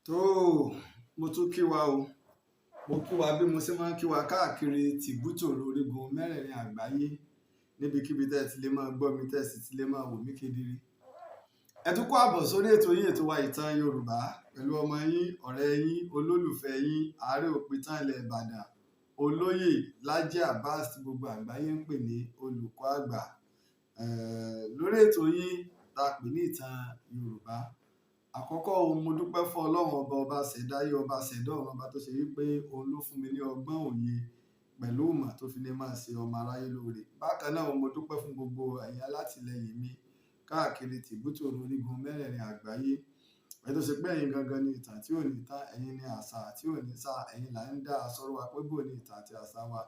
Tó, mo tún kí wa o. Mo kí wa bí mo ṣe máa ń kí wa káàkiri tìbútòrò orígun mẹ́rẹ̀ẹ̀rin àgbáyé, níbikíbi tẹ́ ẹ ti lè máa gbọ́ mi, tẹ́ ẹ sì ti lè máa wò mí kedere. Ẹ tún kó àbọ̀ sórí ètò yín, ètò wa, Ìtàn Yorùbá, pẹ̀lú ọmọ yín, ọ̀rẹ́ yín, olólùfẹ́ yín, Ààrẹ Òpìtàn ilẹ̀ Ìbàdàn, Olóyè Laji Abbas, tí gbogbo àgbáyé ń pè ní Olùkọ́ Àgbà. Lórí ètò yín tá a pè ní Ìtàn Yorùbá. Àkọ́kọ́ ohun, mo dúpẹ́ fún Ọlọ́run Ọba, ọba ṣẹ̀dáyé, ọba ṣẹ̀dá ọ̀run, ọba tó ṣe wípé òun ló fún mi ní ọgbọ́n, òye pẹ̀lú ìmọ̀ tó fi lè máa ṣe ọmọ aráyé lóore. Bákan náà, mo dúpẹ́ fún gbogbo ẹ̀yin alátìlẹyìn mi káàkiri tìbútòrò orígun mẹ́rẹ̀ẹ̀rin àgbáyé. Ẹ tó ṣe pé ẹ̀yin gangan ni ìtàn tí ò ní tán, ẹ̀yin ni àṣà tí ò ní sá, ẹ̀yin là ń dá sọ̀rọ̀ wa pé bó ní ìtàn àti àṣà wa,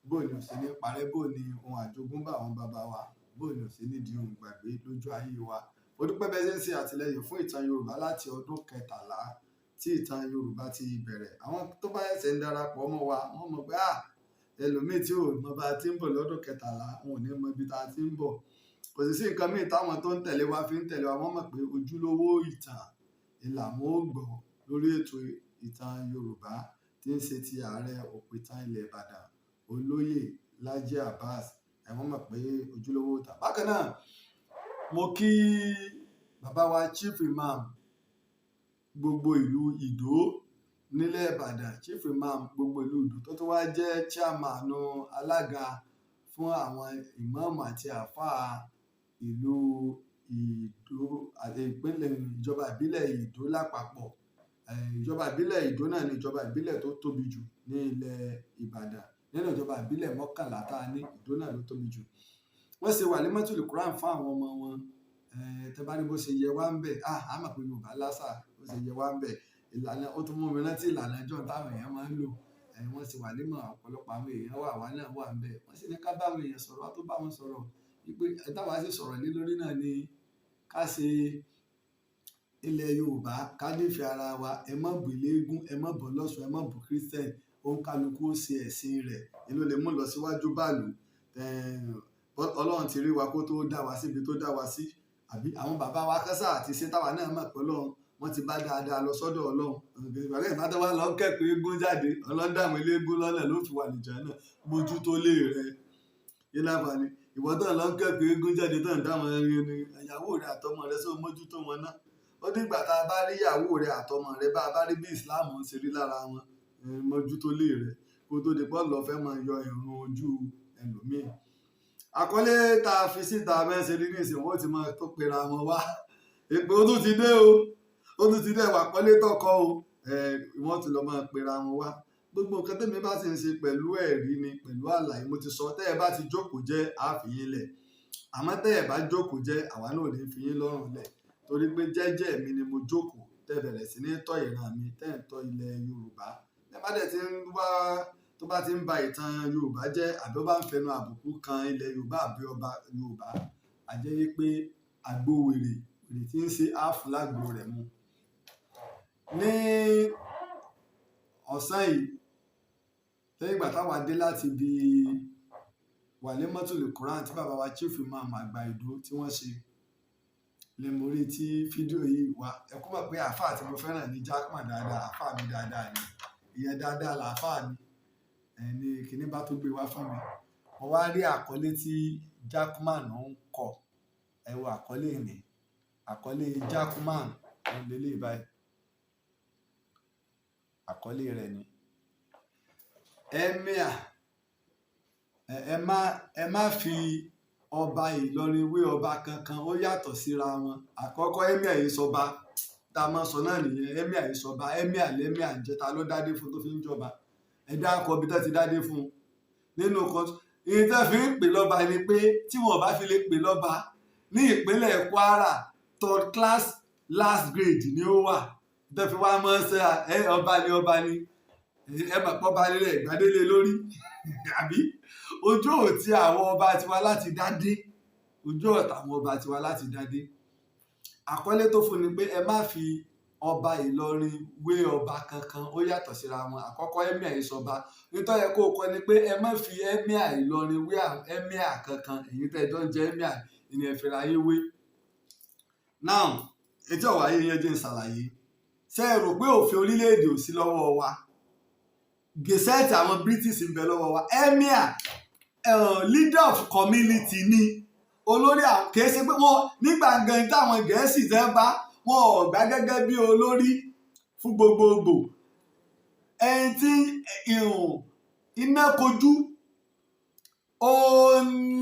bó ní ò ṣe ní parẹ́, bó ní ohun àjogúnbá àwọn bàbá wa, bó ní ò ṣe ní di ohun ìgbàgbé lójú ayé wa. Mo dúpẹ́ bẹ́ẹ̀ ṣe ń ṣe àtìlẹ́yìn fún Ìtàn Yorùbá láti ọdún 13 tí Ìtàn Yorùbá ti bẹ̀rẹ̀. Àwọn tó bá ṣẹ̀ṣẹ̀ ń darapọ̀ mọ́ wa, wọ́n mọ̀ pé à ẹlòmíì tí ò mọ bá a ti ń bọ̀ lọ́dún 13, wọn ò ní mọ ibi tá a ti ń bọ̀. Kò sì sí nǹkan míì táwọn tó ń tẹ̀lé wa fi ń tẹ̀lé wa. Wọ́n mọ̀ pé ojúlówó ìtàn ni làwọn ó gbọ́ lórí ètò Ìtàn Yorùbá tí ń ṣe ti Ààrẹ Òpìtàn ilẹ̀ Ìbàdàn, Olóyè Laji Abbas. Ẹ̀ wọ́n mọ̀ pé ojúlówó ìtàn. Bákan náà, mo kí bàbá wa, Chief Imam gbogbo ìlú Ìdó nílẹ̀ Ìbàdàn, Chief Imam gbogbo ìlú Ìdó tó tún wá jẹ́ chairman, alága fún àwọn ìmáàmù àti àáfàá ìlú Ìdó àti ìpínlẹ̀, ìjọba ìbílẹ̀ Ìdó lápapọ̀. Ìjọba ìbílẹ̀ Ìdó náà ni ìjọba ìbílẹ̀ tó tóbi jù ní ilẹ̀ Ìbàdàn. Nínú ìjọba ìbílẹ̀ 11 tá a ní, Ìdó náà ló tóbi jù. Wọ́n ṣe wàlímọ́tòlì Quran fún àwọn ọmọ wọn. Tẹ́ bá ní bó ṣe yẹ wá ń bẹ̀, á mọ̀ pé Yorùbá lásà. Bó ṣe yẹ wá ń bẹ̀, ìlànà ó tún mú mi rántí ìlànà ìjọ táwọn èèyàn máa ń lò. Wọ́n ṣe wàlímọ̀, ọ̀pọ̀lọpọ̀ àwọn èèyàn wà, àwa náà wà ńbẹ̀. Wọ́n sì ní ká bá àwọn èèyàn sọ̀rọ̀, a tó bá wọn sọ̀rọ̀ wípé táwa sì sọ̀rọ̀ lé lórí náà ni ká ṣe ilẹ̀ Yorùbá, ká nífẹ̀ẹ́ ara wa. Ẹ má bú eléégún, ẹ má bú ọlọ́ṣun, ẹ má bú Christian. Òǹkálukú ó ṣe ẹ̀sìn rẹ̀, èyí ló lè mú lọ síwájú bàlú. Ọlọ́run ti rí wa kó tó dá wa síbi tó dá wa sí, àbí àwọn bàbá wa kásá àti ṣé táwa náà mọ̀ pé Ọlọ́run wọ́n ti bá dáadáa lọ sọ́dọ̀ Ọlọ́run. Ìgbà bá tó wá lọ kẹ́kọ̀ọ́ eégún jáde, Ọlọ́run dààmú eléégún lọ́nà ló fi wà nìjà náà. Mójútó lé rẹ yín láǹfààní. Ìwọ tó ń lọ kẹ́kọ̀ọ́ eégún jáde, tó ń dá wọn ẹni ìyàwó rẹ àtọmọ rẹ sọ, mójútó wọn náà. Ó dìgbà tá a bá rí ìyàwó rẹ àtọmọ rẹ, bá a bá rí bí Islam ń ṣe rí lára wọn. Mójútó lé rẹ kó tó di pọ́ lọ fẹ́ máa yọ ìrun ojú ẹlòmíì. Àkọlé tá a fi síta mẹ́sẹ̀ rí nísìnyí, wọ́n ti máa tó pera wọn wá èpè. Ó tún ti dé o, ó tún ti dé. Ẹwà àkọlé tọkọ o, wọ́n ti lọ máa pera wọn wá. Gbogbo nǹkan tẹ́mi bá sì ń ṣe pẹ̀lú ẹ̀rí ni, pẹ̀lú àlàyé. Mo ti sọ, tẹ́ ẹ bá ti jókòó jẹ́, àá fi yín lẹ̀. Àmọ́ tẹ́ ẹ bá jókòó jẹ́, àwa náà ò ní fi yín lọ́rùn lẹ̀, torí pé jẹ́jẹ́ mi ni mo jókòó. Tẹ́ bẹ̀rẹ̀ sí ní tọ́ ìran mi, tẹ́ ń tọ́ ilẹ̀ Yorùbá. Tẹ́ bá dẹ̀ ti ń wá, tó bá ti ń ba ìtàn Yorùbá jẹ́, àbí ó bá ń fẹnu àbùkù kan ilẹ̀ Yorùbá àbí ọba Yorùbá, a jẹ́ wípé àgbo wèrè wèrè tí ń ṣe áàfù lágbo rẹ̀ mu. Ní ọ̀sán yìí, lẹ́yìn ìgbà táwa dé láti ibi wàlímọ́tòlì Quran tí bàbá wa, Chief Imam àgbà Ìdó, tí wọ́n ṣe, ni mo rí tí fídíò yìí wá. Ẹ kú mọ̀ pé àáfàá tí mo fẹ́ràn ní Jackman dáadáa, àáfàá mi dáadáa ni, ìyẹn dáadáa làáfàá mi. Ẹni kìíní bá tó gbé wá fún mi, mo wá rí àkọlé tí Jackman ń kọ. Ẹ wo àkọlé mi, àkọlé Jackman ń lélẹ̀ báyìí. Àkọlé rẹ̀ ni "Emir, ẹ má fi ọba Ìlọrin wé ọba kankan, ó yàtọ̀ síra wọn." Àkọ́kọ́, emir yìí sọba. Tá a máa sọ náà nìyẹn, emir yìí sọba. Emir lẹ́míà ń jẹ́. Ta ló dádé fún tó fi ń jọba? Ẹ dákọ bí tó ti dádé fún un nínú kan. Ìyẹn tó fi ń pè lọ́ba ni pé tí wọn bá fi lè pè lọ́ba ní ìpínlẹ̀ Kwara, third class last grade ni ó wà. Tó fi wá mọ́ ṣe ẹ ọba ni, ọba ni. Ẹ mọ̀ pọ́ ba nílẹ̀ ìgbàdélé lórí, àbí ojú òtí àwọn ọba tiwa láti dádé, ojú ọ̀tá àwọn ọba tiwa láti dádé. Àkọlé tó fún ni pé "Ẹ má fi ọba Ìlọrin wé ọba kankan, ó yàtọ̀ síra wọn." Àkọ́kọ́, emir yìí sọba. Nítorí ẹ kó o kọ ni pé ẹ má fi emir Ìlọrin wé emir kankan. Èyí tẹ́ ẹ jọ ń jẹ emir ìní ẹ fira yín wé. Now, etí ọ̀wá yìí yẹn jẹ́ ń ṣàlàyé. Ṣé ẹ rò pé òfin orílẹ̀-èdè ò sí lọ́wọ́ wa? Gazette àwọn British ń bẹ lọ́wọ́ wa. Emir, leader of community ni olórí àwọn. Kìí ṣe pé wọ́n nígbà gan táwọn Gẹ̀ẹ́sì tẹ́ bá wọn ò gbà gẹ́gẹ́ bí olórí fún gbogbogbò. Ẹni tí iná kojú ó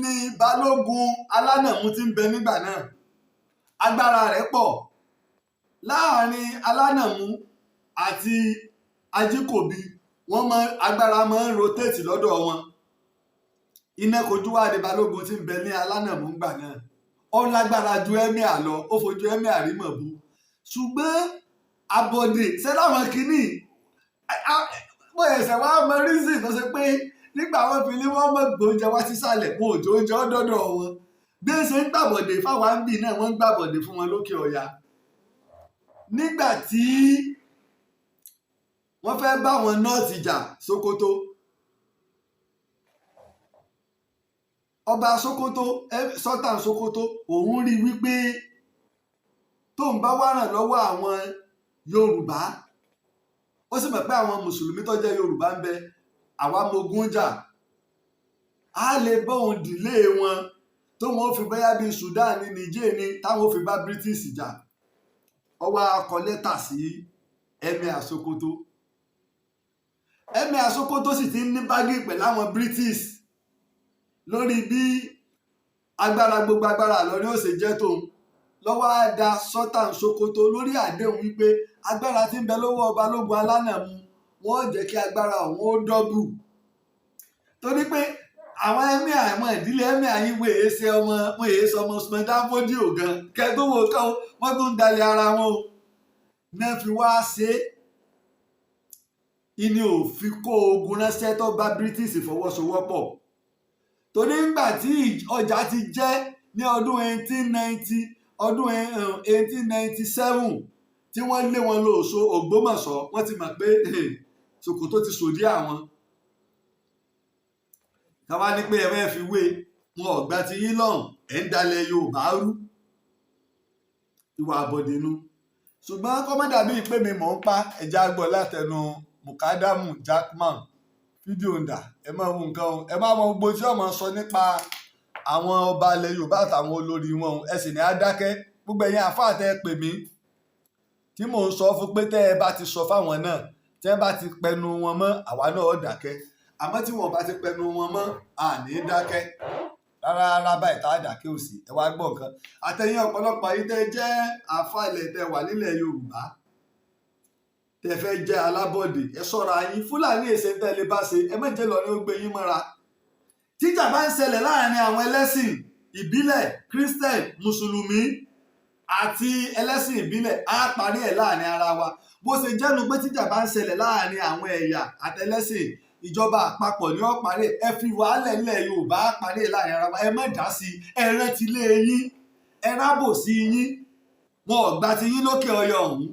ní Balógun Alánàmú tí ń bẹ nígbà náà. Agbára rẹ̀ pọ̀. Láàrin Alánàmú àti Ajíkòbí, wọ́n mọ agbára máa ń rotate lọ́dọ̀ wọn. Iná kojú wá ní balógun tí ń bẹ ní Alánàmú ńgbà náà. Ó lágbára ju emir lọ, ó fojú emir rí mọ̀bú. Ṣùgbọ́n Abọ́dé ṣé láwọn kìíní mo ẹ̀sẹ̀ wá mọ reason tó ṣe pé nígbà wọn fi ní wọ́n mọ̀ gbóúnjẹ wá sísàlẹ̀, wọn ò jó oúnjẹ ọdọ́dọ̀ wọn. Bí ó ṣe ń gbàbọ̀dé fáwọn ń bì náà, wọ́n ń gbàbọ̀dé fún wọn lókè ọ̀yà. Nígbà tí wọ́n fẹ́ bá wọn North jà, Sokoto, ọba Sokoto, Sultan Sokoto, òun rí wípé tóun bá wá ràn lọ́wọ́ àwọn Yorùbá, ó sì mọ̀ pé àwọn mùsùlùmí tó jẹ́ Yorùbá ń bẹ, àwa mogun jà, á lè bóun dìlé wọn tóun ó fi bóyá bíi Sudan ní Niger ní táwọn ó fi bá British jà. Ó wá kọ lẹ́tà sí Emir Sokoto. Emir Sokoto sì ti ń ní bágì pẹ̀lú àwọn British lórí bí agbára, gbogbo agbára Ìlọrin ó ṣe jẹ́ tóun. Lọ́wọ́ á da Sultan Sokoto lórí àdéhùn wípé agbára tí ń bẹ lọ́wọ́ Balógun Alánàmú, wọ́n jẹ́ kí agbára òun ó double, torí pé àwọn emir, àwọn ìdílé emir yìí, wọ́n èé ṣe ọmọ, wọ́n èé ṣe ọmọ Usman Dan Fodio gan kẹ́ẹ́ wo kọ́. Wọ́n tún ń dalẹ̀ ara wọn o náà fi wá ṣe é. Ìní ò fi kó ogun ránṣẹ́ tó bá British fọwọ́sowọ́pọ̀, torí ńgbà tí ọjà ti jẹ́ ní ọdún 1890, ọdún 1897 tí wọ́n lé wọn lọ Òṣó Ògbómọ̀ṣọ́, wọ́n ti mọ̀ pé Sòkòtò ti sòdí àwọn. Káwá ní pé ẹ fẹ́ fi wé wọn, ọ̀gbà ti yín lọ́hùn, ẹ̀ ń dalẹ̀ Yorùbá rú, ìwà àbọ̀dẹ̀nu. Ṣùgbọ́n kọ́mọ́dà bíi pé mi mọ̀ ń pa ẹja gbọ́ látẹnu Mukadamu Jackman. Fídíò ń dà, ẹ máa wo nǹkan o, ẹ máa mọ gbogbo tí ọmọ sọ nípa àwọn ọba ilẹ̀ Yorùbá àtàwọn olórí wọn o. Ẹ sì ní á dákẹ́. Gbogbo ẹ̀yin àfáà tẹ́ ẹ pè mí tí mò ń sọ fún pé tẹ́ ẹ bá ti sọ fáwọn náà, tẹ́ ẹ bá ti pẹnu wọn mọ́, àwa náà ó dákẹ́. Àmọ́ tí wọn bá ti pẹnu wọn mọ́, à ní dákẹ́ rárá rárá báyìí. Tá a dákẹ́ òsì, ẹ wá gbọ́ nǹkan. Àtẹ̀yìn ọ̀pọ̀lọpọ̀ yìí tẹ́ jẹ́ àfáà ilẹ̀ tẹ́ wà nílẹ̀ Yorùbá, tẹ́ fẹ́ jẹ́ alábọ̀dé, ẹ ṣọ́ra yín. Fúlàní èsè tẹ́ lè bá ṣe, ẹ má jẹ́ lọ ní ó gbé yín mọ́ra. Tíjà bá ń ṣẹlẹ̀ láàrin àwọn ẹlẹ́sìn ìbílẹ̀, Christian, mùsùlùmí àti ẹlẹ́sìn ìbílẹ̀, á parí ẹ̀ láàrin ara wa. Bó ṣe jẹ́nu pé tíjà bá ń ṣẹlẹ̀ láàrin àwọn ẹ̀yà àtẹlẹ́sìn, ìjọba àpapọ̀ ní ó parí ẹ̀. Ẹ fi wàhálẹ̀ ilẹ̀ Yorùbá, á parí ẹ̀ láàrin ara wa. Ẹ má dá sí i. Ẹ rántí lé yín, ẹ rábò sí yín. Wọn ò gba ti yín lókè ọya ọ̀hún.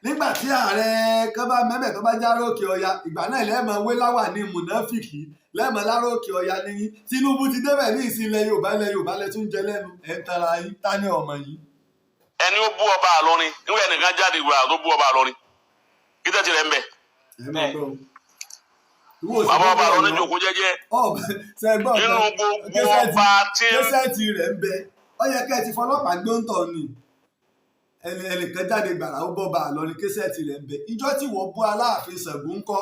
Nígbà tí ààrẹ kan bá mẹ́mẹ́ tó bá járó òkè ọya, ìgbà náà lẹ́ẹ̀mọ wé láwà ní mùnáfìkì, lẹ́ẹ̀mọ láró òkè ọya ní yín. Tinubu ti débẹ̀ ní ìsìn, ilẹ̀ Yorùbá, ilẹ̀ Yorùbá lẹ tún jẹ lẹ́nu. Ẹ̀ ń tara yín, ta ní ọmọ yìí? Ẹni ó bú ọba Ìlọrin nígbà ẹnìkan jáde ìgbà tó bú ọba Ìlọrin, kí tẹ́tí rẹ̀ ń bẹ̀. Ẹ máa gbọ́ o. Ìwọ ò sì Bàbá ọba gbọ́ Ìlọrin ọ̀nà. jókòó jẹ́jẹ́. Ọ̀ ṣe gbọ́ Nínú nǹkan? Gbogbo Késẹ́ẹ̀tì ọba tí ń késẹ́ẹ̀tì rẹ̀ ń bẹ. Ó yẹ kẹ́ ẹ ti fọlọ́pàá gbé ń tọ̀ ni. Ẹnì ẹnìkan jáde gbàrà, ó bọ́ ba Ìlọrin, késẹ́ẹ̀tì rẹ̀ ń bẹ. Ìjọ tí wọ́n bú Aláàfin Ṣàngó ńkọ́?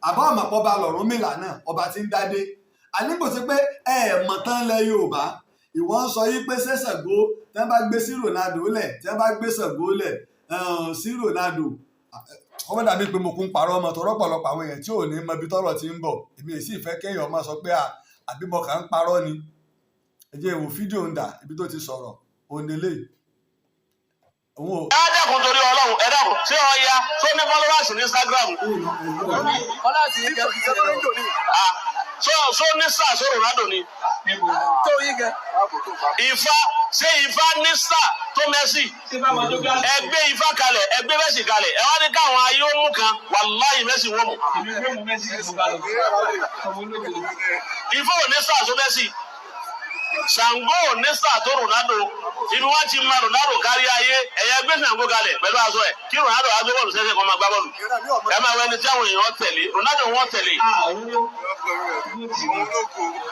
Àbá ọ̀mọ̀pọ̀ ba lọ̀rúnmìlà náà, ọba tí ń dádé. Àníkò sí pé ẹ mọ̀ tán lẹ Yorùbá. Ìwọ ń sọ yí pé ṣé Ṣàngó tí wọ́n bá gbé sí Ronaldo lẹ̀, tí wọ́n bá gbé Ṣàngó lẹ̀ sí Ronaldo, ọmọ dàbí pé mo kún parọ́ ọmọ tọrọ. Pọ̀lọpọ̀ àwọn èèyàn tí ò ní mọ ibi tọ́rọ̀ ti ń bọ̀, èmi èsì ìfẹ́ kéèyàn máa sọ pé àbí mo kàn ń parọ́ ni. Ẹ jẹ́ ìwò fídíò ń dà, ibi tó ti sọ̀rọ̀ òǹdílé òun ò. Ẹ dákun, torí Ọlọ́run, ẹ dákun, ṣé Ọya tó ní followers ní Instagram? Ọlá ti yín kẹ́ fi ṣe lọ. Ah, so ní star so Ronaldo ni? Tó yín kẹ́. Ifá, ṣé Ifá ní star tó Messi? Ẹ gbé Ifá kalẹ̀, ẹ gbé Messi kalẹ̀, ẹ wá ní káwọn ayé ó mú kan, wàláhì Messi wọ́n mú. Ifá ò ní star tó Messi, Ṣàngó ò ní star tó Ronaldo. Ibi wọn ti máa Ronaldo kárí ayé, ẹ̀yẹ gbé Ṣàngó kalẹ̀ pẹ̀lú aṣọ ẹ̀, kí Ronaldo wá gbé bọ́ọ̀lù sẹ́sẹ̀ kó máa gbá bọ́ọ̀lù. Ẹ máa wọ ẹni tí àwọn èèyàn tẹ̀lé, Ronaldo wọ́n tẹ̀lé.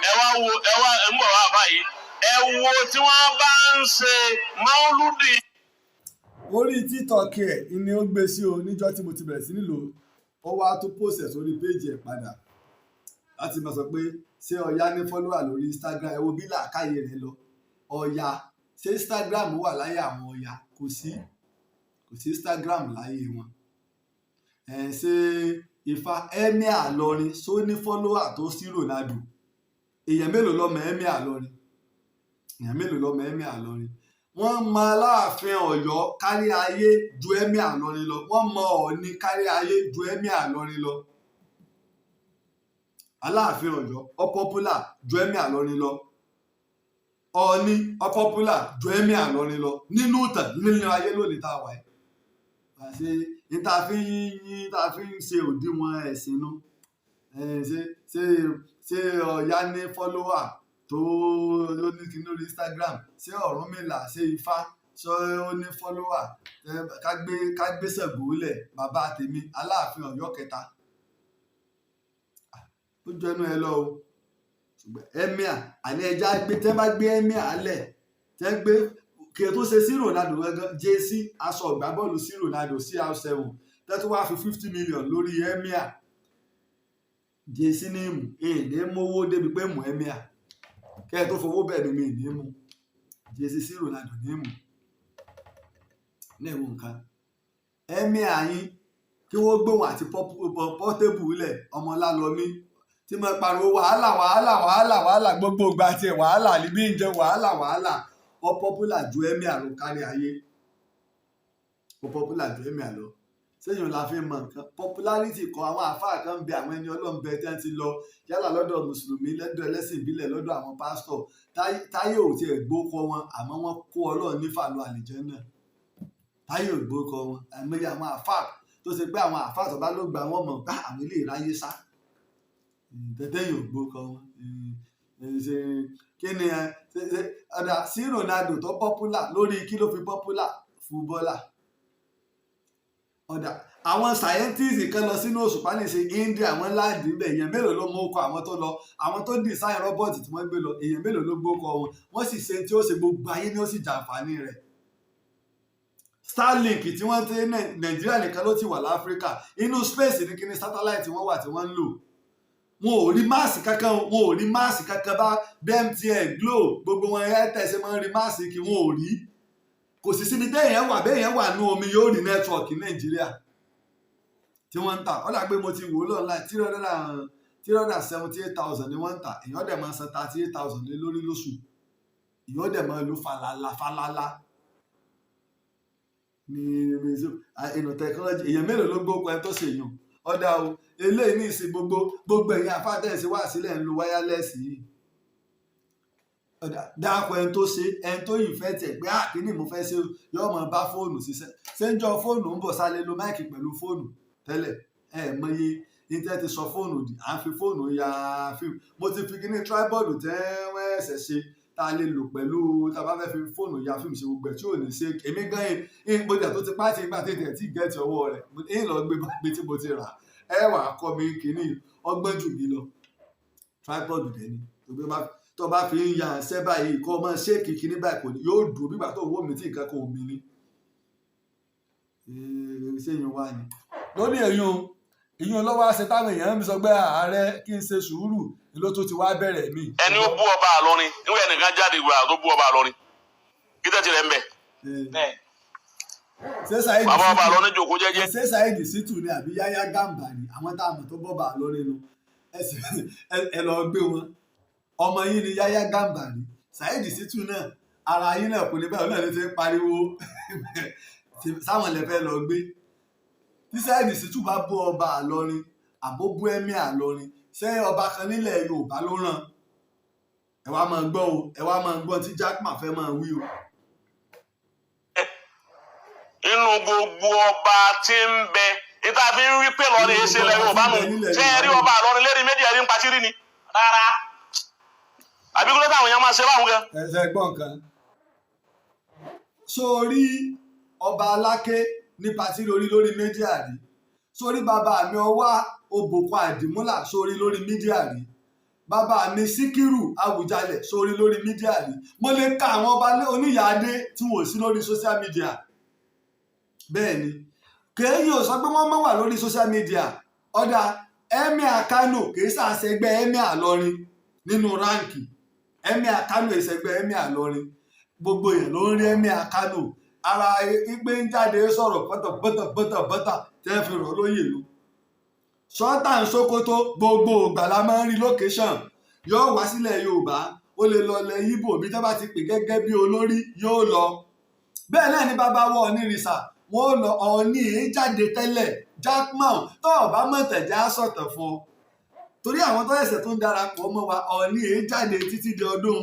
Ẹ wá wo, ẹ wá ń bọ̀ wá báyìí, ẹ wo tí wọ́n bá ń ṣe máúlúdì. Orí TikTok ẹ̀ ni ó gbé sí o. Níjọ́ tí mo ti bẹ̀rẹ̀ sí nílò, ó wá tó post ẹ̀ sórí page ẹ̀ padà láti máa sọ pé ṣé Ọya ní follower lórí Instagram. Ẹ wo bí làákàyè rẹ̀ lọ. Ọya, ṣé Instagram wà láyé àwọn Ọya? Kò sí, kò sí Instagram láyé wọn. Ẹ ṣé Ifá, Emir Ìlọrin, ṣó ní follower tó sí Ronaldo? Èèyàn mélòó lọ́mọ Emir Ìlọrin? Èèyàn mélòó lọ́mọ Emir Ìlọrin? Wọ́n mọ Aláàfin Ọ̀yọ́ kárí ayé ju Emir Ìlọrin lọ. Wọ́n mọ Ọọ̀ni kárí ayé ju Emir Ìlọrin lọ. Aláàfin Ọ̀yọ́ ó popular ju Emir Ìlọrin lọ. Ọọ̀ni ó popular ju Emir Ìlọrin lọ nínú ìtàn, nínú ayé lónìí tá a wà yìí. Àṣe ní tá a fi ń yín, tá a fi ń ṣe òdiwọ̀n ẹ̀sìn nu. Ṣé Ọya ní follower tó ló ní kíní lórí Instagram? Ṣé Ọ̀rúnmìlà, ṣé Ifá, ṣé ó ní follower? Ká gbé Ṣàngó lẹ̀, bàbá tèmi, Aláàfin Ọ̀yọ́ kẹta, ó jọ ẹnu ẹ lọ o. Ṣùgbọ́n emir, àní ẹja gbé, tẹ́ bá gbé emir lẹ̀, tẹ́ gbé kí ẹ tó ṣe sí Ronaldo gangan, jersey, aṣọ ìgbábọ́ọ̀lù sí Ronaldo CR7, tẹ́ tó wá fi 50 million lórí emir jersey ní ìmù èyí mówó débi pé mú emir kẹ́ ẹ tó fowó bẹ́ẹ̀ ni mi ní mú jersey sí Ronaldo ní mú ní ìwọ̀n nǹkan. Emir yín, kí wọ́n gbóhùn àti Portable lẹ̀, ọmọlálọ́mí tí mo pariwo wàhálà, wàhálà, wàhálà, wàhálà, gbogbo ìgbà tiẹ̀ wàhálà níbí ń jẹ wàhálà, wàhálà. Ó popular ju emir lọ kárí ayé, ó popular ju emir lọ. Sẹ́yìn la fi mọ nǹkan popularity kan. Àwọn àáfàá kan ń bẹ, àwọn ẹni Ọlọ́run bẹ tí wọ́n ti lọ, yálà lọ́dọ̀ mùsùlùmí, lọ́dọ̀ ẹlẹ́sìn ìbílẹ̀, lọ́dọ̀ àwọn pásítọ̀, táyé ò tiẹ̀ gbókọ wọn, àmọ́ wọ́n kó Ọlọ́run nífà lọ àlìjẹ́ náà. Táyé ò gbókọ wọn. Àìmọye àwọn àáfàá tó ṣe pé àwọn àáfàá tó bá ló gba wọn mọ̀ bá àwọn ilé ìráyé sá tẹ́tẹ́yìn ò gbókọ wọn. Ṣe kí ni ẹ ọ̀dà sí Ronaldo tó popular lórí kí ló fi popular? Footballer. Ọ̀dà àwọn scientists kan lọ sínú òṣùpá ní ṣe India, àwọn land ńbẹ. Èèyàn mélòó ló mú ọkọ àwọn tó lọ, àwọn tó design robot tí wọ́n gbé lọ? Èèyàn mélòó ló gbókọ wọn? Wọ́n sì ṣe tí ó ṣe gbogbo ayé ni ó sì jàǹfààní rẹ̀. Starlink tí wọ́n ti Nàìjíríà nìkan ló ti wà láfíríkà. Inú space ní kíní satellite wọ́n wà tí wọ́n ń lò. Wọn ò rí mast kankan, wọn ò rí mast kankan bá bí MTN, Glo, gbogbo wọn, Airtel ṣe máa ń rí mast kí wọn ò rí. Kò sì síbi téèyàn wà, béèyàn wà ní omi, yóò rí network. Nàìjíríà tí wọ́n ń tà, ó dà pé mo ti wò ó lọ́nà 378,000 ni wọ́n ń tà. Èèyàn dẹ̀ máa san 38,000 lé lórí lóṣù, èèyàn dẹ̀ máa lo falala falala ní inú technology. Èèyàn mélòó ló gbókò ẹni tó ṣe èèyàn? Ọ̀dà o, eléyìí ní ìsìn, gbogbo gbogbo ẹ̀yìn àfáàtẹ̀sí wà sílẹ̀ ń lo wireless yìí. Dáàpọ̀ ẹni tó ṣe, ẹni tó yìí tẹ̀ pé àkíní mo fẹ́ ṣe, yóò máa bá fóònù ṣiṣẹ́. Ṣé ń jọ fóònù ń bọ̀ sálẹ̀ lo mic pẹ̀lú fóònù tẹ́lẹ̀? Ẹ mọye ní tẹ́ ti sọ fóònù di, à ń fi fóònù ya fíìmù. Mo ti fi kíní tripod tẹ́ wọ́n ẹ̀sẹ̀ ṣe, tá a lè lò pẹ̀lú tá a bá fẹ́ fi fóònù ya fíìmù ṣe gbogbo ẹ̀ tí ò ní ṣe. Èmi gan yìí, mo tẹ̀ tó ti pàtì nígbà tí tẹ̀ tí gẹ̀ẹ́tì ọwọ́ rẹ̀ ń lọ gbé gbé tí mo ti rà. Ẹ wà kọ́ mi kíní ọgbọ́n jù mí lọ. Tripod dẹ̀ ni tó bá fi ń ya ṣẹ́ báyìí, kó o máa ṣe kíní báyìí, kò ní yóò dùn bí ìgbà tó ń wò mí tí nǹkan kan ò mí ní. Ṣé yín wá ni lórí èyún ìyún lọ́wọ́ àṣẹ táwọn èèyàn ń sọ pé ààrẹ kí n ṣe sùúrù ló tún ti wá bẹ̀rẹ̀ mí. Ẹni ó bú ọba àlọrin níwẹ̀, ẹnìkan jáde ìgbà tó bú ọba àlọrin, kí tẹ́tí rẹ̀ ń bẹ̀. Ṣé Saheed Bàbá ọba Shittu àlọrin jòkó jẹ́jẹ́. Ṣé Saheed Shittu ni àbí Yáyá Gàmbàrí, àwọn tá a mọ̀ tó bọ́ba àlọrin nu? Ẹ lọ gbé wọn. Ọmọ yín ni Yáyá Gàmbàrí. Saheed Shittu náà, ara yín náà kò ní báyìí náà ló ti ń pariwo sáwọn lè fẹ́ lọ gbé. Tí Saheed Shittu bá bú ọba àlọrin àbó bú emir àlọrin, ṣé ọba kan nílẹ̀ Yorùbá ló ràn? Ẹ wá máa gbọ́ o, ẹ wá máa gbọ́ tí Jackman fẹ́ máa wí o. Nínú gbogbo ọba tí ń bẹ níta fi ń wí pé lọrin èsè ilẹ̀ Yorùbá nù, ṣé ẹ rí ọba àlọrin lérí méjì ẹ̀rí ń patírí ni rárá, àbí kúlẹ̀ táwọn èèyàn máa ṣe báwọn gan. Ẹ ṣe gbọ́ nǹkan. Sórí ọba Aláké ní party lórí lórí media rí? Sórí bàbá mi Ọwá Òbòkun Àdìmúlà, sórí lórí media rí? Bàbá mi Síkírù Àwùjalẹ̀, sórí lórí media rí? Mo lè ka àwọn ọba oníyàádé tí wọn ò sí lórí social media. Bẹ́ẹ̀ ni, kéèyàn ò sọ pé wọ́n mọ̀ wà lórí social media. Ọ̀dà Emir Kano kìí sàṣẹgbẹ́ Emir Ìlọrin nínú rank. Emir Kano ìṣẹ́gbẹ́ Emir Ìlọrin. Gbogbo èèyàn ló ń rí Emir Kano. Ara ìpè ń jáde sọ̀rọ̀ bọ́tà bọ́tà bọ́tà bọ́tà tẹ́ fi rọ̀ lóyè lu. Sultan Sokoto, gbogbo ìgbà la máa ń rí location. Yóò wá sílẹ̀ Yorùbá, ó lè lọ ilẹ̀ Ìgbò, bí tó bá ti pè gẹ́gẹ́ bí olórí, yóò lọ. Bẹ́ẹ̀ náà ni bàbá wọ Onírìṣà, wọ́n lọ. Ọ̀ọ́ni èé jáde tẹ́lẹ̀. Jackman, tó o bá mọ̀tẹ̀já sọ̀tàn fún ọ torí àwọn tó ṣẹ̀ṣẹ̀ tó ń darapọ̀ mọ́ wa, Ọ̀ọ́ni èé jáde títí di ọdún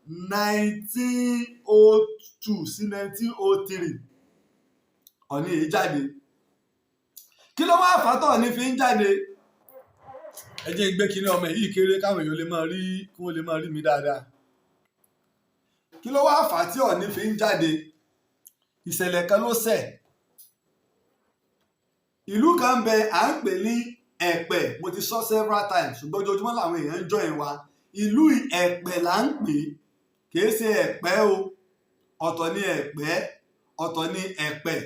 1902 sí 1903. Ọ̀ọ́ni èé jáde. Kí ló wá fà tọ̀ ní fi ń jáde? Ẹ jẹ́ n gbé kinní ọmọ yìí kéré káwọn èèyàn lè máa rí, kí wọ́n lè máa rí mi dáadáa. Kí ló wá fà tí Ọ̀ọ́ni fi ń jáde? Ìṣẹ̀lẹ̀ kan ló ṣẹ̀. Ìlú kan ń bẹ à ń pè ní Ẹ̀pẹ̀. Mo ti sọ several times, ṣùgbọ́n ojoojúmọ́ làwọn èèyàn ń join wa. Ìlú Ẹ̀pẹ̀ là ń pè é, kìí ṣe Ẹ̀pẹ́ o. Ọ̀tọ̀ ní Ẹ̀pẹ́, ọ̀tọ̀ ní Ẹ̀pẹ̀.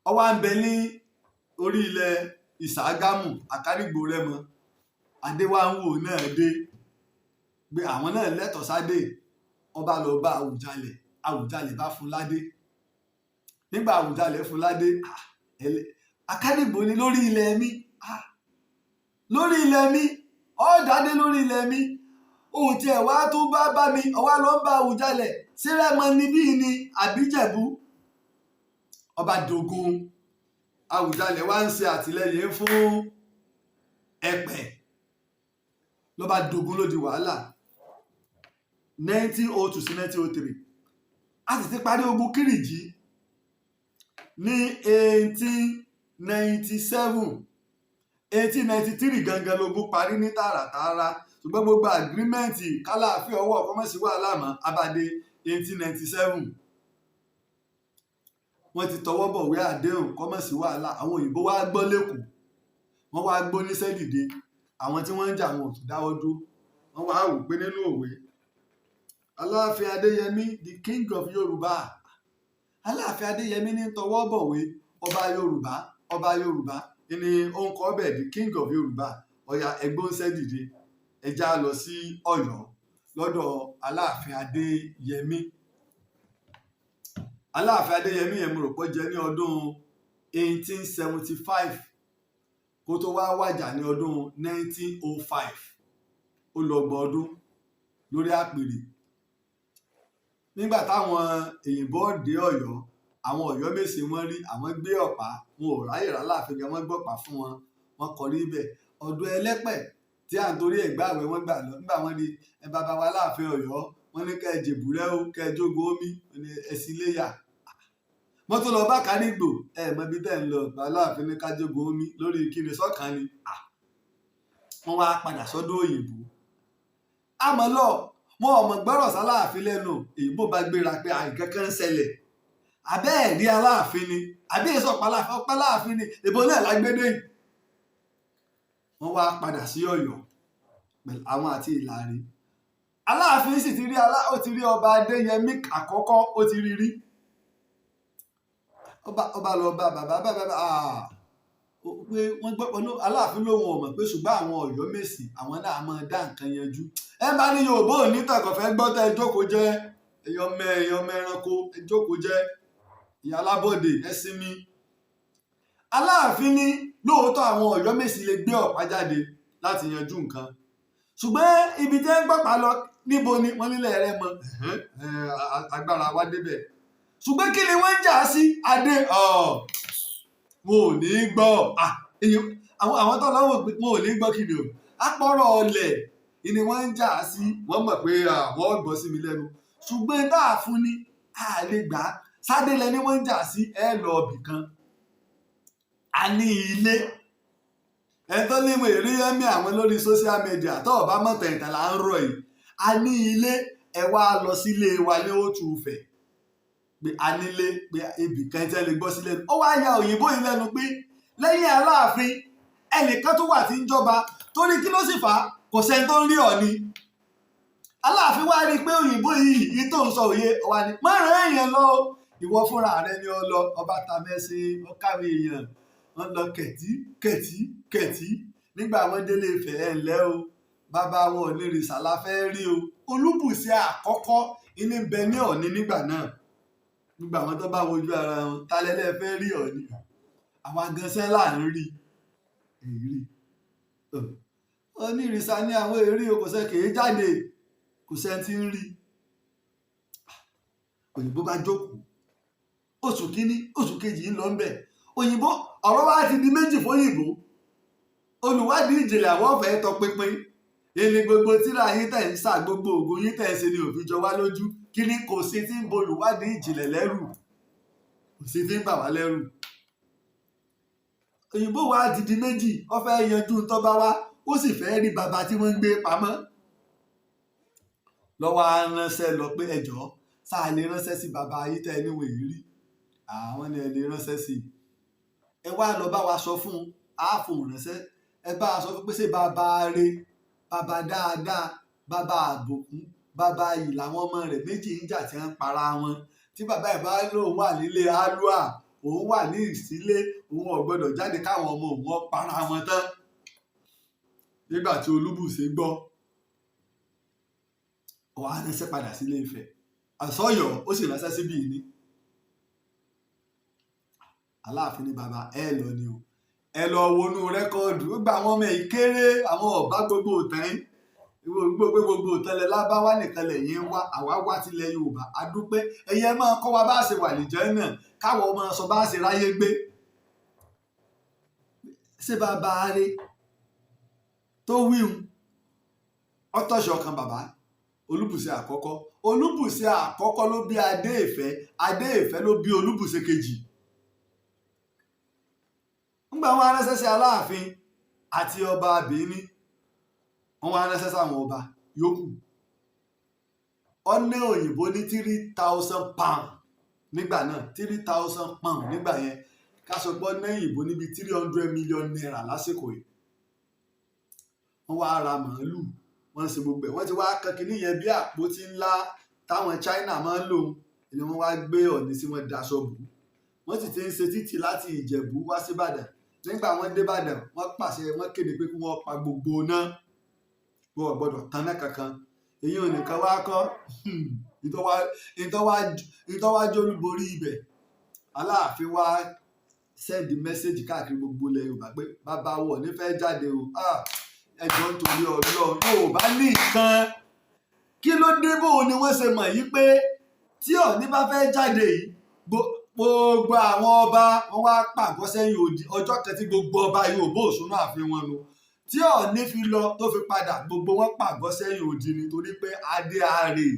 Ó wá ń bẹ ní orí ilẹ̀ Ìṣàgámù, Àkárìgbò Rẹ́mọ. Adéwáńwò náà dé pé àwọn náà lẹ́tọ̀ọ́ sádé. Ọba lọ bá Àwùjalẹ̀, Àwùjalẹ̀ bá fún ládé. Nígbà Àwùjalẹ̀ fún ládé, Àkárìgbò ni lórí ilẹ̀ mi, lórí ilẹ̀ mi ọ̀dàdé, lórí ilẹ̀ mi òun tiẹ̀ wá tún bá bá mi, ọwá ló ń bá Àwùjalẹ̀ sí Rẹ́mọ níbí ni àbíjẹ̀bú. Ọba dogun. Àwùjalẹ̀ wá ń ṣe àtìlẹ́yìn fún Ẹ̀pẹ̀, ló bá dogun, ló di wàhálà. 1902 sí 1903, a sì ti parí ogun Kírìjí ní 1897. 1893 gangan lógun parí ní tààràtààrà, ṣùgbọ́n gbogbo agreement kálàáfíà ọwọ́ kọ́mọ̀sí wàhálà mọ́ abàdé 1897. Wọ́n ti tọwọ́ bọ̀wé àdéhùn kọ́mọ̀sí wàhálà. Àwọn òyìnbó wá gbọ́ lẹ́kọ̀ọ́, wọ́n wá gbọ́ níṣẹ́ dìde. Àwọn tí wọ́n ń jà, wọn ò tún dáwọ́ dúró. Wọ́n wá wò pé nínú òwe Aláàfin Adéyẹmí, the king of Yorùbá, Aláàfin Adéyẹmí ní tọwọ́ bọ̀wé ọba Yorùbá, ọba Yorùbá ní ó ń kọ́ bẹ̀, the king of Yorùbá. Ọ̀yà ẹgbọ́nsẹ́ dìde, ẹja lọ sí Ọ̀yọ́ lọ́dọ̀ Aláàfin Adéyẹmí. Aláàfin Adéyẹmí yẹn, mo rò pé ó jẹ ní ọdún 1875 kó tó wá wàjà ní ọdún 1905. Ó lọ ọgbọ̀n ọdún lórí àpèrè. Nígbà táwọn èyìnbó dé Ọ̀yọ́, àwọn Ọ̀yọ́mèsì, wọ́n rí àwọn gbé ọ̀pá, wọn ò ráyè rà láàfin gan. Wọ́n gbọ̀pá fún wọn, wọ́n kọrí ibẹ̀ ọ̀dọ̀ Ẹlẹ́pẹ̀ tí à ń torí ẹ̀ gbààwẹ̀. Wọ́n gbà lọ. Nígbà wọ́n di ẹ bàbá wa láàfin Ọ̀yọ́, wọ́n ní kẹ́ ẹ jèbúrẹ́ o, kẹ́ ẹ jógun omi ẹ̀sìn iléyà. Wọ́n tún lọ bá Kárìgbò. Ẹ mọ ibi tẹ́ ń lọ, aláàfin ní ká jógun omi lórí kíni sọ́kàn ni. Wọ́n wá padà sọ́dọ̀ òyìnbó. Àmọ́ lọ, wọn ò mọ̀ gbọ́rọ̀ sáláàfin lẹ́nu. Èyìnbó bá gbéra pé àìkan kan ń ṣẹlẹ̀. Abẹ́ ẹ̀ rí aláàfin ni àbí èso ọ̀pá aláàfin ni ìbọn náà lágbédè yìí. Wọ́n wá padà sí Ọ̀yọ́ pẹ̀lú àwọn àti Ìlàrí. Aláàfin sì ti rí alá, ó ti rí ọba Adéyẹmí àkọ́kọ́, ó ti rí rí. Ọba lọ bá bàbá bàbá pé wọ́n gbọ́ pẹ̀lú aláàfin lòun ò mọ̀ pé, ṣùgbọ́n àwọn Ọ̀yọ́mèsì, àwọn náà máa dá nǹkan yanjú. Ẹ bá ní Yorùbá ò ní tàkọ̀ fẹ́ gbọ́ tẹ́ ẹ jókòó jẹ́. Ẹ̀yọ́ ọmọ ẹranko, ẹ jókòó jẹ́. Ìyá alábọ̀dé, ẹ sinmi. Aláàfin ní lóòótọ́ àwọn Ọ̀yọ́mèsì lè gbé ọ̀pá jáde láti yanjú nǹkan, ṣùgbọ́n ibi tí wọ́n gbọ́pá lọ, níbo ni wọ́n nílẹ̀ rẹ mọ agbára wa débẹ̀? Ṣùgbọ́n kí ni wọ́n ń jà sí adé? Wọn ò ní gbọ́. Àwọn tó lọ́wọ́, wọn ò ní gbọ́. Kí ni o apọ̀rọ̀ ọlẹ̀ ni wọ́n ń jà sí? Wọ́n mọ̀ pé àwọn gbọ́ sí mi lẹ́nu, ṣùgbọ́n tá a fún ni a lè gbà á sáde lẹni wọ́n ń jà sí. Ẹ lọ ibì kan, a ní ilé ẹ tó ní mo rí ẹmí àwọn lórí social media. Tó o bá mọ̀ tẹ̀yìntàn là ń rọ̀ yìí. A ní ilé, ẹ wá lọ sílé wa ní Òtù Ifẹ̀. Pé a nílé, pé ibì kan tí ẹ lè gbọ́ sí lẹ́nu. Ó wá ya òyìnbó yìí lẹ́nu pé lẹ́yìn Aláàfin, ẹnìkan tó wà tí ń jọba. Torí kí ló sì fà á? Kò sẹ́ni tó ń rí Ọ̀ọ̀ni. Aláàfin wá rí i pé òyìnbó yìí yìí tó ń sọ òye wà ní márùn èèyàn lọ o. Ìwọ fúnra rẹ ni ó lọ. Ọba ta mẹ́sìn, ó káwé èèyàn, wọ́n lọ kẹ̀tí kẹ̀tí kẹ̀tí. Nígbà wọn délé Ifẹ̀, ẹ̀ ńlẹ́ o, bàbá wọn Onírìṣà la fẹ́ rí o. Olúbùṣe àkọ́kọ́ ní bẹ ní Ọ̀ọ̀ni nígbà náà. Nígbà wọn tó bá wojú ara wọn, talẹ́lẹ́ fẹ́ rí Ọ̀ọ̀ni? Àwọn aganṣẹ́ là ń rí èrí. Onírìṣà ní àwọn èrí o, kò sẹ́ kèé jáde, kò sẹ́ tí ń rí. Òyìnbó bá jókòó oṣù kínní, oṣù kejì ń lọ ń bẹ̀. Òyìnbó, ọ̀rọ̀ wa ti di méjì fóyìnbó. Olùwádìí ìjìnlẹ̀ àwọn ọ̀fẹ́ tọpinpin èlé gbogbo tíra yín tẹ̀ ń sà, gbogbo ògùn yín tẹ̀ ń ṣe ni òfin jọ wá lójú. Kí ni kò sí tí ń bo olùwádìí ìjìnlẹ̀ lẹ́rù? Kò sí tí ń bà wá lẹ́rù. Òyìnbó wa ti di méjì. Ó fẹ́ yanjú tó bá wá, ó sì fẹ́ rí bàbá tí wọ́n ń gbé pamọ́. Lọ́wọ́ á ránṣẹ́ lọ pé ẹjọ́ sáà lè ránṣẹ́ sí bàbá yìí tẹ́ ẹ níwèé rí. Àwọn ni ẹ lè ránṣẹ́ sí i. Ẹ wá lọ bá wa sọ fún un, á fòun ránṣẹ́. Ẹ bá a sọ fún pé ṣé bàbá re, bàbá dáadáa, bàbá àbùkún, bàbá yìí làwọn ọmọ rẹ̀ méjì ń jà tí wọ́n ń para wọn. Tí bàbá ẹ̀ bá lóun wà nílé alúà, òun wà ní ìsílé, òun ò gbọ́dọ̀ jáde káwọn ọmọ òun ó para wọn tán. Nígbà tí Olúbùṣe gbọ́, ó wá ránṣẹ́ padà sílé Ifẹ̀ àsọyọ̀, ó sì ránṣẹ́ síbí ní Aláàfin ní bàbá ẹ lọ ni o, ẹ lọ wọnú record. Gbogbo àwọn ọmọ yìí kéré, àwọn ọba gbogbo òtán gbogbo gbogbo òtán lẹ lábáwá nìkan lẹ́yìn wá. Àwa wá tilẹ̀ Yorùbá, adúpẹ́. Ẹ̀yin ẹ máa kọ́ wa bá a ṣe wà lìjẹ́ náà, káwọn ọmọ sọ bá a ṣe ráyé gbé. Ṣé bàbá rẹ tó wíhun ọtọ̀ṣọ̀ ọkàn bàbá Olúbùṣe àkọ́kọ́? Olúbùṣe àkọ́kọ́ ló bí Adé Ìfẹ́. Adé Ìfẹ́ ló bí Olúbùṣe kejì. Ńgbà wọn aránṣẹ́ sí Aláàfin àti ọba Benin, wọn wá ránṣẹ́ sáwọn ọba yòókù. Ọ̀nà òyìnbó ní £3,000 nígbà náà, £3,000 nígbà yẹn, ká sọ pé ọ̀nà òyìnbó níbi ₦300 million lásìkò yìí. Wọ́n wá ra màálù, wọ́n ṣe gbogbo ẹ̀, wọ́n ti wá kan kínní yẹn bí àpótí ńlá táwọn China máa ń lò ní. Wọ́n wá gbé Ọ̀ọ̀ni sí, wọ́n daṣọ bò. Wọ́n sì ti ń ṣe títì láti Ìjẹ̀bú wá sí Ìbàdàn. Nígbà wọ́n dé Ìbàdàn, wọ́n pàṣẹ, wọ́n kéde pé kí wọ́n pa gbogbo náà, wọn ò gbọ́dọ̀ tanná kankan. Èyí ò nìkan wá kọ́. Ìtọ́wá jólúborí ibẹ̀, Aláàfin wá send message káàkiri gbogbo ilẹ̀ Yorùbá pé bàbá wọ̀ ní fẹ́ jáde o. Ẹjọ́, nítorí Ọlọ́run, Yorùbá ní nǹkan, kí ló dé? Bò ni wọ́n ṣe mọ̀ yí pé tí Ọọ̀ni bá fẹ́ jáde yìí, gbogbo àwọn ọba wọn wá pàgọ́ sẹ́yìn odi. Ọjọ́ kan tí gbogbo ọba Yorùbá òṣùnú ààfin wọn nu, tí Ọọ̀ni fi lọ tó fi padà, gbogbo wọn pàgọ́ sẹ́yìn odi ni, torí pé adé ààrẹ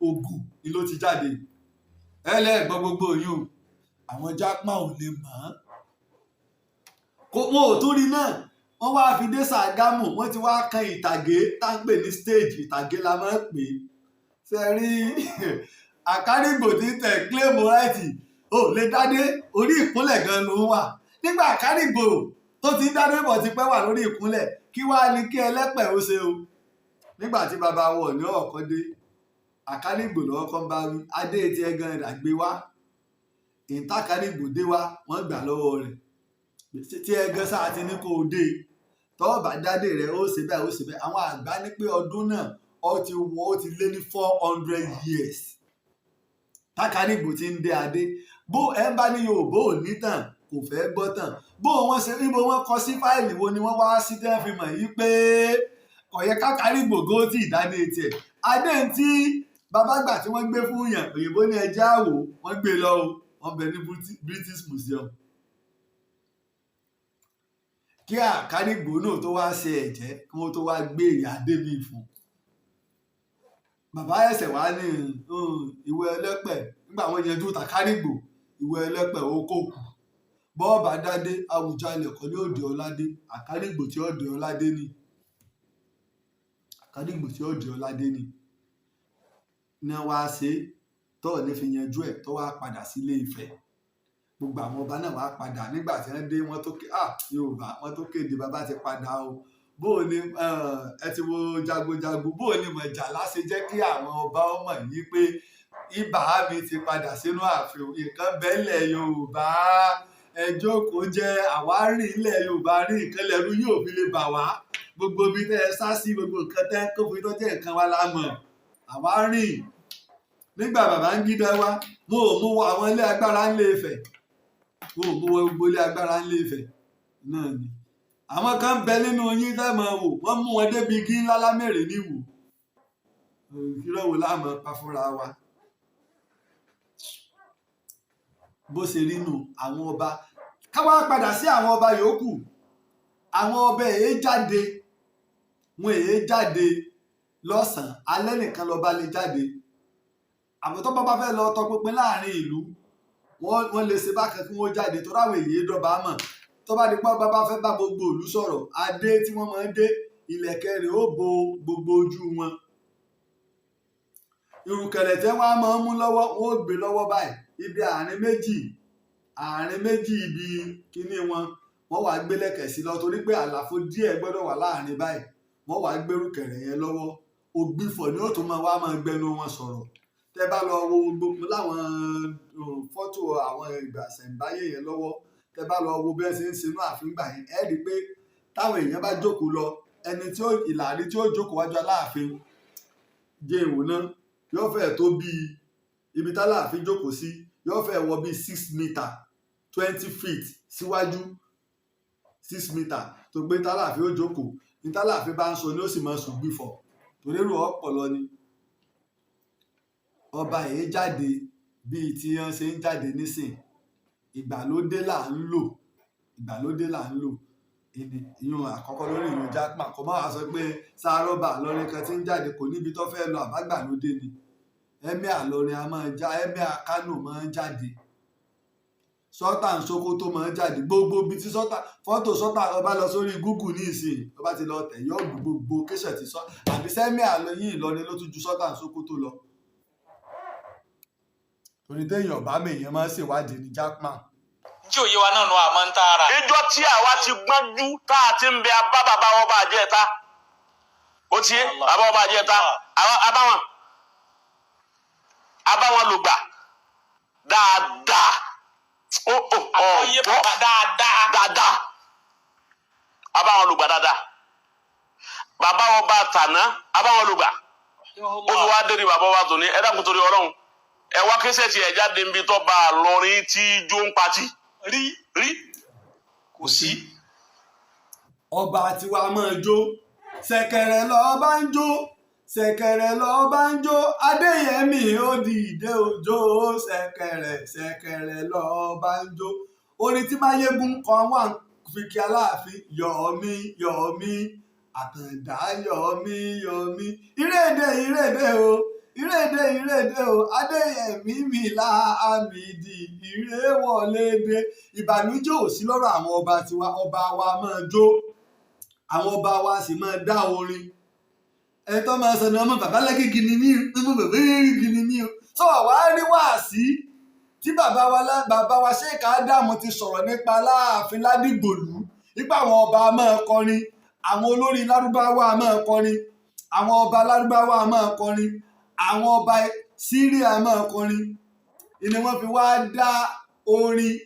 Ògùn ni ló ti jáde. Ẹlẹ́gbọ́n gbogbo yìí o, àwọn jápá ò lè mọ̀ ọ́n kò, wọn ò tún rí náà. Wọ́n wá fi dé Ṣàgámù, wọ́n ti wá kan ìtàgé tá ń pè ní stage. Ìtàgé la máa ń pè é. Ṣe rí Àkárìgbò tí ń tẹ̀ claim right, ó lè dádé, orí ìkúnlẹ̀ gan ló ń wà. Nígbà Àkárìgbò tó ti ń dádé bọ̀ ti pẹ́ wà lórí ìkúnlẹ̀, kí wàá ní kí ẹlẹ́pẹ̀ ó ṣe o? Nígbà tí bàbá wọ̀ ní ọ̀kan dé, Àkárìgbò lọ́wọ́ kan bá wí, adé tí ẹ gan ìdàgbé wá. Ìtàkárìgbò dé wá, wọ́n gbà lọ́wọ́ rẹ̀. Tí ẹ gan sáà ti ní kó o dé, tọ́wọ́ bá dádé rẹ̀, ó ṣe bẹ́ẹ̀, ó ṣe bẹ́ẹ̀. Àwọn àgbà ní pé ọdún náà ó ti wọ, ó ti lé ní 400 years tákàrígbò ti ń dé adé. Bó ẹ ń bá ní Yorùbá ò ní tàn, kò fẹ́ gbọ́ tàn. Bó wọ́n ṣe níbo, wọ́n kọ sí fáìlì wo ni wọ́n wá sí tẹ́ fi mọ̀ yí pé kò yẹ kákàrígbò gó tí ìdádé tiẹ̀ adé tí bàbá gbà tí wọ́n gbé fún yàn? Òyìnbó ní ẹjẹ́ àwò, wọ́n gbé lọ o, wọ́n bẹ ní British Museum. Kí Àkárìgbò náà tó wá ṣe ẹ̀jẹ́, kí wọ́n tó wá gbé ìyá adé mi fún bàbá ẹsẹ̀ wá ní ìwé ẹlẹ́pẹ̀. Nígbà wọ́n yanjú tàkárìgbò, ìwé ẹlẹ́pẹ̀ ó kò kù. Bọ́ọ̀bà dádé, Àwùjalẹ̀ kọ́ ní òde ọ̀ládé. Àkárìgbò tí òde ọ̀ládé ni, Àkárìgbò tí òde ọ̀ládé ni ní wá ṣe. Tọ́ọ̀ni fi yanjú ẹ̀, tó wá padà sílé Ifẹ̀. Gbogbo àwọn ọba náà wá padà. Nígbà tí wọ́n dé, wọ́n tó ké, ah, Yorùbá, wọ́n tó kéde bàbá ti padà o. Bó o ní ẹ ti wo jagunjagun, bó o ní Mọ̀jàlá ṣe jẹ́ kí àwọn ọba ọmọ yìí pé ibà mi ti padà sínú ààfin. Nǹkan bẹ́lẹ̀ Yorùbá, ẹ jókòó jẹ́ àwárí ilẹ̀ Yorùbá rí nǹkan lẹ́rú yóò fi lè bà wá. Gbogbo ibi tẹ́ ẹ sá sí, gbogbo nǹkan tẹ́ kó fi tó jẹ́ nǹkan wa la mọ̀ àwárí. Nígbà Babangida wá, wọn ò mú àwọn ilé agbára ńlé Ifẹ̀, wọn ò mú gbogbo ilé agbára ńlé Ifẹ̀ náà ni. Àwọn kan ń bẹ nínú yín tẹ́ mọ̀ wò, wọ́n mú wọn débi igi ńlá lámèrè níwò. Irọ́ wo la máa pa fúnra wa? Bó ṣe rí nu àwọn ọba. Ká wá padà sí àwọn ọba yòókù. Àwọn ọba èé jáde, wọn èé jáde lọ́sàn-án, alẹ́ nìkan lọ́ba lè jáde. Àmọ́ tó bá fẹ́ lọ tọpinpin láàrin ìlú, wọ́n lè ṣe bákan kí wọ́n jáde tó ráwọ̀ èyí dọ́ba mọ̀. Tó bá di pé ọba bá fẹ́ bá gbogbo ìlú sọ̀rọ̀, adé tí wọ́n máa ń dé, ìlẹ̀kẹ̀ rẹ̀ ó bo gbogbo ojú wọn. Ìrùkẹ̀rẹ̀ tí wọ́n á máa ń mú lọ́wọ́, wọ́n ó gbé lọ́wọ́ báyìí. Ibi àárín méjì, àárín méjì ibi kíní wọn, wọ́n wàá gbé lẹ̀kẹ̀ sí lọ, torí pé àlàfo díẹ̀ gbọ́dọ̀ wà láàrin báyìí. Wọ́n wàá gbérùkẹ̀rẹ̀ yẹn lọ́wọ́. Ògbìfọ̀ ni ó tún máa wá máa gbẹnu wọn sọ̀rọ̀. Tẹ́ bá lọ wo gbogbo láwọn fọ́tò àwọn ìgbà ṣẹ̀ǹbáyé yẹn lọ́wọ́, tẹ́ bá lọ wo bí wọ́n ṣe ń ṣe inú ààfin gbà yẹn, ẹ rí i pé táwọn èèyàn bá jókòó lọ, ẹni tí ó ìlàrí tí ó jókòó wájú Aláàfin jẹ́ ìwò náà yóò fẹ́ tó bíi ibi táláàfin jókòó sí, yóò fẹ́ wọ bíi 6 meter, 20 feet síwájú, 6 meter tó gbé táláàfin ó jókòó. Ní táláàfin bá ń sọ ni ó sì máa sùn gbìfọ̀, torí èrò ọpọlọ ni. Ọba èé jáde bíi tí wọ́n ṣe ń jáde nísìn. Ìgbàlódé là ń lò, ìgbàlódé là ń lò. Ìyún àkọ́kọ́ lórí ìyún Jackman kò máa sọ pé sárọ́bà lọ́rin kan tí ń jáde, kò níbi tó fẹ́ lọ, àbágbàlódé ni. Emir Ìlọrin a máa já, Emir Kánò máa ń jáde, Sultan Sokoto máa ń jáde. Gbogbo ibi tí Sultan, fọ́tò Sultan, ọba lọ sórí Google ní ìsìn, ọba ti lọ tẹ̀ yọ gbogbo kéṣẹ̀ tí sọ àbí sẹ́míà yín Ìlọrin ló tún ju Sultan Sokoto lọ. Torí téèyàn bá mi, èèyàn máa ń ṣèwádìí ní Jackman. Tí òye wa náà nù àmọ́ ń tààrà. Ìjọ tí àwa ti gbọ́njú tá a ti ń bẹ abá bàbá wọn bá jẹ́ ta, ó ti yé bàbá wọn bá jẹ́ ta, abáwọn abáwọn ló gbà dáadáa. Ó ó Àgbọ́yé ọ̀gbọ́ bàbá dáadáa. Dáadáa, abáwọn ló gbà dáadáa. Bàbá wọn bá tàná, abáwọn ló gbà. Ó fi wá dérí bàbá wa tó ní ẹ dákun torí Ọlọ́run, ẹ wá kẹsẹ̀ tí ẹ jáde níbi tó bá a lọrin tí jó ń patí rí rí kò sí. Ọba tiwa máa jó, ṣẹ̀kẹ̀rẹ̀ lọ́ba ń jó, ṣẹ̀kẹ̀rẹ̀ lọ́ba ń jó. Adéyẹmí ó dìde òjò, ṣẹ̀kẹ̀rẹ̀ ṣẹ̀kẹ̀rẹ̀ lọ́ba ń jó. Orin tí Máyégún kan wà fi kí Aláàfin: yọ̀ọ́mí yọ̀ọ́mí Àtàndá, yọ̀ọ́mí yọ̀ọ́mí, ìrèdè ìrèdè o, ìrèdè ìrèdè o, Adéyẹmí mi láàmìdí ìrèwọlédè. Ìbànújẹ́ ò sí lọ́rọ̀ àwọn ọba tiwa. Ọba wa máa jó, àwọn ọba wa sì máa dá orin. Ẹni tó máa sọ ní ọmọ bàbá lágége ni mí, ọmọ bàbá lágége ni mí o. Sọ wàá rí wáàsí tí bàbá wa Sheikh Ádámù ti sọ̀rọ̀ nípa Aláàfin Ládìgbòlù, nípa àwọn ọba máa kọrin, àwọn olórí Lárúbáwá máa kọrin, àwọn ọba Lárúbáwá máa kọrin, àwọn ọba Síríà máa kọrin, ni wọ́n fi wá dá orin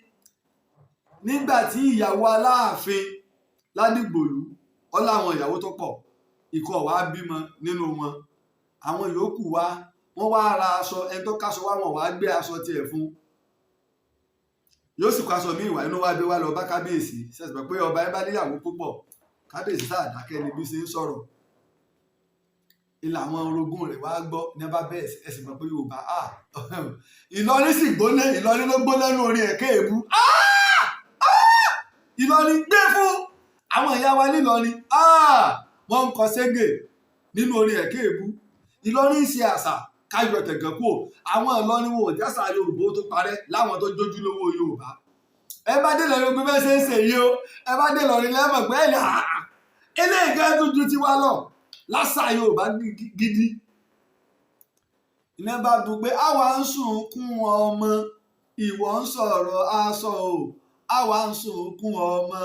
nígbà tí ìyàwó Aláàfin Ládìgbòlù ọ láwọn ìyàwó tó pọ̀, ikọ̀ wá bímọ nínú wọn. Àwọn yòókù wá, wọ́n wá ra aṣọ. Ẹni tó káṣọ wá, wọn wá gbé aṣọ tiẹ̀ fún, yóò sì kó aṣọ míì wá. Inú wa bí wá lọ bá kábíyèsí ṣẹ̀ṣẹ̀ pé ọba ẹ bá níyàwó púpọ̀. Kábíyèsí sáà dákẹ́ ni bí ṣe ń sọ̀rọ̀. Ilà àwọn orogún rẹ̀ wá gbọ́ ní bá bẹ́ẹ̀. Ẹ sì mọ̀ pé Yorùbá, ah, Ìlọrin sì gbóná. Ìlọrin ló gbóná nínú orin ẹ̀kẹ́ èbú. Ìlọrin gbé fún àwọn ìyá wa nílọrin, wọ́n ń kọ ségè nínú orin ẹ̀kẹ́ èbú. Ìlọrin ṣe àṣà káyọ̀ tẹ̀gàn kúò. Àwọn Ìlọrin wọn ò jásà Yorùbá ó tó parẹ́ láwọn tó jójúlówó Yorùbá. Ẹ bá dé Ìlọrin gbé bẹ́ẹ̀ ṣe ń ṣe yìí o. Ẹ bá dé Ìlọrin lẹ́mọ̀ pé ẹ̀ eléyìí gan tó ju tiwa lọ lásà Yorùbá gidi. Iná bá bu pé àwa ń sunkún ọmọ, ìwọ ń sọ̀rọ̀ aṣọ o. Àwa ń sunkún ọmọ,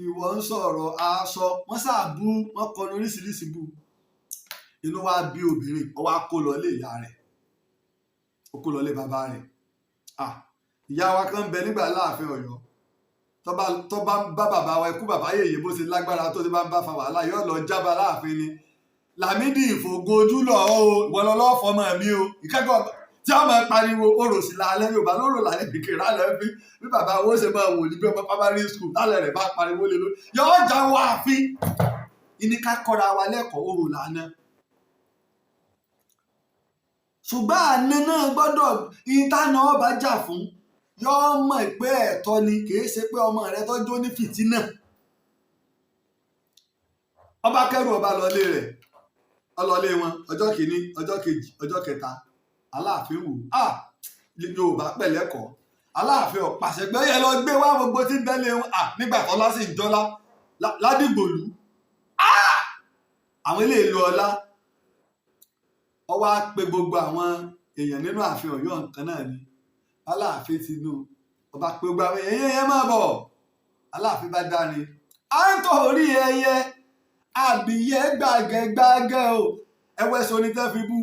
ìwọ ń sọ̀rọ̀ aṣọ. Wọ́n ṣàbú, wọ́n kọnu oríṣiríṣi bú. Inú wa bí obìnrin, ó wá kó lọ lé ìyá rẹ̀, ó kó lọ lé bàbá rẹ̀. Ah, ìyá wa kan bẹ nígbà láàfin Ọ̀yọ́, tó bá ń bá bàbá wa ikú bàbá yèyé bó ṣe lágbára tó ti bá ń bá fa wàhálà, yóò lọ jábà láàfin ni. Lámídì ìfògo ojú lọ o, ìwọ lọ lọ́ọ́ fọmọ mi o. Ìkẹ́kọ̀ọ́ tí a máa pariwo orò sí lálẹ́ Yorùbá lóró lálẹ́ kékeré lálẹ́ bí bàbá wo ṣe máa wò ní bí ọmọ primary school lálẹ́ rẹ̀ bá pariwo lé lórí, yóò já wá àfin. Ìní ká kọ́ra wa lẹ́kọ̀ọ́ orò lánàá, ṣùgbọ́n àna náà gbọ́dọ̀ ìtànà ọba jà fún yóò mọ̀ pé ẹ̀tọ́ ni, kì í ṣe pé ọmọ rẹ tó jó ní fìtínà. Ọba kẹrù, ọba lọlé rẹ̀, ọlọlé wọn. Ọjọ́ kìíní, ọjọ́ kejì, ọjọ́ kẹta, Aláàfin wò á. Yorùbá pẹ̀lẹ́kọ̀ọ́, Aláàfin ọ̀pàṣẹ pé ẹ lọ gbé wá gbogbo tí ń bẹ́lẹ̀ wọn. À nígbà tọ́lá sì ń jọlá ládìgbòlù, àwọn eléyìí lu ọlá. Ó wá pe gbogbo àwọn èèyàn nínú ààfin Ọ̀yọ́ nǹkan náà ni Aláàfin ti nù. Ọba pe gbogbo àwọn èèyàn yẹn, máa bọ̀. Aláàfin bá dárin à ń torí ẹyẹ àbíyẹ gbàgẹgbàgẹ o. Ẹwẹ́ sọ ní tẹ́ fi bú.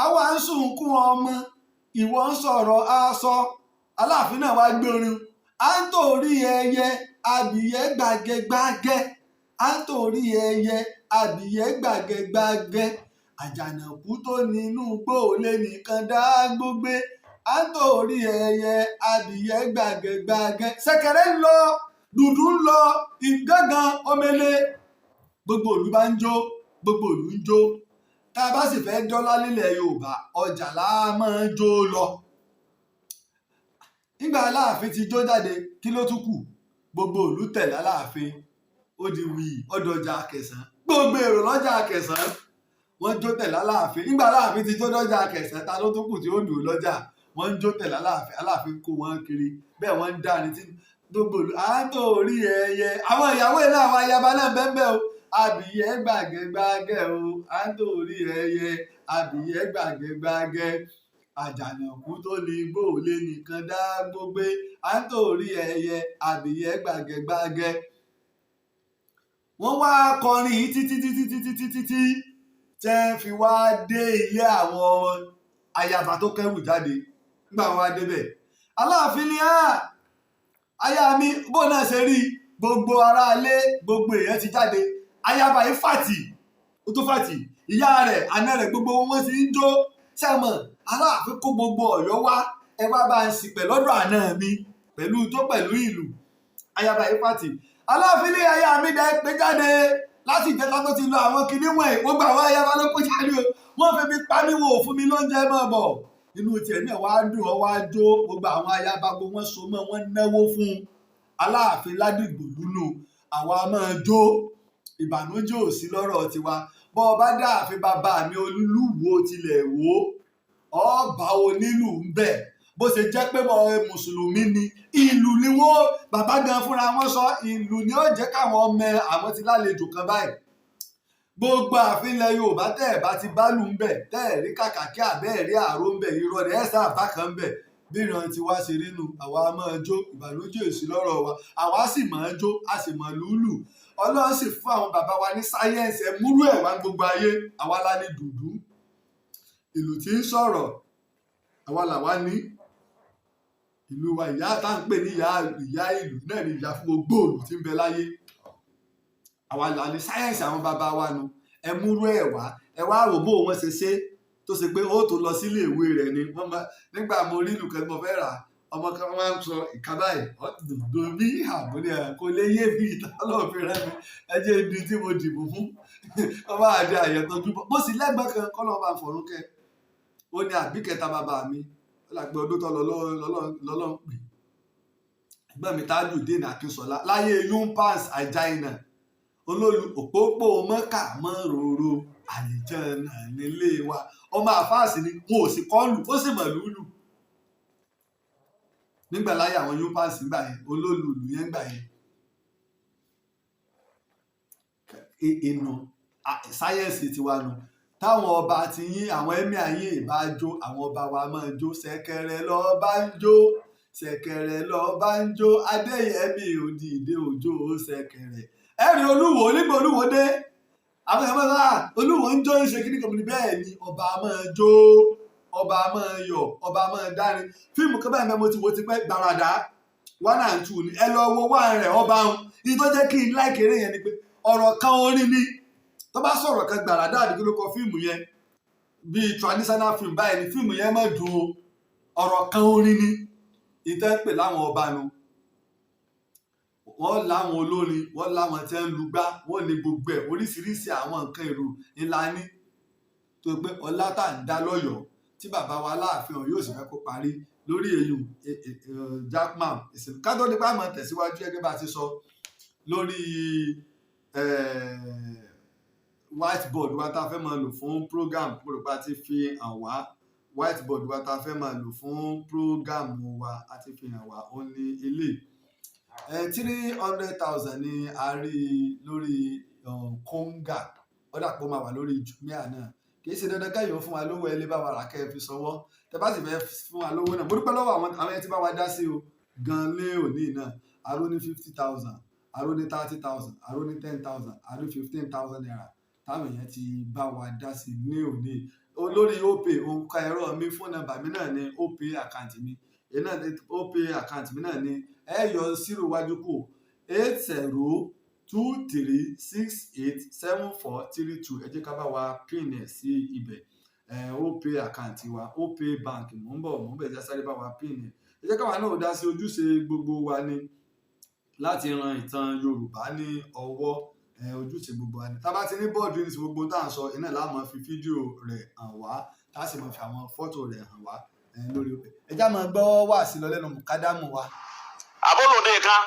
Àwa ń sunkún ọmọ, ìwọ ń sọ̀rọ̀ aṣọ. Aláàfin náà wá gbórin à ń torí ẹyẹ àbíyẹ gbàgẹgbàgẹ, à ń torí ẹyẹ àbíyẹ gbàgẹgbàgẹ, àjànàkú tó nínú gbòòlé nìkan dá gbógbé, à ń torí ẹyẹ àbíyẹ gbàgẹgbàgẹ. Ṣẹ̀kẹ̀rẹ̀ ń lọ, dùdú ń lọ, ìgángan omele, gbogbo ìlú bá ń jó, gbogbo ìlú ń jó. Tá a bá sì fẹ́ dọ́là nílẹ̀ Yorùbá, ọjà là á máa ń jó lọ. Nígbà Aláàfin ti jó jáde, kí ló tún kù? Gbogbo ìlú tẹ̀lé Aláàfin, ó di wì ọdọjà Akẹsàn. Gbogbo èrò lọ́jà Akẹsàn, wọ́n jó tẹ̀lé Aláàfin. Nígbà Aláàfin ti jó lọ́jà Akẹsàn, ta ló tún kù tí ó dùn lọ́jà? Wọ́n ń jó tẹ̀lé Aláàfin. Aláàfin kó wọn kiri bẹ́ẹ̀, wọ́n ń dáni tí gbogbo ìlú à ń torí ẹyẹ. Àwọn ìyàwó ìlú, àwọn ayaba náà bẹ́ẹ̀ o. Abìyẹ́ gbàgẹ́gbàgẹ́ o, à ń torí ẹyẹ abìyẹ́ gbàgẹ́gbàgẹ́, àjànàkú tó ní igbó ò lè nìkan dá gbógbé, à ń torí ẹyẹ abìyẹ́ gbàgẹ́gbàgẹ́. Wọ́n wá kọrin yìí títí títí títí títí tí tẹ́ fi wá dé ilé àwọn ayaba tó kẹ́rù jáde. Nígbà wọn wá débẹ̀, Aláàfin ni aya mi bó náà ṣe rí gbogbo aráalé, gbogbo èèyàn ti jáde. Ayaba yìí fàtì, ó tó fàtì, ìyá rẹ̀, àna rẹ̀, gbogbo wọn sì ń jó sẹ́mọ̀. Aláàfin kó gbogbo Ọ̀yọ́ wá, ẹ wá bá ń ṣìpẹ̀ lọ́dọ̀ àna mi pẹ̀lú tó pẹ̀lú ìlú. Ayaba yìí fàtì. Aláàfin ní aya mi dẹ pé jáde láti ìjẹta tó ti lọ àwọn kinní wọ̀nyí. Gbogbo àwọn ayaba ló kó jáde o, wọ́n fi mi pa mí, wò fún mi lóúnjẹ mọ́ bọ̀. Inú tiẹ̀ náà wá dùn, ọ́ wá jó. Gbogbo àwọn ayaba, gbogbo wọn so mọ́ wọn, náwó fún un. Aláàfin ládìgbò lúnú, àwa máa jó, ìbànújẹ́ ò sí lọ́rọ̀ tiwa. Bọ́ ọ bá dáàfin bàbá mi Olúwo tilẹ̀ wò ó, ọba onílù ń bẹ̀. Bó ṣe jẹ́ pé mọ mùsùlùmí ni, ìlú ni wọ́n bàbá gan fúnra wọn sọ, ìlú ni ó jẹ́ káwọn ọmọ àwọn ti lálejò kan báyìí. Gbogbo ààfin ilẹ̀ Yorùbá tẹ́ ẹ̀ bá ti bálù ń bẹ̀, tẹ́ ẹ̀ rí kàkàkí àbẹ́ ẹ̀ rí àró ń bẹ̀, irọ́ ni. Ẹ̀ sáà bá kan ń bẹ̀. Bí ìran tiwa ṣe rí nu, àwa máa jó, ìbànújẹ́ ò sí lọ́rọ̀ wa. Àwa sì máa jó, a sì máa lùlù. Ọlọ́run sì fún àwọn bàbá wa ní sáyẹ́ǹsì ẹ̀ múrú ẹ̀ wá gbogbo ayé. Àwa la ní dùndú, ìlú tí ń sọ̀rọ̀, àwa làwa ní ìlú wa. Ìyá tá à ń pè ní ìyá, ìyá ìlú náà ní ìyá fún gbogbo òlù tí ń bẹ láyé. Àwa là ní sáyẹ́ǹsì àwọn bàbá wa nu. Ẹ múrú ẹ̀ wá, ẹ wá wò bó wọn ṣe ṣe tó ṣe pé ó tó lọ sílé ìwé rẹ̀ ni wọ́n máa. Nígbà mo rí ìlú kan tí mo fẹ́ rà, ọmọ kan máa ń sọ ìka báyìí dòdò bí àbúrò ẹ̀ kò lè yé mi. Ìtọ́lọ́ fi rẹ́ mi, ẹ jẹ́ ibi tí mo dìbò fún, wọ́n máa di àyẹ̀tọ́jú bọ́. Mo sì lẹ́gbẹ̀ẹ́ kan kọ́ lọ́ọ́ bá fọ̀rún kẹ́. Ó ní àbíkẹta bàbá mi, ó là pé ọdún tó lọ lọ́lọ́ ń pè. Ẹ̀gbọ́n mi Tajudeen Akínsọlá láyé yumpans àjáìnà olólu òpópó mọ́kà mọ́ ròrò àlìjẹ́nà nílé wa. Ọmọ àfáàsì ni wọn ò sì kọ́ lù, ó sì mọ̀ lùlù nígbà láyé àwọn yumpans gbà yẹn, olólùlù yẹn gbà yẹn. Ìnù sáyẹ́ǹsì tiwa nu. Táwọn ọba ti yín, àwọn emir yín ìbá jó, àwọn ọba wa máa jó. Ṣẹ̀kẹ̀rẹ̀ lọ́ba ń jó, ṣẹ̀kẹ̀rẹ̀ lọ́ba ń jó, Adéyẹmí òdìdé òjò ṣẹ̀kẹ̀rẹ̀. Ẹ̀rí Olúwo, nígbà Olúwo dé, àwọn èèyàn máa ń sá, Olúwo ń jó, ń ṣe kíní kan ní. Bẹ́ẹ̀ ni, ọba máa jó, ọba máa yọ̀, ọba máa dárin. Fíìmù kan báyìí mẹ́mo tí wo ti pẹ́, Gbàràdá 1 and 2 ni. Ẹ lọ wo one rẹ̀, ọba ń ní tó jẹ́ kí n like eré yẹn ni pé ọ̀rọ̀ kan orin ni. Tó bá sọ̀rọ̀ kan, Gbàràdá àdìgbò ló kọ fíìmù yẹn, bíi traditional film báyìí ni fíìmù yẹn má dùn o. Ọ̀rọ̀ kan orin ni. Ìtẹ́ ń pè láwọn ọba nu, wọ́n láwọn olórin, wọ́n láwọn tí ń lugbá, wọ́n ní gbogbo ẹ̀, oríṣiríṣi àwọn nǹkan èrò ńlá ní tó pé ọlá tá à ń dá lọ́yọ̀ọ́ tí bàbá wa Aláàfin Ọ̀yọ́ yóò sì fẹ́ kó parí lórí èyí. Jackman ká tó nípa àmọ́ tẹ̀síwájú, gẹ́gẹ́ bá a ti sọ lórí whiteboard wa tá a fẹ́ máa lò fún program, mo rò pé a ti fi hàn wá. Whiteboard wa tá a fẹ́ máa lò fún program wa, a ti fi hàn wá, ó ní ilé 300,000 ní a rí lórí Konga. Ó dà pé ó máa wà lórí Jumia náà. Kì í ṣe dandan kẹ́yìn ó fún wa lówó, ẹ lè bá wa rà kẹ́ ẹ fi sanwó. Tẹ bá sì fẹ́ fún wa lówó náà, mo dúpẹ́ lọ́wọ́ àwọn ẹni tí bá wa dá sí o gan lé òní náà. Aró ní 50,000, aró ní 30,000, aró ní 10,000, aró ₦15,000 táwọn èèyàn ti bá wa dá sí ní òní olórí Opay. Òǹkà ẹ̀rọ mi, phone number mi náà ní Opay account mi, èyí náà ní Opay account mi náà ní. Ẹ yọ zero wájú kù, 8023687432. Ẹ jẹ́ ká bá wa pin ẹ̀ sí ibẹ̀. Opay account wa, Opay bank. Mò ń bọ̀, mò ń bẹ̀, jẹ́ sáré bá wa pin ẹ̀. Ẹ jẹ́ káwa náà dá sí. Ojúṣe gbogbo wa ni láti ran ìtàn Yorùbá ní ọwọ́. Ojúṣe gbogbo wa ni. Tá a bá ti ní bọ́ọ̀dù ní ti gbogbo tá à ń sọ iná la máa fi fídíò rẹ̀ hàn wá, tá a sì máa fi àwọn fọ́tò rẹ̀ hàn wá lórí Opay. Ẹ já máa gbọ́ wá sí lọ lẹ́nu mùkádámù wa. Àbólòdé kan,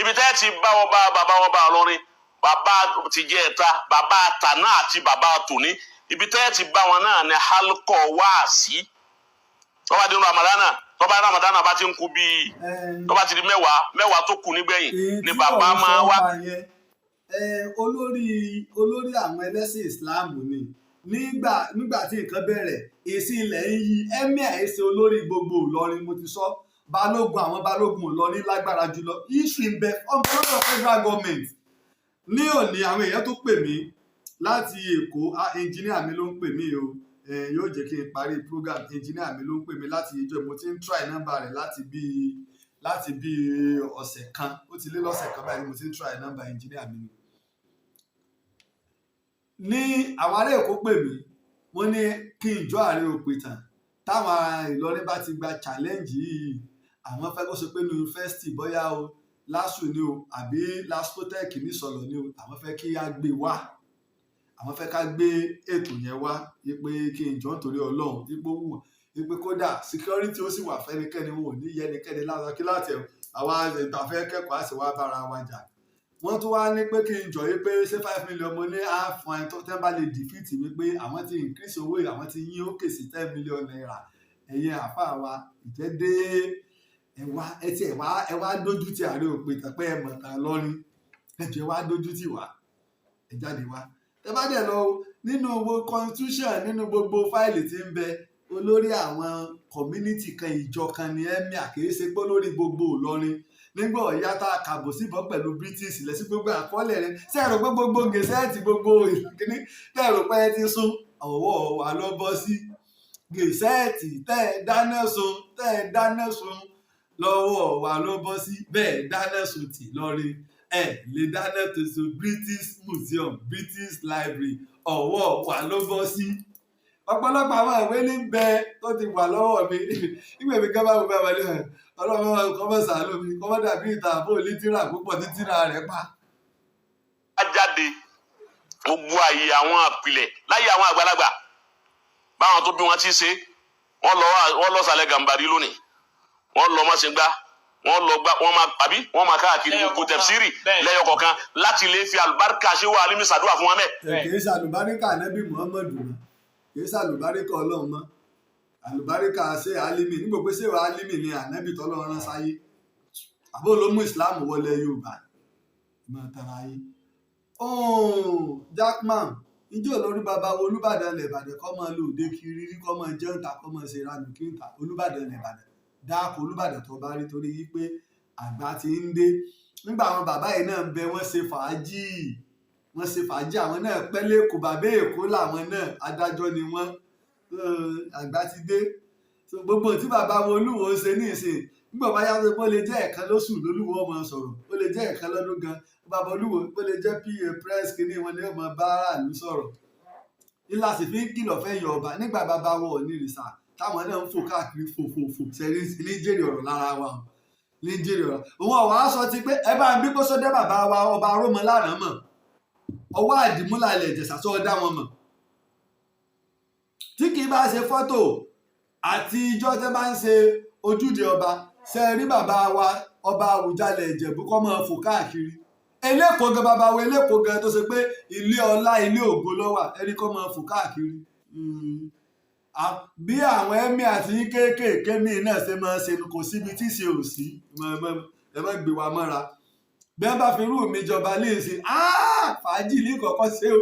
ibi tẹ́ ti bá wọn bá bàbá wọn bá Ìlọrin, bàbá tìjẹ́ ẹ̀ta, bàbá tàná àti bàbá tòní, ibi tẹ́ ti bá wọn náà ní halkọ wáàsí. Tọ́ba dínú Ramadana, tọ́ba Ramadana bá ti ń kú bíi, tọ́ba ti di mẹ́wàá mẹ́wàá tó kù nígbẹ̀yìn Èyí ni tí bàbá ọ̀rọ̀ máa sọ wá. pa yẹn, olórí àwọn ẹlẹ́sìn Islam ni nígbà tí nǹkan bẹ̀rẹ̀. Èsì ilẹ̀ ń yí emir ẹ̀ ṣe olórí gbogbo Ìlọrin. Mo ti sọ, balógun, àwọn balógun Ìlọrin lágbára jùlọ. Issue ń bẹ ọmọ lọ́dọ̀ federal government ní òní. Àwọn èèyàn tó pè mí láti Èkó, engineer mi ló ń pè mí o. Yóò jẹ́ kí n parí program. Engineer mi ló ń pè mí láti ìjọ. Mo ti ń try nọ́mbà rẹ̀ láti bíi ọ̀sẹ̀ kan, ó ti lé lọ́sẹ̀ kan báyìí mo ti ń try nọ́mbà engineer mi ni. Ní àwọn ará Èkó pè mí, wọ́n ní kí n jọ ààrẹ òpìtàn táwọn Ìlọrin bá ti gba challenge yìí, àwọn fẹ́ kó ṣe pé ní yunifásitì, bóyá o LASU ni o àbí LASPOTECH ní Ìsọlọ̀ ni o, àwọn fẹ́ kí á gbé wá, àwọn fẹ́ ká gbé ètò yẹn wá, wípé kí n jọ nítorí Ọlọ́run, wípé ó wù wọ́n, wípé kódà security ó sì wà fẹ́nikẹ́ni, wọn ò ní yẹ ẹnikẹ́ni lára kí láti ẹ̀ àwa ìtàfẹ́ kẹ́kọ̀ọ́ àti wá bára wa jà. Wọ́n tún wá ní pé kí n jọ yí pé ṣé 5 million. Mo ní àfọ̀n ẹ̀ tó tẹ́ bá lè defeat mi, pé àwọn ti increase owó yìí, àwọn ti yín òkè sí ₦10 million. Ẹ̀yin àáfàá wa ìjẹ́ dé, ẹ wá, ẹ ti ẹ wá dójú ti ààrẹ òpin tán pé ẹ mọ̀ tán lọ́rin. Ẹ jẹ́ wá dójú tì wá, ẹ jáde wá. Ẹ bá dẹ̀ lọ nínú owó constitution, nínú gbogbo fáìlì tí ń bẹ, olórí àwọn community kan, ìjọ kan ní emir, kì í ṣe pé olórí gbogbo Ìlọrin. Nígbà ọ̀yá tá a kàbò síbọn pẹ̀lú British lẹ́sí gbogbo àkọọ́lẹ̀ rẹ̀, ṣé ẹ rò pé gbogbo gazette, gbogbo kíní tẹ́ ẹ rò pé ẹ ti sún ọwọ́ wa ló bọ́ sí? Gazette tẹ́ ẹ dáná sun, tẹ́ ẹ dáná sun lọ́wọ́ wa ló bọ́ sí. Bẹ́ẹ̀ dáná sun tì lọ́rin, ẹ lè dáná tuntun British Museum, British Library, ọwọ́ wa ló bọ́ sí. Ọ̀pọ̀lọpọ̀ àwọn ìwé ní bẹ tó ti wà lọ́wọ́ mi. Nígbà mi ká bá wo bá wọlé ẹ̀, Ọlọ́run kọ́ mọ̀ sàánú mi, kọ́ mọ̀ dàbí ìta àbó lítírà púpọ̀ tí tírà rẹ̀ pa. Jáde gbogbo àyè àwọn àpilẹ̀ láyé àwọn àgbàlagbà báwọn tó bí wọn ti ṣe, wọ́n lọ, wọ́n lọ sàlẹ̀ Gàmbàrí lónìí, wọ́n lọ Mọ́sìngbà, wọ́n lọ gbá, wọ́n máa àbí wọ́n máa káàkiri gbogbo tẹ̀síìrì lẹ́yọ kọ̀ọ̀kan láti lè fi àlùbáríkà ṣé wà alimi sàdúrà fún wọn mẹ́. Ẹ kì í ṣe àlùbáríkà Ànábì Muhammadu mọ́, kì í ṣe àlùbáríkà Ọlọ́run mọ́, àlùbáríkà ṣé alimi nígbà pé ṣé wàá alimi ni Ànábì tọ́lọ́run rán sáyé, àbó ló mú Islam wọlé Yorùbá mọ́ tara yín. Jackman, Ijó lórí bàbá wo Olúbàdàn ilẹ̀ Ìbàdàn kọ́ máa lò òde kiri rí, kọ́ máa jẹun ta, kọ́ máa ṣe ranù kí n ta? Olúbàdàn ilẹ̀ Ìbàdàn, dáàkọ Olúbàdàn tó bá rí, torí wípé àgbà ti ń dé. Nígbà àwọn bàbá yìí náà ń bẹ, wọ́n ṣe fàájì, wọ́n ṣe fàájì. Àwọn náà pẹ́ lẹ́kọ̀ọ́, bàbá Èkó làwọn náà, adájọ́ ni wọ́n. Àgbà ti dé. So gbogbo tí bàbá wo Olúwo ń ṣe ní ìsìn, nígbà bá yá pé ó lè jẹ́ ẹ̀kan lóṣù lólúwo ọmọ sọ̀rọ̀, ó lè jẹ́ ẹ̀kan lọ́dún gan bàbá Olúwo, ó lè jẹ́ pa press kìíní wọn ni ó mọ bá aráàlú sọ̀rọ̀. Ilá sì fi ń kìlọ̀ fẹ́ yọ ọba nígbà bàbá wọn ò ní ìrìsà táwọn náà ń fò káàkiri, fò fò fò sẹ́rí ní jèrè ọ̀rọ̀ lára wa o, ní jèrè ọ̀rọ̀. Òun ọ̀wá sọ ti pé ẹ bá ń bí kó sọdẹ́ bàbá wa ọba Rómọ lánàá mọ̀, ọwọ́ àdìmúlà ilẹ̀ Ìjẹ̀ṣà sọ dá wọn mọ̀, tí kì í bá ṣe fọ́tò àti ijọ́ tẹ́ bá ń ṣe ojúde ọba. Ṣe rí bàbá wa ọba Àwùjalẹ̀ Ìjẹ̀bú kọ́ máa fò káàkiri eléko gan? Bàbá wa eléko gan tó ṣe pé ilé ọlá, ilé ògo ló wà, ẹni kọ́ máa fò káàkiri. Bí àwọn ẹ̀mí àti kéékèèké míì náà ṣe máa ṣe, kò síbi tí ṣe ò sí. Ẹ má gbé wa mọ́ra. Bí wọ́n bá fi irú mi jọba léèṣe, fàájì ní kọ̀kọ́ ṣe o,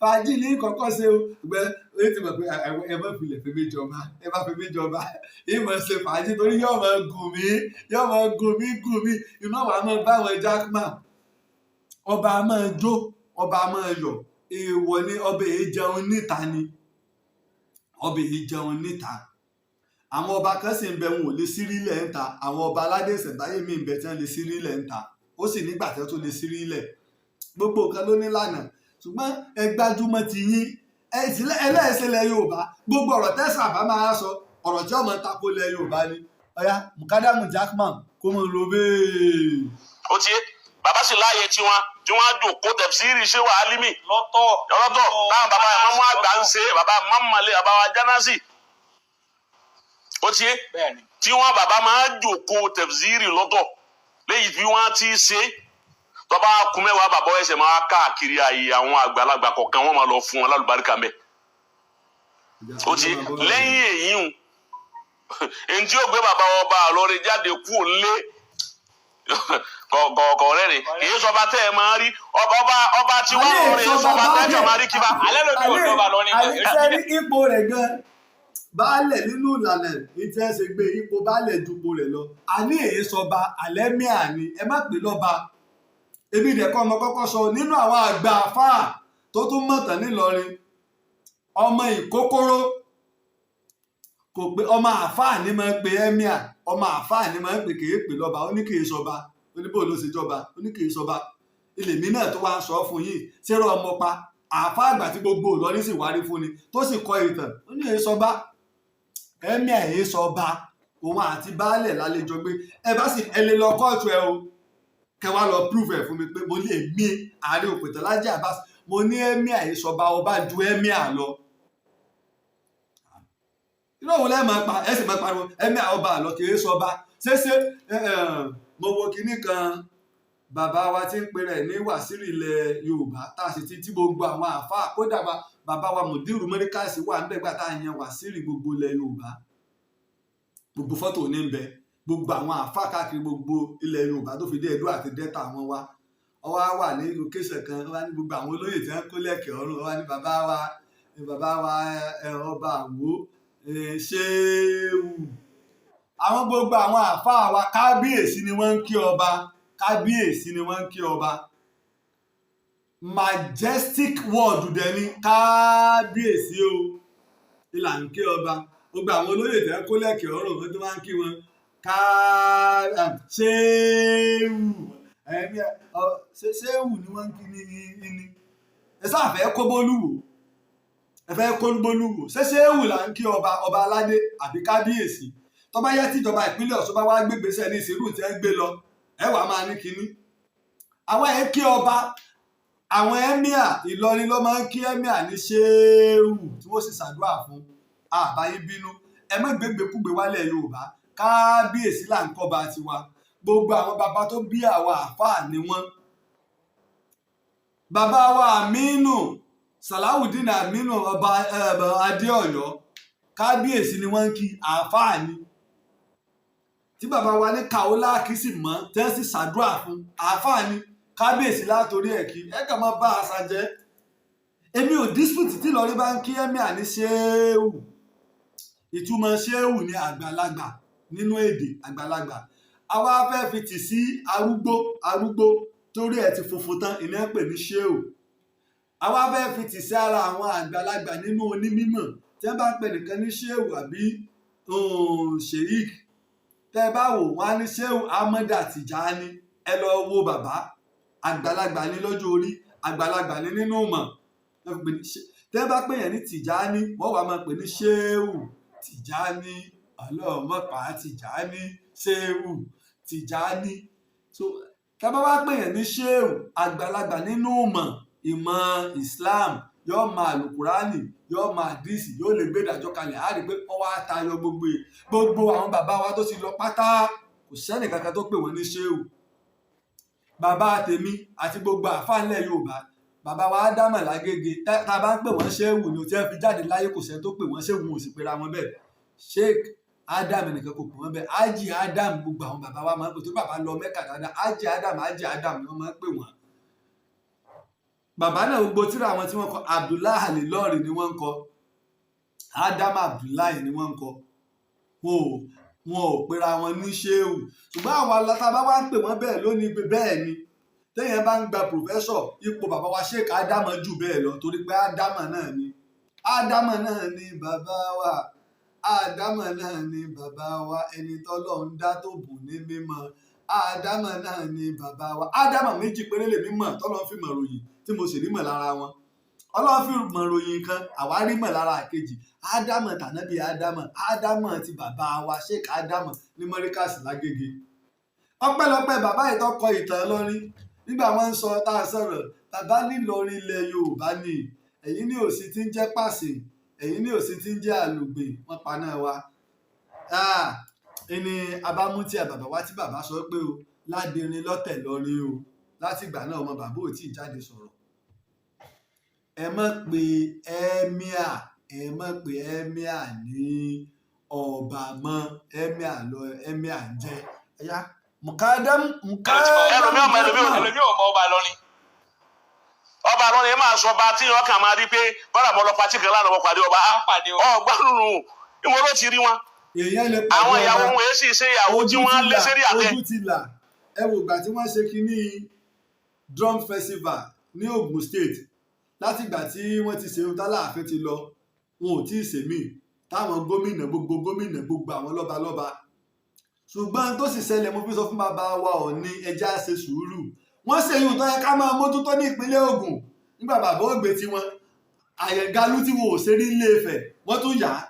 fàájì ní kọ̀kọ́ ṣe o. Gbẹ ẹ ti mọ̀ pé ẹ má filẹ̀ fi mí jọba. Ẹ má fi mí jọba, ìmọ̀ ṣe fàájì torí yóò máa gùn mí, yóò máa gùn mí, gùn mí. Iná wàá máa bá àwọn Jackman. Ọba máa jó, ọba máa yọ̀, èèwọ̀ ni. Ọba èyí jẹun níta ni, ọba èyí jẹun níta. Àwọn ọba kan sì ń bẹ, wọn ò lè sírílẹ̀ ń ta. Àwọn ọba aládé ìṣẹ̀ǹbáyé mi ń bẹ tí wọ́n lè sírílẹ̀ ń ta, ó sì nígbà tí wọ́n tó lè sírílẹ̀. Gbogbo nǹkan ló ní lànà, ṣùgbọ́n ẹ gbájúmọ́ ti yín. Ẹlẹ́ẹ̀ṣẹ̀lẹ̀ Yorùbá, gbogbo ọ̀rọ̀ tẹ́sán àbá máa sọ, ọ̀rọ̀ tí ọmọ tako lẹ̀ Yorùbá ni. Ọ̀yá Mukadamu Jackman kó mọ̀ lọ bẹ́ẹ̀. Ó ti yé, bàbá sì láàyè tiwọn tí wọ́n á jòkó tẹ̀síìrì ṣé wàá límì lọ́tọ̀. Lọ́tọ̀ táwọn bàbá mọ́mú àgbà ń ṣe, bàbá mọ́mọ́lé, bàbá wa jánásì, ó ti yé, Bẹ́ẹ̀ni. tí wọ́n bàbá máa jòkó tẹ̀síìrì lọ́tọ̀ léyìí bí wọ́n ti ṣe. Tọ́ba kun mẹ́wàá, bàbá ẹsẹ̀ máa káàkiri ààyè àwọn àgbàlagbà kọ̀ọ̀kan, wọ́n máa lọ fún wọn lálùbáríkà mẹ́. Ó ti lẹ́yìn èyí ń ntí ó gbé bàbá ọba àlọ́rin jáde kú òǹlé kọ̀ọ̀kọ̀ rẹ̀ ni kì í sọba tẹ́ ẹ máa rí ọba ọba ọba tí wọ́n lọ́rin sọba tẹ́ ẹ máa rí kíba. Alẹ́ ló ní òdo bá lọ́rin gan. Sẹ́rí ipò rẹ̀ gan, baálẹ̀ nínú ìlànà ìtí ẹ ṣe gbé ipò baálẹ̀ dupò rẹ̀ lọ. Àní èyí sọba alẹ́míà ni, ẹ má pè lọ́ba. Èmi dẹ̀kọ́ ọmọ kọ́kọ́ sọ nínú àwọn àgbà àfáà tó tún mọ̀tàn nílọrin, ọmọ ìkókóró kò pé ọmọ àfáà ní máa ń pe emir, ọmọ àfáà ní máa ń pè, kèé pè lọ́ba. Ó ní kèé sọba, ó ní bóun ló ṣe jọba, ó ní kèé sọba. Ilé mi náà tó wá ń sọ fún yín ṣérò ọmọ pa àfáà àgbà tí gbogbo Ìlọrin sì wárí fún ni, tó sì kọ ìtàn, ó ní èé sọba, emir èé sọba. Òun àti baálẹ̀ lálejò gbé. Ẹ bá sì ẹ lè lọ kóòtù ẹ o, kẹ wá lọ prove ẹ fún mi pé mo lè mí ààrẹ òpìtàn Lájí Abbas, mo ní emir èé sọba, ọba ju emir lọ. Irú òun lẹ́ẹ̀ máa pa, ẹ sì máa pariwo emir ọba àlọ́ kì í sọba. Ṣéṣe mo wo kinní kan, bàbá wa tí ń pe rẹ̀ ní wàsíìrì ilẹ̀ Yorùbá, tá a sì ti tí gbogbo àwọn àáfàá, kódà bàbá wa mùdírù mọ́ríkàsì wà ń bẹ̀gbà tá a yan wàsíìrì gbogbo ilẹ̀ Yorùbá. Gbogbo fọ́tò ní ń bẹ, gbogbo àwọn àáfàá káàkiri gbogbo ilẹ̀ Yorùbá tó fi dé Ẹdó àti Delta àwọn wa. Ọwọ́ á wà ní location kan, wọ́n á ní gbogbo àwọn olóyè tí wọ́n kó lẹ̀kẹ̀ ọ̀run, wọ́n á ní bàbá wa ọba Àwó ṣéwù, àwọn gbogbo àwọn àáfàá wa, kábíyèsí ni wọ́n ń kí ọba, kábíyèsí ni wọ́n ń kí ọba. Majestic word dẹ̀ ni kábíyèsí o, ìlà ń kí ọba. Gbogbo àwọn olóyè tẹ́ kó lẹ̀kẹ̀ ọ̀run, wọ́n tó máa ń kí wọn ṣéwù, ṣéwù ni wọ́n ń kí ní ní. Ẹ sáà fẹ́ kó bólúwò, ẹ fẹ́ kó bólúwò. Ṣé ṣéwù là ń kí ọba, ọba aládé, àbí kábíyèsí? Tó bá yẹ tíjọba ìpínlẹ̀ Ọ̀ṣun bá wá gbégbèsè ní ìṣirò tí ẹ ń gbé lọ, ẹ wàá máa ní kinní àwọn ẹ̀ ń kí ọba. Àwọn emir Ìlọrin ló máa ń kí emir ní ṣéwù, tí wọ́n sì ṣàdúrà fún àbáyé bínú. Ẹ má gbégbékúgbé wálẹ̀ Yorùbá. Kábíyèsí là ń kọ́ba tiwa. Gbogbo àwọn bàbá tó bí àwọn àáfàá ni wọ́n. Bàbá wa Aminu Salawudeen Aminu, ọba Adéọ̀yọ́, kábíyèsí ni wọ́n ń kí, àáfàá ni. Tí bàbá wa ní Kaolack sì mọ́ tẹ́ sì ṣàdúrà fún, àáfàá ni, kábíyèsí látòrí ẹ̀ kí ẹ kàn máa bá àṣà jẹ́. Èmi ò dispute tí Ìlọrin bá ń kí emir ní ṣéwù. Ìtumọ̀ ṣéwù ní àgbàlagbà nínú èdè àgbàlagbà. Àwa fẹ́ fi tì sí arúgbó, arúgbó torí ẹ̀ ti funfun tán, ìní ẹ̀ pè ní ṣéwù. Àwa fẹ́ fi tì sí ara àwọn àgbàlagbà nínú onímọ̀. Tí wọ́n bá ń pè nìkan ní ṣéwù àbí sheik, tẹ́ ẹ bá wò wọ́n á ní Ṣéwù Ahmada Tijani. Ẹ lọ wo bàbá, àgbàlagbà ní lọ́jọ́ orí, àgbàlagbà ní nínú ìmọ̀. Tẹ́ ẹ bá pè yẹn ní Tijani, wọ́n wàá máa pè ní Ṣéwù Tijani, ọlọ́mọpá Tijani, Ṣéwù Tijani. So tẹ́ bá wá pè yẹn ní Ṣéwù, àgbàlagbà nínú ìmọ̀, ìmọ̀ Islam, yóò máa alukurani, yóò máa àdìsí, yóò lè gbé ìdájọ́ kalẹ̀. Á rí i pé wọ́n wá tayọ gbogbo àwọn bàbá wa tó ti lọ pátá. Kò sẹ́nì kankan tó pè wọ́n ní Ṣéwù. Bàbá tèmi àti gbogbo àfáà ńlẹ̀ Yorùbá, bàbá wa Ádámà Lágége, tá a bá ń pè wọ́n Ṣéwù ni ò tí wọ́n fi jáde láyé, kò sẹ́ni tó pè wọ́n Ṣéwù, wọn ò sì pera wọn bẹ́ẹ̀. Sheikh Adam nìkan kò pè wọ́n bẹ́ẹ̀. Ájì Adam, gbogbo àwọn bàbá wa máa ń pè tó bàbá lọ Mẹ́kà dáadáa, Ájì Adam, Ájì Adam ni wọ́n máa ń pè wọ́n. Bàbá náà, gbogbo tíra àwọn tí wọ́n kọ, Abdullahi Alilori ni wọ́n ń kọ, Adam Abdullahi ni wọ́n ń kọ. Wọn ò pera wọn ní Ṣéwù. Ṣùgbọ́n àwọn aláta bá wá ń pè wọ́n bẹ́ẹ̀ lónìí pé bẹ́ẹ̀ ni téèyàn bá ń gba professor, ipò bàbá wa Sheikh Ádámọ̀ jù bẹ́ẹ̀ lọ, torí pé Ádámọ̀ náà ni, Ádámọ̀ náà ni bàbá wa, Ádámọ̀ náà ni bàbá wa, ẹni tọ́lọ́run dá tó bùn ní mímọ́. Ádámọ̀ náà ni bàbá wa. Ádámọ̀ méjì péré lèmi mọ̀ tọ́lọ́run fi mọ̀ ròyìn, tí mo sì rí mọ̀ lára wọn. Ọlọ́run fi mọ̀ ròyìn kan, àwa rí mọ̀ lára àkejì. Ádámọ̀ tànábì Ádámọ̀, Ádámọ̀ ti bàbá wa Sheikh Ádámọ̀ ní Mọ́ríkàsì Lágége. Ọpẹ́lọpẹ́ bàbá yìí tó kọ ìtàn Ìlọrin. Nígbà wọn ń sọ tá a sọ̀rọ̀, bàbá nílọrin ilẹ̀ Yorùbá ni, ẹ̀yin ní òsì tí ń jẹ́ pàṣẹ, ẹ̀yin ní òsì tí ń jẹ́ àlùgbè, wọ́n paná wa. Ẹni abámútí ẹ bàbá wa tí bàbá sọ pé o ládìrín lọ́tẹ̀ lọ́rin o. Láti ìgbà náà, ọmọ bàbá ò tí ì jáde sọ̀rọ̀. Ẹ mọ̀ pé emir, ẹ mọ̀ pé emir ní ọba mọ́. Emir lọ, emir ń jẹ́ ẹ̀yà mukadam mukadam. Ẹlòmíì ọmọ ẹlòmíì ò Ẹlòmíì ò mọ ọba lọrin. Ọba lọ́rin máa sọ ọba tí wọn kàn máa rí pé bọ́dà bọ́ lọ patí kan lánàá, wọ́n pàdé ọba. Á pàdé o. Ọgbàlùnù ìwọ ló ti rí wọn. Èèyàn lè pàdé Àwọn ìyàwó ọba. wọn èyí sì ṣe ìyàwó tí Ojú wọ́n ti lé là, sérí àtẹ. Ojú ti là. Ẹ wò ìgbà tí wọ́n ṣe kínní drum festival ní Ogun State. Látìgbà tí wọ́n ti ṣe ohun tálàáfin ti lọ, wọn ò tí ì ṣèmí táwọn gómìnà, gbogbo gómìnà, gbogbo àwọn lọ́balọ́ba. Ṣùgbọ́n tó sì ṣẹlẹ̀, mo fi sọ fún bàbá wa Ọọ̀ni, ẹja ṣe sùúrù. Wọ́n ṣe èyí tó yẹ ká máa mójútó ní ìpínlẹ̀ Ògùn. Nígbà bàbá ògbé tiwọn àyẹ̀gálú tí wọn ò ṣe rí Ilé Ifẹ̀, wọ́n tún yà á,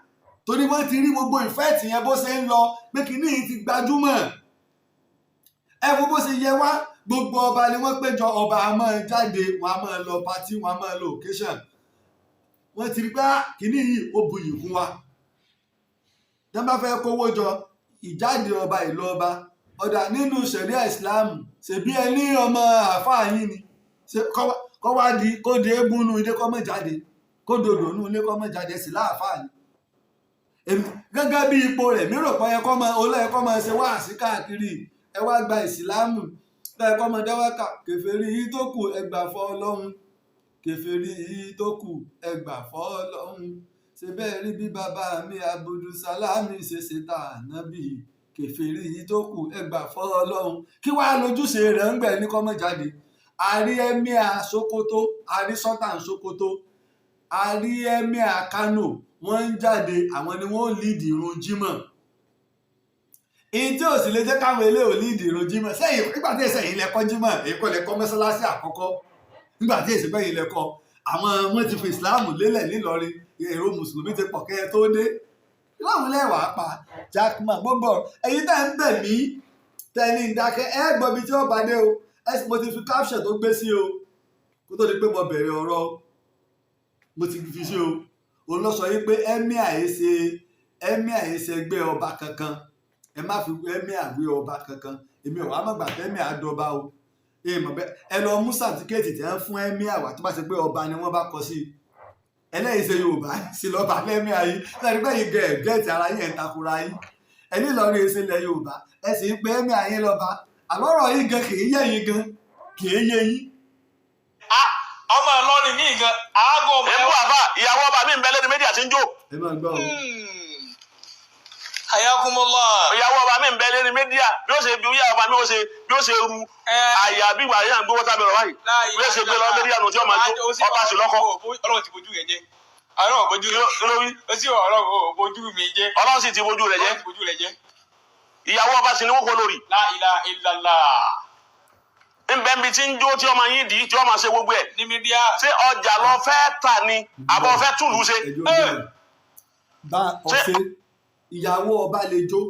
torí wọ́n ti rí gbogbo ìfẹ́ tìyẹn bó ṣe ń lọ pé kínní yìí ti gbajúmọ̀. Ẹ wo bó ṣe yẹ wá, gbogbo ọba ni wọ́n péjọ. Ọba a máa jáde, wọn a máa lọ party, wọn a máa lọ occasion. Wọ́n ti rí pé kínní yìí ó buyì kún wa. Tí wọ́n bá fẹ́ kówó jọ, ìjáde ọba, ìlú ọba ọ̀dà nínú ṣẹ̀ríà ìsìláàmù, ṣèbí ẹ ní ọmọ àáfàá yín ni. Ṣé kọ́ wá di kó de eégún nú ilé kọ́ mọ́ jáde, kó dodò nú ilé kọ́ mọ́ jáde sí láàfáà ni? Gẹ́gẹ́ bí ipò rẹ̀, mi rò pé ẹ kọ́ máa olóyè kọ́ máa ṣe wáàsí káàkiri, ẹ wá gba ìsìláàmù, ẹ kọ́ máa dáwàkà kèfèrí yìí tó kù, ẹ gbà fọ́ Ọlọ́run, kèfèrí yìí tó kù, ẹ gbà fọ́ Ọlọ́run. Ṣe bẹ́ẹ̀ rí bí bàbá mi Abudu Salami ṣe ṣe ta ànábì? Kèfèrí yìí tó kù, ẹ gbà fọ́ Ọlọ́run. Kí wàá lójúṣe rẹ̀ ń gbẹ̀ ní kọ́ mọ́ jáde? Àrí emir Sokoto, àrí Sultan Sokoto, àrí emir Kano, wọ́n ń jáde, àwọn ni wọ́n lead ìrun jímọ̀. Èyí tí ò sì lè jẹ́ káwọn eléyìí ò lead ìrun jímọ̀ sẹ́yìn, nígbà tí èsì ẹ̀yìn lẹ́kọ́ jímọ̀, èyí kọ́ lẹ́kọ́ mọ́sálásí àkọ́kọ́. Nígbà tí èsì bẹ́yìn lẹ́kọ́, àwọn wọ́n ti fi ìsìláàmù lélẹ̀ nílọrin, èrò mùsùlùmí ti pọ̀ kẹ́ ẹ tó dé láwọn lẹ́wàá pa Jackman. Gbogbo ẹ̀yin tẹ́ ń bẹ̀ mí, tẹ́ ní dákẹ́, ẹ gbọ́ ibi tí ó bá dé o. Ẹ sì mo ti fi caption tó gbé sí o kó tó di pé mo bẹ̀rẹ̀ ọ̀rọ̀, mo ti fi sí o. Òun lọ sọ yìí pé emir yìí ṣe, emir yìí ṣe ẹgbẹ́ ọba kankan, ẹ má fi emir wé ọba kankan. Èmi ò wá mọ̀ gbà pé emir dọba o. Ẹ mọ̀ bẹ́ẹ̀, ẹ lọ mú certificate tí wọ́n fún emir wá, tó bá ṣe pé ọba ni wọ́n bá kọ sí i. Ẹlẹ́yìí ṣe Yorùbá sí lọ́ba lẹ́mí ayé lẹ́yìn pé yìí gẹ̀ gẹ́ẹ̀tì ara yín, ẹ̀ ń takora yín. Ẹni Ìlọrin ṣe ilẹ̀ Yorùbá, ẹ sì ń pe emir yín lọ́ba. Àlọ́rọ̀ yìí gan kì í yé yín, gan kì í yé yín. Ah, ọmọ Ìlọrin míì gan. Aago Ẹ̀ ń bú àfà, ìyàwó ọba mi ń bẹ lẹ́nu méjì àti ń jó. Ẹ máa gbọ́ o. Hayakumullah. Ìyàwó ọba mi ń bẹ lẹ́nu méjì à bí ó ṣe bí ìyàwó ọba mi ó ṣe bí ó ṣe ru àyà bí ìgbà yẹn ń gbé wọ́tá bẹ̀rẹ̀ báyìí, bí ó ṣe gbé lọ méjì àná tí ó máa jó, ọba sì lọ́kọ. Ọlọ́run ti bojú rẹ̀ jẹ́. Ọlọ́run bojú Kí ló wí? Ó sì Ọlọ́run ò bojú mi jẹ́. Ọlọ́run sì ti bojú rẹ̀ jẹ́. Ọlọ́run ti bojú rẹ̀ jẹ́. Ìyàwó ọba sì ni wọ́n kó lórí. La ilaha illallah. Nbẹ nbi tí ń jó, tí ọmọ yín dì í, tí ọmọ ṣe gbogbo ẹ̀. Ní media. Ṣé ọjà lọ fẹ́ tà ni àbọ̀ fẹ́ túlù ṣe? Ẹjọ́ bẹ́ẹ̀ bá ọ̀sẹ̀ ìyàwó ọba lè jó,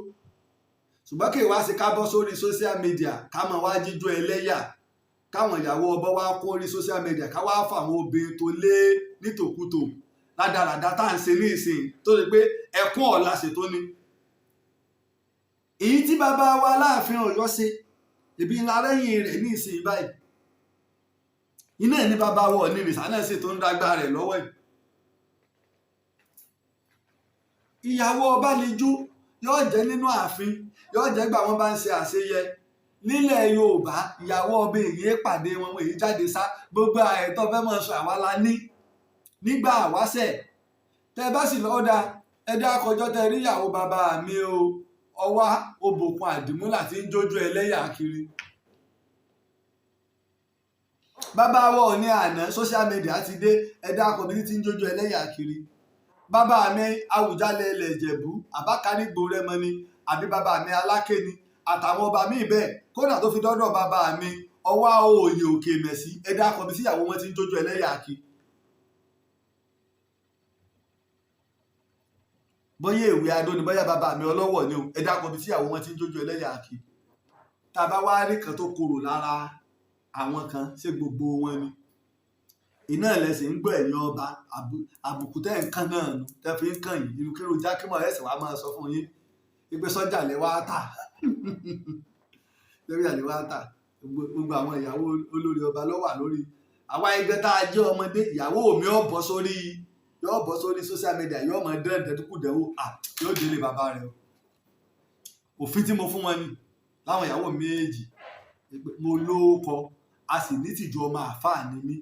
ṣùgbọ́n kí ìwá sí ká bọ́ sórí social media, ká máa wá jíjó ẹlẹ́yà, káwọn ìyàwó ọba wá kó orí social media, ká wá fà àwọn obìnrin tó lé nítòkútò rádaràda tá à ń ṣe ní ìsìn, tó ṣe pé ẹkún ọ̀la ṣètò ni. Èyí tí bàbá wa láàfin Ọ̀yọ́ ṣe, ibi ńlá lẹ́yìn rẹ̀ ní ìsìn báyìí, iná ẹ̀ ní bàbá wa Ọ̀ọ̀ni ìrìsà náà sì tó ń dágbà rẹ̀ lọ́wọ́ yìí. Ìyàwó ọba lè jó, yóò jẹ́ nínú ààfin, yóò jẹ́ gbà wọ́n bá ń ṣe àṣeyẹ nílẹ̀ Yorùbá. Ìyàwó ọba èyí pàdé wọn, wọn èyí jáde sá. Gbogbo àìtọ́ fẹ́ mọ̀ sọ àwa la ní nígbà àwáṣẹ̀. Tẹ bá sì lọ́ọ́ da ẹdá akọjọ́ tẹ rí ìyàwó bàbá mi o, ọwá òbòkun àdìmúlà tí ń jójú ẹlẹ́yà kiri. Bàbá wa Ọọ̀ni àná, social media ti dé, ẹdá akọbí tí ń jójú ẹlẹ́yà kiri. Bàbá mi Àwùjalẹ̀ ilẹ̀ Ìjẹ̀bú, àbákanígbò rẹmọ ni, àbí bàbá mi Aláké ni, àtàwọn ọba míì bẹ́ẹ̀, kódà tó fi dọ́dọ̀ bàbá mi ọwá òòyè òkè mẹ̀sí, ẹ̀dá akọ̀bí síyàwó wọn ti ń jójú ẹlẹ́yà kí. Bóyá ìwé adó ni, bóyá bàbá mi ọlọ́wọ̀ ni o, ẹ̀dá akọ̀bí síyàwó wọn ti ń jójú ẹlẹ́yà kí. Tá a bá wá rí kan tó korò lára àwọn kan, ṣé gbogbo wọn ni? Iná ẹlẹ́sìn ń gbọ́ ẹ̀yìn ọba àbùkù tẹ́ ń kàn náà nu tẹ́ fi ń kàn yìí. Irúkérò jákèmọ̀ ẹ̀sìn wa máa sọ fún yín pé sọ́jà lẹ wá tà, sọ́jà lẹ wá tà. Gbogbo àwọn ìyàwó olórí ọba ló wà lórí àwa ẹgbẹ́ tá a jẹ́ ọmọdé. Ìyàwó mi yóò bọ́ sórí, yóò bọ́ sórí social media, yóò máa dán dẹ́dúkùdẹ́wò à, yóò délé bàbá rẹ̀ o. Òfin tí mo fún wọn ni láwọn ìyàwó méjì, mo lóókọ, a sì ní tìjú, ọmọ àáfàá ni mí.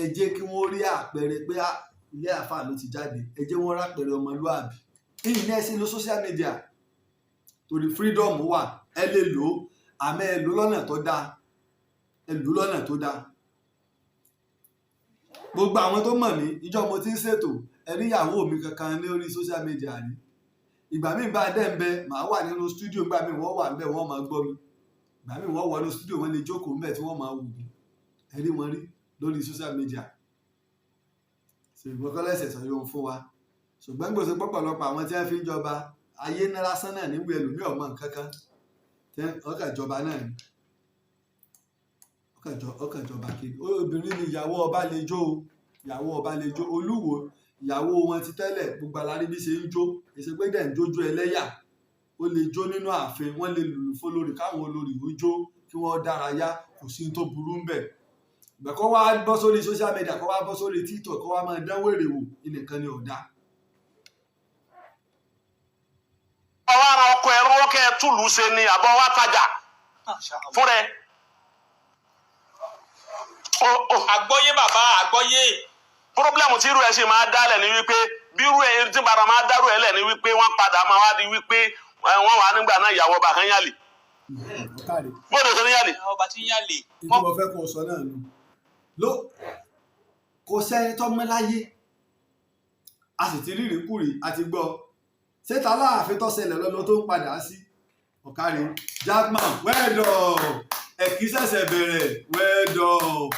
Ẹ jẹ́ kí wọ́n rí àpẹẹrẹ pé ilé àáfàá ló ti jáde. Ẹ jẹ́ wọ́n rápẹẹrẹ ọmọlúàbí. Ìyìn ní ẹ sì lo social media torí freedom wà, ẹ lè lò ó, àmọ́ ẹ lò ó lọ́nà tó dáa, ẹ lò ó lọ́nà tó dáa. Gbogbo àwọn tó mọ̀ mí, ìjọ mo ti ń ṣètò, ẹ rí ìyàwó mi kankan ní orí social media rí? Ìgbà míì bá dẹ́ ń bẹ, màá wà nínú studio, ìgbà míì wọ́n wà ń bẹ, wọ́n máa gbọ́ mi. Ìgbà míì wọ́n wọnú studio, wọ́n lè jókòó ń bẹ tí wọ́n máa wù mí. Ẹ rí wọn rí lórí social media? Ṣùgbọ́n kọ́lẹ́sẹ̀ sọ yóò fún wa, ṣùgbọ́n gbèsè pọ̀pọ̀lọpọ̀ àwọn tí wọ́n fi ń jọba ayé ní lásán náà níwèé, ẹlòmíì ọmọ nǹkan kan tí wọ́n kàn jọba náà ni, ọkàn jọba kiri. Obìnrin ni ìyàwó ọba lè jó o, ìyàwó ọba lè jó. Olúwo, ìyàwó wọn ti tẹ́lẹ̀, gbogbo alárí bí ṣe ń jó, èsì pé dẹ̀ ń jójú ẹlẹ́yà. Ó lè jó nínú ààfin, wọ́n lè lùlù fọlórí, káwọn olórí ó jó, kí wọ́n dárayá, kò sí ní tó burú ń bẹ̀. Ìgbà kó wá bọ́ sórí social media, kó wá bọ́ sórí TikTok, kó wá máa dán wèrè wò, ìnìkan ni ò dáa. Ọwọ́ ara ọkọ ẹ lọ́wọ́ kẹ́ ẹ túlù ṣe ni àbọ̀ wá tajà fún rẹ. Àgbọ́yé bàbá, àgbọ́yé. Problem tí irú ẹ ṣe máa dálẹ̀ ni wípé bí irú ẹ tí bàrà máa dárú ẹ lẹ̀ ni wípé wọ́n padà máa wá di wípé wọ́n wà nígbà náà ìyàwó ọba kan yàlè. Ọ̀kàrẹ̀. Bóde tó ní yàlè. Ọba tí ń yàlè. Ní tí mo fẹ́ kó o sọ náà nù ló kò sẹ́ni tó mọ́ láyé, a sì ti rírì kúrì, a ti gbọ́ ṣé ta láàfin tó ṣẹlẹ̀ lọ́dún tó ń padà sí. Ọ̀kàrẹ̀ Jackman, wẹ́ẹ̀dọ̀ ẹ̀kí ṣẹ̀ṣẹ̀ bẹ̀rẹ̀, wẹ́ẹ̀dọ̀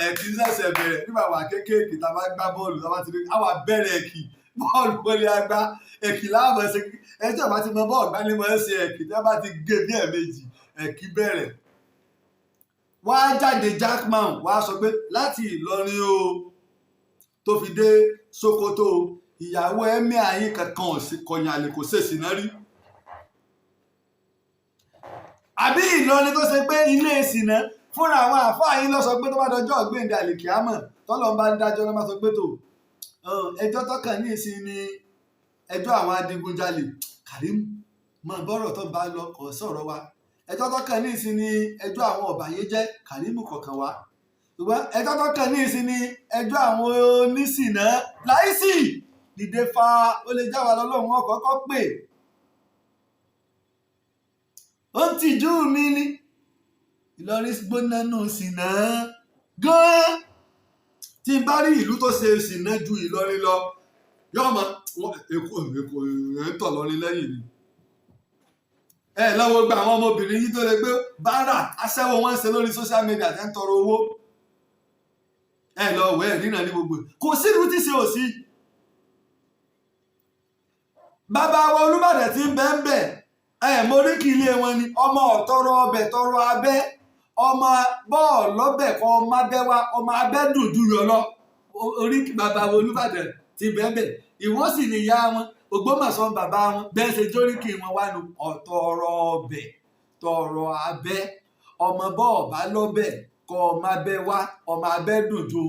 ẹ̀kí ṣẹ̀ṣẹ̀ bẹ̀rẹ̀. Nígbà wà kéékèèké tá a bá gbá bọ́ọ̀lù, tá a bá ti rí àwa bẹ̀rẹ̀ ẹ̀kí bọ́ọ̀lù wọlé agbá ẹ̀kí láàmú ẹsẹ̀. Ẹjọ́ bá ti mọ bọ́ọ̀lù gbá ní mọ̀ ẹ́ ṣe ẹ̀kí, tí wọ́n bá ti gé bí ẹ̀ẹ̀mejì, ẹ̀kí bẹ̀rẹ̀. Wá jáde Jackman, wá sọ pé láti Ìlọrin o tó fi dé Sokoto, ìyàwó emir yín kankan ò sí kọyìn àlè, kò ṣèṣì náà rí. Àbí Ìlọrin tó ṣe pé ilé ìsìnà fúnra àwọn àáfàá yín lọ sọ pé tó bá dọjọ́ ọ̀gbìndì àlìkíámọ̀, tọ́lọ́ bá ń dájọ́ lọ́ máa sọ pé tó ẹjọ́ tọkàn ní ìsìn ni ẹjọ́ àwọn adigunjalè. Karim mọ bọ́rọ̀ tó bá lọ kọ̀ sọ̀rọ̀ wa. Ẹjọ́ tọkàn ní ìsìn ni ẹjọ́ àwọn ọ̀bàyéjẹ́. Karim kọ̀ọ̀kan wa. Ṣùgbọ́n ẹjọ́ tó kàn ní ìsìn ni ẹjọ́ àwọn oníṣìná láìsí dìde fa, ó lè jáwa lọ́lọ́run ọkọ̀ọ̀kọ̀ pè. Ó ń tìjú mi ní Ìlọrin gbóná nù ṣìnà gan-an. Tí n bá rí ìlú tó ṣe ṣìnà ju Ìlọrin lọ, yóò mọ Èkó, Èkó ẹ̀ ń tọ̀ lọ́rin lẹ́yìn ni. Ẹ lọ́wọ́ gba àwọn ọmọbìnrin yìí tó lè gbé báárà aṣẹ́wó wọn ń ṣe lórí social media tẹ́ ń tọrọ owó. Ẹ lọ wẹ̀ ẹ̀ nínà ní gbogbo ẹ̀. Kò sílùú tí ṣe ò sí. Bàbá wa Olúbàdàn tí ń bẹ ń bẹ̀, ẹ mórí kí ilé wọn ni ọmọ ọ̀tọ́rọ̀ ọbẹ̀ tọrọ abẹ́, ọmọ bọ́ọ̀lù ọbẹ̀ kan, ọmọ abẹ́ wa, ọmọ abẹ́ dùn ju yọ lọ. Orí bàbá wa Olúbàdàn ti bẹ ń bẹ̀, ìwọ sì ni ìyá wọn, Ògbómọ̀ṣọ́ bàbá wọn, bẹ́ẹ̀ ṣe jóríkì wọn wá nu ọ̀tọ̀ọ̀rọ̀ ọbẹ̀ tọrọ abẹ́, ọmọ bọ́ọ̀bá lọ́bẹ̀ kọ́ ọmọ abẹ́ wá, ọmọ abẹ́ dùn ju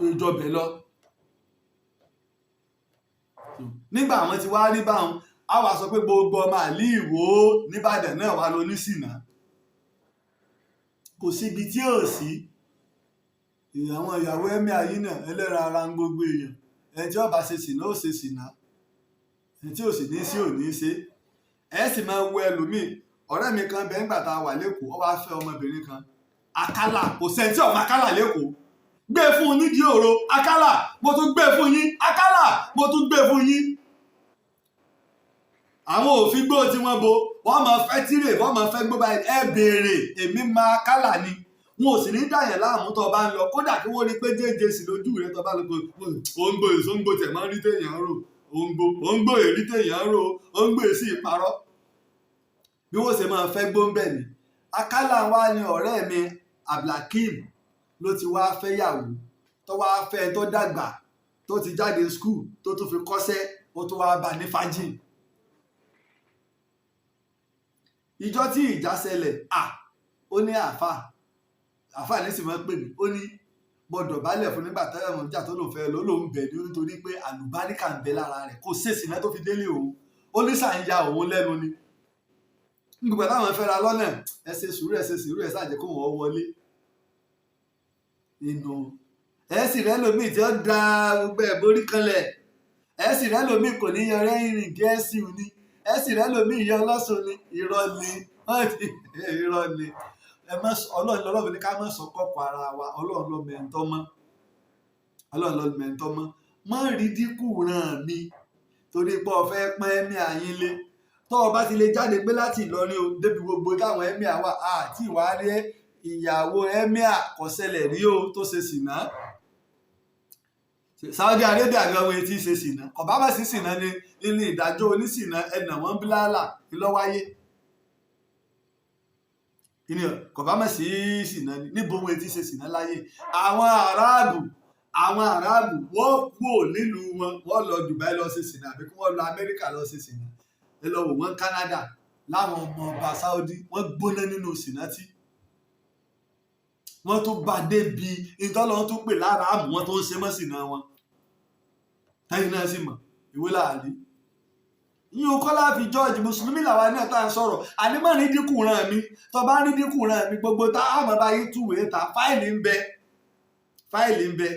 ìjọbẹ̀ lọ. Nígbà àwọn ti wá rí báwọn, a wá sọ pé gbogbo ọmọ àlí Ìwó nìbàdàn náà wà lóníṣìnà. Kò síbi tí ò sí. Àwọn ìyàwó ẹ̀mí ayé náà ẹlẹ́ran ara ń gbogbo èèyàn. Ẹni tí ó bá ṣe sìnà ó ṣe sìnà, ẹni tí ò sì ní sí ò ní ṣe. Ẹ sì máa wo ẹlòmíì. Ọ̀rẹ́ mi kan bẹ́ẹ̀ ńgbà tá a wà lẹ́kọ̀ọ́, ó wá fẹ́ ọmọbìnrin kan Akálà. Kò sẹ́ni tí ọmọ Akálà lẹ́kọ̀ọ́. Gbé fún un nídìí òro Akálà, mo tún gbé fún yín Akálà, mo tún gbé fún yín. Àwọn òfin gbó tí wọ́n bo, wọ́n máa fẹ́ tírè, wọ́n máa fẹ́ gbó báyìí. Ẹ béèrè, èmi máa Akálà ni. Wọn ò sì ní dàyàn láàmú tó bá ń lọ, kódà kí wọ́n rí pé jẹ́jẹ́ sì lójú rẹ tó bá lọ pé òǹgbò èso ń gbò tẹ̀ máa ń rí téèyàn rò, òǹgbò òǹgbò èrí téèyàn rò, òǹgbò èsì ìparọ́. Bí wọ́n ṣe máa fẹ́ gbóńbẹ̀ ni Akálà wa ni. Ọ̀rẹ́ mi Abdulhakeem ló ti wá fẹ́yàwó, tó wá fẹ́ tó dàgbà, tó ti jáde school, tó tún fi kọ́ṣẹ́, ó tún wá bá ní fájìn. Ìjọ tí ìjà ṣẹlẹ̀ à, ó ní àáfà, àáfà ní sì máa ń pè mí, ó ní mo dọ̀bálẹ̀ fún nígbà tẹ́lẹ̀ mọ̀ níjà tó lòun fẹ́ lọ, lòun bẹ̀ ní nítorí pé àlùbáríkà ń bẹ lára rẹ̀, kò ṣèṣì náà tó fi délé òun. Ó ní sàn ya òun lẹ́nu ni nígbà táwọn fẹ́ra lọ́nà. Ẹ ṣe sùúrù, ẹ ṣe sùúrù, ẹ ṣáà jẹ́ kó wọ́n wọlé inú. Ẹ sì rẹ́ lómi tí ó da gbogbo ẹ̀ borí kanlẹ̀. Ẹ sì rẹ́ lómi kò ní yọ rẹ́yìn gẹ̀ẹ́sì ni. Ẹ sì rẹ́ lómi yọ lọ́sùn ni. Irọ́ ni, irọ́ ni. Ẹ má sọ ọlọ́run lọ́lọ́run ní ká má sọ kọ́kọ́ ara wa. Ọlọ́run ló mẹ́ńtọ́ mọ́, ọlọ́run ló mẹ́ńtọ́ mọ́. Má rí dínkù ràn mí torí pé o fẹ́ pọ́n ẹ̀mí àyín lé. Tọ́ ọ bá ti lè jáde pé láti Ìlọrin o débi gbogbo táwọn ẹ̀mí àwa àti ìwárí ìyàwó ẹ̀mí àkọsẹ̀lẹ̀ rí o tó ṣe sìnà. Saudi Arabia gan wọn etí ṣe sìnà, kọ̀bá bá sí sìnà ni ní ìdájọ́ onísìnà ẹnà wọn bíláàlà ńlọ́wáyé kíni kọ̀bá má sí sìnà ni níbo wọn etí ṣe sìnà láyé. Àwọn aráàbù, àwọn aráàbù wọ́n kúò nílùú wọn, wọ́n lọ Dubai lọ ṣe sìnà, àbí kí wọ́n lọ Amẹ́ríkà lọ ṣe sìnà. Ẹ lọ wò wọ́n Canada láwọn ọmọ ọba Saudi, wọ́n gbóná nínú sìnà tí wọ́n tún bá débi ìtọ́lọ́ tún pè lára àmú wọn tó ń ṣe mọ́ sìnà wọn. Tẹ́yìn náà sì mọ̀ ìwé láàrin yín o. Kọ́lá fi George mùsùlùmí làwa náà tá à ń sọ̀rọ̀. Àní má ní dínkù ràn mí. Tó bá ní dínkù ràn mí, gbogbo tá a mọ̀ bá yín túwèé ta, fáìlì ń bẹ, fáìlì ń bẹ.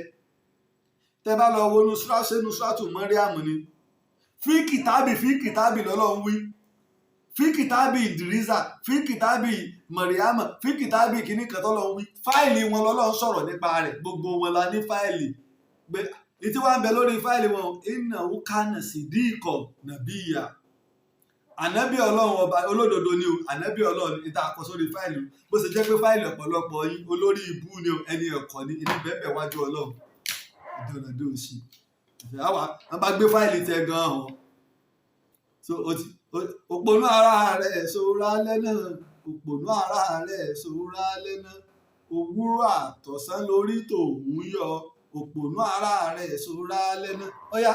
Tẹ́ bá lọ wo nusratu nusratu mọ́ríàmù ni fíkìtàbì, fíkìtàbì lọ́lọ́run wí, fíkìtàbì ìdìrísà, fíkìtàbì mọ̀ríàmù, fíkìtàbì kìíní kan tọ́lọ́run wí. Fáìlì wọn lọ́lọ́run sọ̀rọ̀ nípa rẹ̀, gbogbo wọn la ní fáìlì gbé. Ìtí wàá ń bẹ lórí fáìlì wọn, ìnáwó kánà sí díìkọ̀ nàbíyà, ànábì ọlọ́run ọba olódodo ni o, ànábì ọlọ́run ní tá a kọ sórí fáìlì. Bó ṣe jẹ́ pé fáìlì ọ̀pọ̀lọpọ̀ yín, olórí ibú ni o, ẹni ẹ̀kọ́ ni inú bẹ́ẹ̀ wájú ọlọ́run ìdọ̀nàdó òsì àwa wọn bá gbé fáìlì tẹ gan hàn. So o ti òpònú ara rẹ̀ sòrà lẹ́nà, òpònú ara rẹ̀ sòrà lẹ́nà, òwúrọ̀ àtọ̀sán lórí tòun yọ, òpònú ara rẹ̀ sòrà lẹ́nà. Ọ̀yá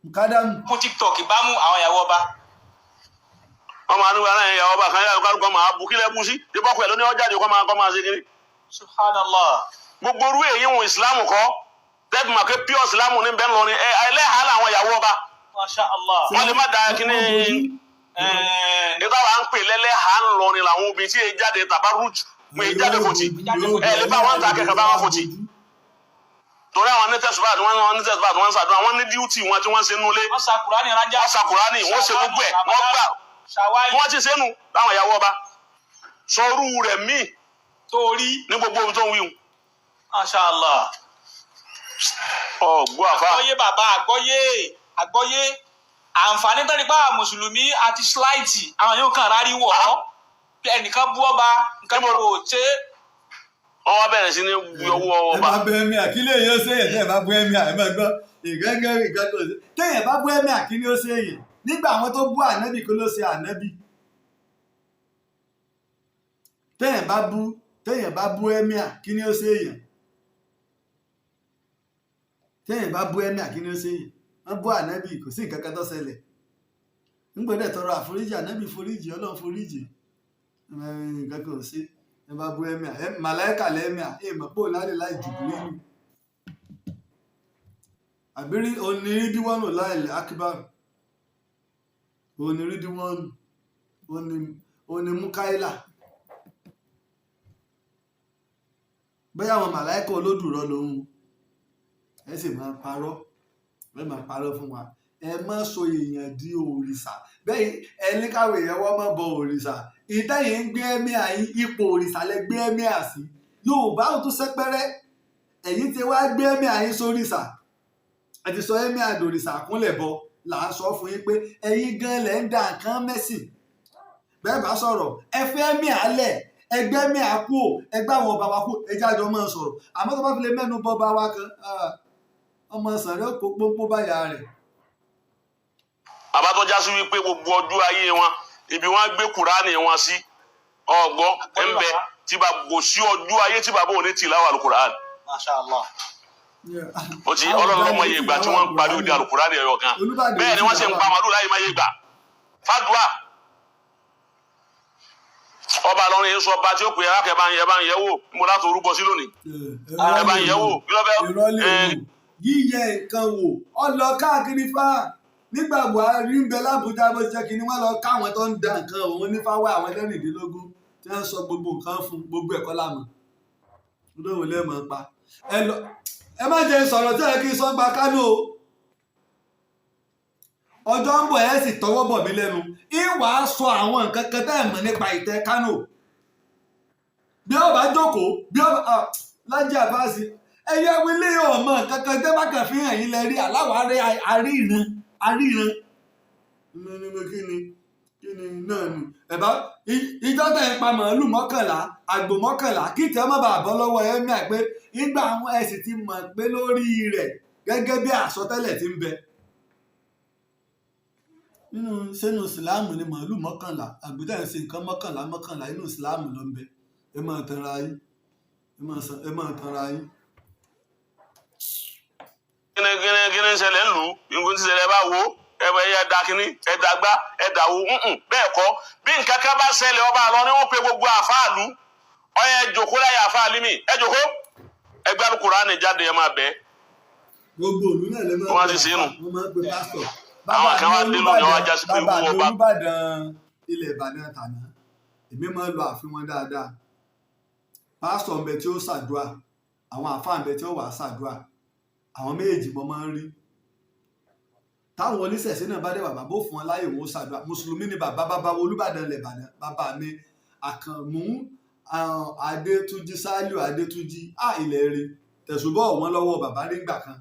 mùkádàmù. Kún TikTok bá mú àwọn ìyàwó ọba. Wọ́n máa ń wí aláìní ìyàwó ọba kan yára kálukọ́ máa bu kílẹ̀ bú sí dípò pẹ̀lú ní ọjà kọ́ máa kọ́ máa ṣe kiri. Subhanallah. Gbogbo orú èyí wọn ìsìlámù kọ́ tẹ́tù máa ké pure ìsìlámù ní bẹ́ẹ̀ lọ ni ẹ ẹlẹ́hàá làwọn ìyàwó ọba. Masha Allah. Wọ́n lè má da kíní nígbà wà ń pè lẹ́lẹ́hàá ńlọrin làwọn obìnrin tí èyí jáde tàbá rújù. Wọn èyí jáde fòtì. Ẹ lè bá wọn ta akẹ́kọ̀ọ́ bá wọn fòtì. Torí àwọn ní tẹ̀sùbá tí wọ́n ní tẹ̀sùbá tí wọ́n ń ṣàdúrà, wọ́n ní díútì wọn tí wọ́n ń ṣe nulẹ̀. Wọ́n sa Kùránì rájá. Wọ́n sa Kùránì, wọ́n ṣe gbogbo ẹ̀, wọ́n gbà. Ṣàwárí. Wọ́n ti ṣe nù láwọn ìyàwó ọba. Sọrú rẹ̀ míì Torí. ní gbogbo ohun tó ń wíhun. Masha Allah. Ọ̀gbọ́n àfa. Àgbọ́yé bàbá, àgbọ́yé, àgbọ́yé. Àǹfààní tán nípa mùsùlùmí àti ṣláìtì àwọn yóò kàn rárí wọ̀ ọ́. Ẹnìkan bú ọba, nǹkan Níbo- kò ṣe é. Wọ́n wá bẹ̀rẹ̀ sí ní yọwọ́ Ẹ ọba. bá bú ẹmí àkílẹ̀ yóò ṣe èyàn, tẹ́ ẹ bá bú ẹmí à, ẹ máa gbọ́ ìgẹ́gẹ́ ìgẹ́gẹ́ òṣè téèyàn bá bú ẹmí àkíní ó ṣe èyàn nígbà àwọn tó bú ànábì kó ló ṣe ànábì. Téèyàn bá bú ẹmí àkíní ó ṣe èyàn. Téèyàn bá bú ẹmí àkíní ó ṣe èyàn. Wọ́n bú ànábì, kò sí nǹkan kan tó ṣẹlẹ̀. Ńgbọ́dẹ̀ tọrọ àforíjì, ànábì foríjì, Ọlọ́run foríjì, nǹkan kan ò sí. Ẹ bá bú ẹmí à, màláìkà lẹ́mí à, ẹ mọ̀ pé òun láre láì jùbìlì nù àbírí onírídíwọ́nù láìlẹ̀ akíbár, onírídíwọ́nù onímúkáílà, bóyá àwọn màláìkà olódùrọ̀ lòun. Ẹ sì máa parọ́, ẹ máa parọ́ fún wa. Ẹ má sọ èèyàn di òrìṣà bẹ́ẹ̀. Ẹ ní káwé èèyàn wọ́n má bọ òrìṣà. Ìtẹ̀yìn ń gbé ẹ̀mí àyín ipò òrìṣà lẹ gbé ẹ̀mí àsí. Yorùbá ò tún sẹ́pẹ́rẹ́. Ẹ̀yìn tí wàá gbé ẹ̀mí àyín sóríṣà, ẹ ti sọ ẹ̀mí àdòrìṣà kúnlẹ̀ bọ. Là ń sọ fún yín pé ẹ̀yin gan lẹ̀ ń da nǹkan mẹ́sìn. Bẹ́ẹ̀ bá sọ̀rọ̀, ẹ fẹ́ ẹ̀mí àlẹ̀, ẹgbẹ́ mi àkú ò, ẹgbẹ́ àwọn ọba wa kú, ẹjẹ́ àjọ máa sọ̀rọ̀. Àmọ́ tó bá fi lè mẹ́nu bọ́ bá wa kan, ọmọ sàrẹ́ kó pọ́npọ́n báyà rẹ̀. Bàbá tó já sí wípé gbogbo ọjọ́ ayé wọn, ibi wọn gbé Kùránì wọn sí, ọgbọ́n ń bẹ tí bá kò sí ọjọ́ ayé tí bàbá òní tì láwà Kùránì. Masha Allah. Ó ti Ọlọ́run lọ́mọ iye ìgbà tí wọ́n ń parí òde àlùkùránì ẹ̀yọ kan. Olúbàdàn. Bẹ́ẹ̀ ni wọ́n sì ń pa màlúù láyé máa yé gbà fàdúà. Ọba lọrin yìí sọ ọba tí ó pè é alákẹ́ bá ń yẹ, bá ń yẹ wò mo láti orúbọ sí lónìí, ẹ bá ń yẹ wò kí ló fẹ́. Irọ́ lè wò, yíyẹ nǹkan wò, ọ lọ káàkiri fá. Nígbà Buhari ń bẹ l'Ábùjá, bó ṣe kí ni wọ́n lọ káwọn tó ń da nǹkan òun ní fáwọn àwọn ẹlẹ́rìndínlógún tí wọ́n sọ gbogbo nǹkan fún gbogbo ẹ̀kọ́ lámọ̀ lóhùn lẹ́mọ̀ pa. Ẹ lọ, ẹ má jẹ́ sọ̀rọ̀ tí ẹ kí n sọ gba Kánò o. Ọjọ́ ń bọ̀, ẹ sì tọwọ́ bọ̀ mí lẹ́nu, ìwà sọ àwọn nǹkan kan tẹ́ ẹ̀ mọ̀ nípa ìtẹ́ Kánò. Bí ó bá jókòó, bí ó bá Lájí Àbáàsì, ẹyẹ wílé ọmọ kankan tẹ́ bá kàn fi hàn yín lẹ rí aláwárí àríran àríran ní ní kí ni kí ni náà ni ẹ̀bá ìjọ tẹ̀ ń pa màálù 11, àgbò 11, kí tẹ́ má bàa bọ́ lọ́wọ́ ẹ̀mí àpé nígbà àwọn ẹ̀ sì ti mọ̀ pé lórí rẹ̀ gẹ́gẹ́ bí àsọtẹ́lẹ̀ ti ń bẹ nínú sínú ìsìláàmù ni màálù 11, àgbò tẹ̀ ń ṣe nǹkan 11 11 inú ìsìláàmù ló ń bẹ. Ẹ máa tanra yín, ẹ máa tanra yín. Kíni kíni kíni ń ṣẹlẹ̀ ńlù nǹkan tí ṣẹlẹ̀ bá wo ẹ bẹ ẹ da kíní, ẹ da gbá, ẹ dà wo nǹkan bẹ́ẹ̀ kọ́. Bí nǹkan kan bá ṣẹlẹ̀, ọba àlọ́ ni wọ́n pe gbogbo àfáàlú ọyẹ, ẹ jòkó láyé àfáàlú mi, ẹ jòkó, ẹ gbé Kùránì jáde, ẹ máa bẹ́ẹ̀. Gbogbo òlú náà lè máa Wọ́n pe ti ṣe é nù. Wọ́n máa ń pe pásítọ̀. Àwọn kan wá dé lónìí, wọ́n wá já sí pé Bàbá irú mi ọba. Olúbàdàn ilẹ̀ Ìbàdàn tàná, èmi máa ń lọ ààfin wọn dáadáa. Pásítọ̀ ń bẹ tí ó ṣàdúrà, àwọn àfáà ń bẹ tí ó wà ṣàdúrà. Àwọn méjèèjì mo máa ń rí. Táwọn oníṣẹ̀ṣe náà bá dé, bàbá bó fún wọn láyè, wọn ó ṣàdúrà. Mùsùlùmí ni bàbá, bàbá wo Olúbàdàn ilẹ̀ Ìbàdàn, bàbá mi Àkànmú Adétúnjì Sálíù Adétúnjì á ilẹ̀ rí tẹ̀sùbọ̀ wọn lọ́wọ́ bàbá rí ngbà kan.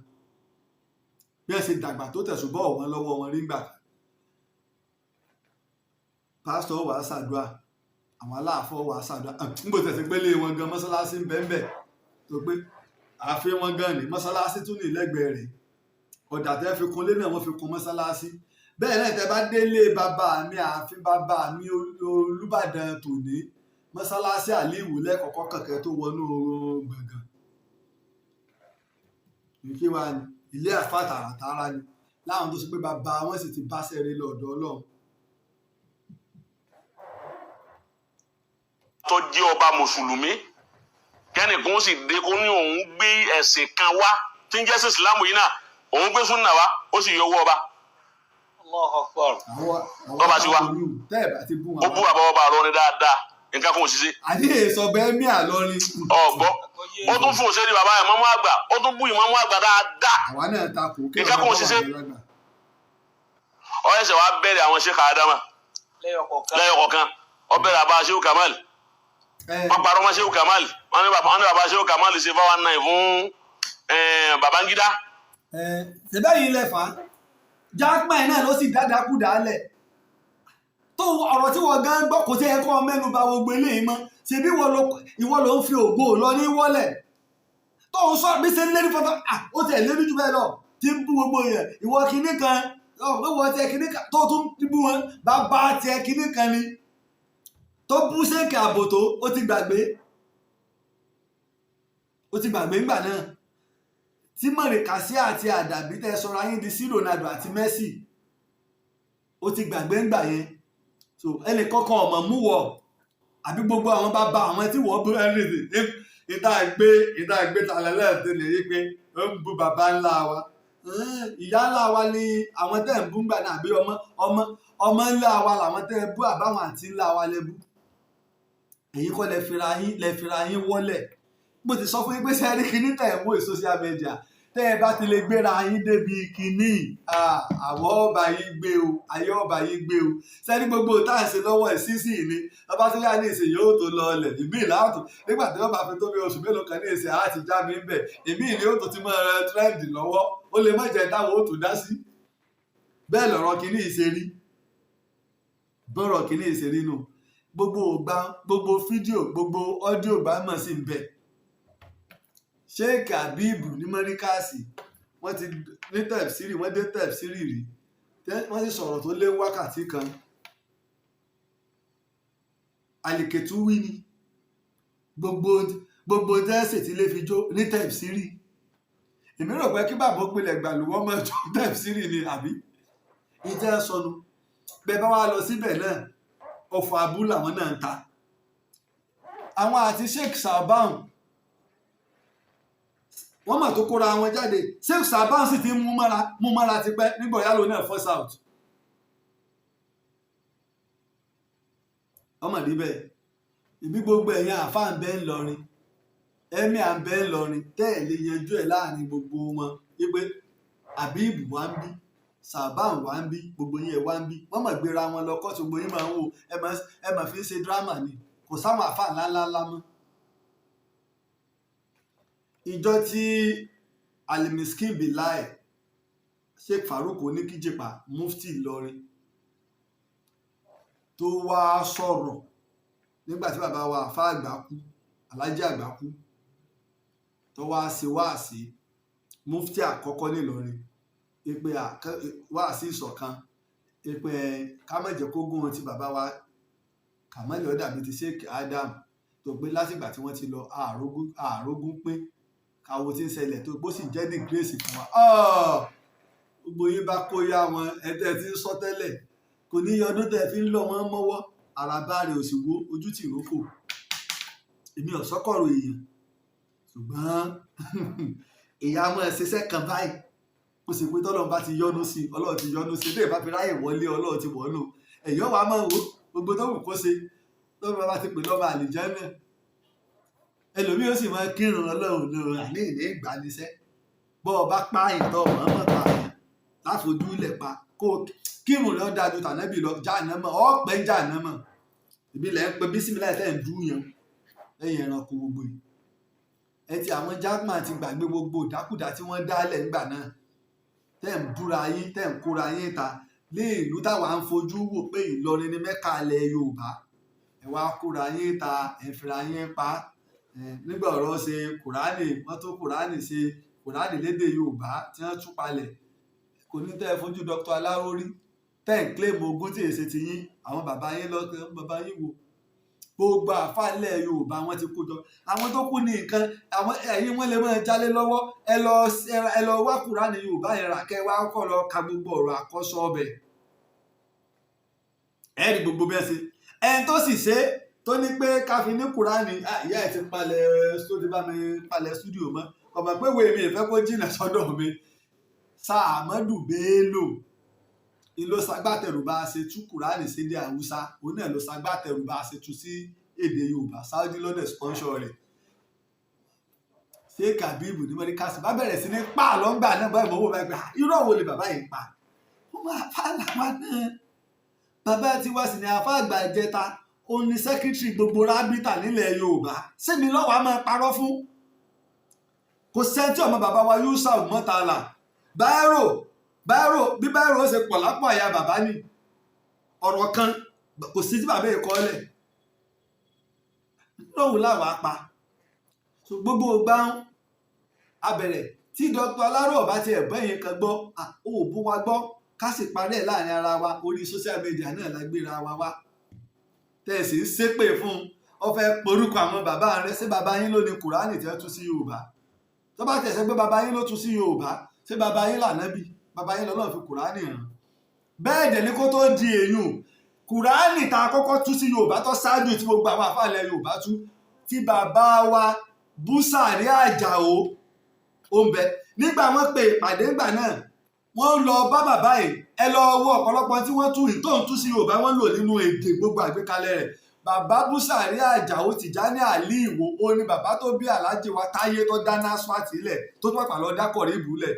Bí ẹ ṣe dàgbà tó, tẹ̀sùbọ̀ wọn lọ́wọ́ wọn rí ngbà kan. Pásítọ̀ wà á ṣàdúrà, àwọn aláàfọ̀ wà á ṣàdúrà. N kò tẹ̀sí pé lé wọn gan mọ́ṣáláṣí ń bẹ́ẹ̀ bẹ́ẹ̀ tó pé ààfin wọn gan ni mọ́ṣáláṣí tún ní lẹ́gbẹ̀ẹ́ rẹ̀. Ọ̀dà tẹ́ fi kunlé náà, wọ́n fi kun mọ́ṣáláṣí. Bẹ́ẹ̀ náà tẹ́ bá délé bàbá mi, ààfin bàbá mi Olúbàdàn tòní, mọ́ṣáláṣí àlíwò lẹ́kọ̀ọ́kọ́ kẹ̀kẹ́ tó wọnú gbọ̀ngàn ní kí wàá ní ilé àfa tààràtààrà ni láwọn tó ṣe pé bàbá wọn sì ti bá sẹ́rí lọ́dọ̀ Ọlọ́run. Tó jẹ́ ọba mùsùlùmí, kẹ́nìkan ó sì dé kó ní òun gbé ẹ̀sìn kan wá tí ń jẹ́ sí ìsìlámù yìí náà, òun gbé súnà wá, ó sì yọ owó ọba. Allahu Akbar. Àwọn àwọn Tọ́ba ti wá. akọlù tẹ́ ẹ̀ bá ti bú Ó wọn. bú bàbá ọba àlọ́ ni dáadáa. Nǹkan kan ò ṣiṣẹ́. Àní èso bẹ́ẹ̀ mí àlọ́rin. Ọ̀gbọ́, ó tún fò sẹ́ni bàbá ìmáàmù àgbà, ó tún bú ìmáàmù àgbà dáadáa. Àwa náà takò kí Nǹkan kan ò ṣiṣẹ́. lágbà. Ó ṣẹ̀ṣẹ̀ wá bẹ̀rẹ̀ àwọn Sheikh Adama lẹ́yọ̀ kọ̀ọ̀kan. Lẹ́yọ̀ kọ̀ọ̀kan. Ó bẹ̀rẹ̀ àbá Sheikh Kamal. Ẹ Wọ́n parọ́ mọ́ Sheikh Kamal. Wọ́n ní bàbá Sheikh Kamal ṣe 419 fún Babangida. Ẹ ṣẹbẹ́ yìí lẹ́fà Jackman náà ló sì dáadáa dálẹ̀ tó ọ̀rọ̀ tí wọ́n gan gbọ́. Kò tí ẹ kọ́ mẹ́nu bà gbogbo eléyìí mọ́. Ṣebí ìwọ ló ń fi ògo lọ ní wọ́lẹ̀ tó ń sọ bí ṣe ń lérí fọ́fọ́. À, ó tiẹ̀ lérí jù bẹ́ẹ̀ lọ tí ń bú gbogbo yẹn. Ìwọ kinní kan, ìwọ tiẹ̀ kinní kan tó tún bú wọn, bàbá tiẹ̀ kinní kan ni tó bú sẹ́ǹkì àbòtó. Ó ti gbàgbé, ó ti gbàgbé ńgbà náà tí mọ̀rẹ̀kàsí àti àdàbí tẹ́ sọra yín di sí Ronaldo àti Messi. Ó ti gbàgbé ńgbà yẹn. So ẹnì kankan ọmọ mú wọ àbí gbogbo àwọn bàbá àwọn tí wọ́n bú everything. Ìta gbé talẹ̀ lẹ́ẹ̀tẹ́ lè rí pé ó ń bú bàbá ńlá wa, ìyá ńlá wa ni àwọn tẹ́ ń bú ńgbà náà, àbí ọmọ ńlá wa làwọn tẹ́ ń bú, àbáwọn àti ńlá wa lẹ bú. Èyí kọ́ lẹ fira yín wọ́lẹ̀. Mo ti sọ fún yín pé sẹ́ẹ̀rí kinní tẹ̀ ń wò social media, tẹ́ ẹ bá ti lè gbéra yín débi kinní, àwọ̀ ọba yín gbé o, ayé ọba yín gbé o. Sẹ́ẹ̀rí gbogbo tá à ń ṣe lọ́wọ́ ẹ̀ sísì ni ọba tó yá ní ìsìn yóò tó lọ ọlẹ̀ ìmí ìlàtò. Nígbà tí wọ́n bá fi tó bí oṣù mélòó kan ní ìsìn, àá ti já mi ń bẹ̀. Ìmí ìní ó tó ti mọ ẹ trend lọ́wọ́, ó lè má jẹ́ táwọn ó tó dá sí. Bẹ́ẹ̀ lọ̀rọ̀ kinní ìṣe rí, bọ́rọ̀ kinní ìṣe rí nù. Gbogbo ògbà, gbogbo fídíò, gbogbo audio gbà mọ̀ sí ń bẹ̀. Sheik Habib ní mọ́ríkàsì, wọ́n ti ní tẹ̀síìrì, wọ́n dé tẹ̀síìrì rí, wọ́n sì sọ̀rọ̀ tó lé wákàtí kan. Àlìkètú wí ni gbogbo tẹ́sì tí lè fi jó ní tẹ̀síìrì. Èmi rò pé kí bàbá ó pilẹ̀ gbàlúwọ́ mọ́ jó tẹ̀síìrì ni àbí ìtẹ́ sọnù. Bẹ́ẹ̀ bá wá lọ síbẹ̀ náà, ọ̀fọ̀ abú làwọn náà ń ta, àwọn àti Sheikh Salban. Wọ́n mà tó kóra wọn jáde. Sheikh Salban sì ti ń mú mọ́ra tipẹ́ nígbà ọ̀yá lòun náà force out. Ọmọ rí bẹ́ẹ̀. Ìbí gbogbo ẹ̀yin àáfàá ń bẹ ń lọrin, ẹ̀mí à ń bẹ ń lọrin, tẹ́ ẹ̀ lè yanjú ẹ̀ láàrin gbogbo wọn wípé Habib wá ń bí, Salban wá ń bí, gbogbo yín ẹ̀ wá ń bí. Wọ́n mọ̀ gbéra wọn lọ kóòtù. Gbogbo yín máa ń wò, ẹ máa fi ń ṣe drama ni. Kò sáwọn àáfàá ńláńláńlá mọ́. Ìjọ tí Alimiskin Bilai, Sheikh Farouk Oníkíjìpá, mufti Ìlọrin, tó wá sọ̀rọ̀ nígbà tí bàbá wa àfa àgbà kú, Alhaji àgbà kú, tó wá ṣe wáàsí, mufti àkọ́kọ́ nílọrin, ìpè wáàsí ìṣọ̀kan, ìpè ká má jẹ́ kó gún ti bàbá wa Kàmọ́lì ó dàbí ti Sheikh Adam, tó pé látìgbà tí wọ́n ti lọ, àrógún pín káwo tí ń ṣẹlẹ̀, tó bó sì jẹ́ ní grace fún wa. Gbogbo yín bá kó yá wọn ẹtẹ́ tí ń sọ tẹ́lẹ̀, kò ní yọ ọdún tẹ́ fi ń lọ wọn mọ́wọ́. Àràbá rẹ̀ ò sì wó ojú tì rókò. Èmi ò sọ́kọ̀rọ̀ èèyàn, ṣùgbọ́n ìyá máa ṣiṣẹ́ kan báyìí, ó sì pé tọ́lọ́run bá ti yọ́nú sí i, Ọlọ́run ti yọ́nú sí i. Bí ìbá fi ráyè wọlé, Ọlọ́run ti wọ̀ ọ́ nù. Ẹ̀yọ́ wa máa wò gbogbo tó wù kó ṣe, tọ́lọ́run bá ti pè lọ́mọ àlìjánnà. Ẹlòmíì ó sì máa kírun, Ọlọ́run lò àní ìní ìgbànisẹ́. Bọ́ ọ bá pààyàn tó mọ̀ọ́mọ̀ pààyàn láfojú ilẹ̀ pa, kó kírun rẹ̀ ó dájú tànábì lọ jáànámọ̀, ọ̀pẹ́ jáànámọ̀. Ìbílẹ̀ ń pe bísímíláì tẹ̀ ń dún yẹn lẹ́yìn ẹranko gbogbo yìí. Ẹ ti àwọn Jackman ti gbàgbé gbogbo ìdákùdá tí wọ́n dálẹ̀ ńgbà náà, tẹ́ ń búra yín, tẹ́ ń kóra yín ta ní ìlú táwa ń fojú wò pé Ìlọrin ní Mẹ́kà ilẹ̀ Yorùbá. Ẹ wá kóra yín ta, ẹ fira yín pa. Nígbà ọ̀rọ̀ ṣe Kùránì, wọ́n tó Kùránì ṣe Kùránì lédè Yorùbá tí wọ́n tú palẹ̀, kò ní tẹ́ ẹ fojú Dr. Aláró rí, tẹ́ ń claim ogún tí èsì ti yín. Àwọn bàbá yín lọ́kàn bàbá yín wò, gbogbo àfáàlẹ̀ Yorùbá wọn ti kó jọ. Àwọn tó kú ní nǹkan àwọn ẹ̀yìn wọn lè máa jálé lọ́wọ́. Ẹ lọ wá Kùránì Yorùbá yẹn rà, kẹ́ wá kọ́ lọ ka gbogbo ọ̀rọ̀ àkọ́sọ ọbẹ̀, ẹ rí gbogbo bẹ́ẹ̀ ṣe. Ẹni tó sì ṣe tó ní pé ká fi ní Kùránì, ìyá ẹ̀ ti palẹ̀ tó ti bá mi palẹ̀ studio mọ́, ọmọ pé wo èmi ìfẹ́ kó jìnà sọ́dọ̀ mi. Sàmọ́dù Bello ni ló ṣagbátẹrù bá a ṣe tú Kùránì sédè Haúsá, òun náà ló ṣagbátẹrù bá a ṣe tú sí. Èdè Yorùbá, Saudi lọ́dẹ̀ sponsor rẹ̀. Ṣé Kabibu ní Mọ́ríkàsì bá bẹ̀rẹ̀ sí ní pa lọ́ngbà náà báyìí, mọ̀ wò báyìí pé, "Ah, irọ́ wo ni bàbá yìí pa?" Wọ́n máa fa làwọn náà. Bàbá tiwa sì ní àfa àgbà ìjẹta, òun ni secretary gbogbo rábítà nílẹ̀ Yorùbá. Sẹ́mi lọ́wọ́ a máa parọ́ fún? Kò sẹ́ńtì ọmọ bàbá wa Yusuf Mọ́tàlá. Báírò, báírò, bí báírò ó ṣe pọ̀ lápò àyà bàbá ni ọ̀rọ̀ kan kò sí tí bàbá yìí kọ́ lẹ̀ lóhùn láwàá pa. So gbogbo gbáhùn abẹ̀rẹ̀ tí Dr. Aláró ọba ti ẹ̀bọ́ yẹn kan gbọ́, ó bó wa gbọ́, ká sì parí ẹ̀ láàrin ara wa. Orí social media náà la gbéra wa wá tẹ́ ẹ̀ sì ń ṣépè fún un. Ó fẹ́ porúkọ àwọn bàbá rẹ̀. Ṣé bàbá yín ló ní Kùránì tí wọ́n tú sí Yorùbá? Tó bá tẹ̀sẹ̀ pé bàbá yín ló tú sí Yorùbá, ṣé bàbá yín lànábì? Bàbá yín lọ́lọ́run fi Kùránì hàn? Bẹ́ẹ̀ dẹ̀ ni, kó tó di èèyàn, Kùránì tá a kọ́kọ́ tú sí Yorùbá tó ṣáájú tí gbogbo àwọn àfàlẹ̀ Yorùbá tú, tí bàbá wa Búsàrí Àjàó, ó ń bẹ. Nígbà wọ́n pe ìpàdé ńgbà náà, wọ́n lọ bá bàbá yìí. Ẹ lọ wo ọ̀pọ̀lọpọ̀ tí wọ́n tú tó ń tú sí Yorùbá, wọ́n lò nínú èdè gbogbo àgbékalẹ̀ rẹ̀. Bàbá Búsàrí Àjàó Tìjání Àlí Ìwò, ó ní bàbá tó bí Aláàjì wa Táyé tó dáná swati lẹ̀, tó tó pàpà lọ dákọ̀rí ìbúlẹ̀,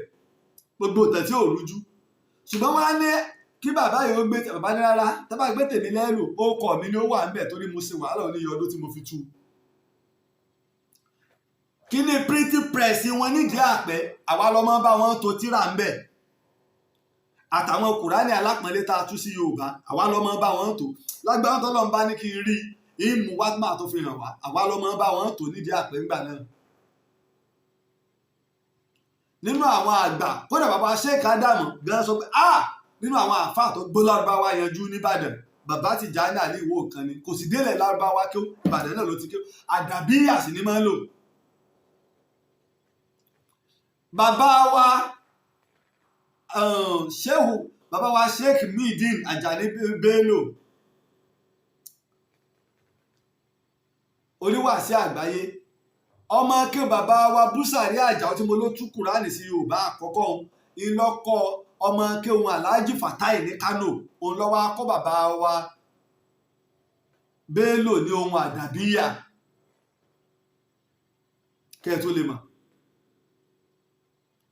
gbogbo ìtàn tí ò rújú. Ṣùgbọ́n wọ́n á ní kí bàbá yìí ó gbé. Bàbá ní rárá, tá bá gbé tèmi lẹ́rù, ó kọ̀ mí ni ó wà ńbẹ̀, torí mo ṣe wàhálà oníyẹ ọdún tí mo fi tú. Kí ni printing press wọn nídìí àpẹ, àwa lọmọ bá wọn tó tíra ńbẹ̀, àtàwọn Kùránì alápọ̀nlé tá a tú sí Yorùbá, àwa lọmọ bá wọn tó lágbára. Tó lọ́n bá ní kí n rí ìmú wá máa tó fi hàn wá, àwa lọmọ bá wọn tó nídìí àpẹ ńgbà náà. Nínú àwọn àgbà, kódà bàbá Sheikh Ádámù gan sọ pé, ah, nínú àwọn àáfàá tó gbọ́ lárúbáwá yanjú nìbàdàn, bàbá Tìjání Àlí Ìwó kan ni. Kò sì délẹ̀ lárúbáwá kí ó, Ìbàdàn náà ló ti kí ó, àdàbí àsì ni máa ń lò. Bàbá wa Shehu, bàbá wa Sheikh Muideen Ajani Bello, oníwàásí àgbáyé, ọmọ kí bàbá wa Búsàrí Àjàó tí mo ló tú Kùránì sí Yorùbá àkọ́kọ́, òun ìlọ́kọ ọmọ kí òun Alhaji Fatai ní Kano, òun lọ́wọ́ akọ́ bàbá wa Bello ní ohun àdàbíyà. Kẹ́ ẹ tó lè mọ̀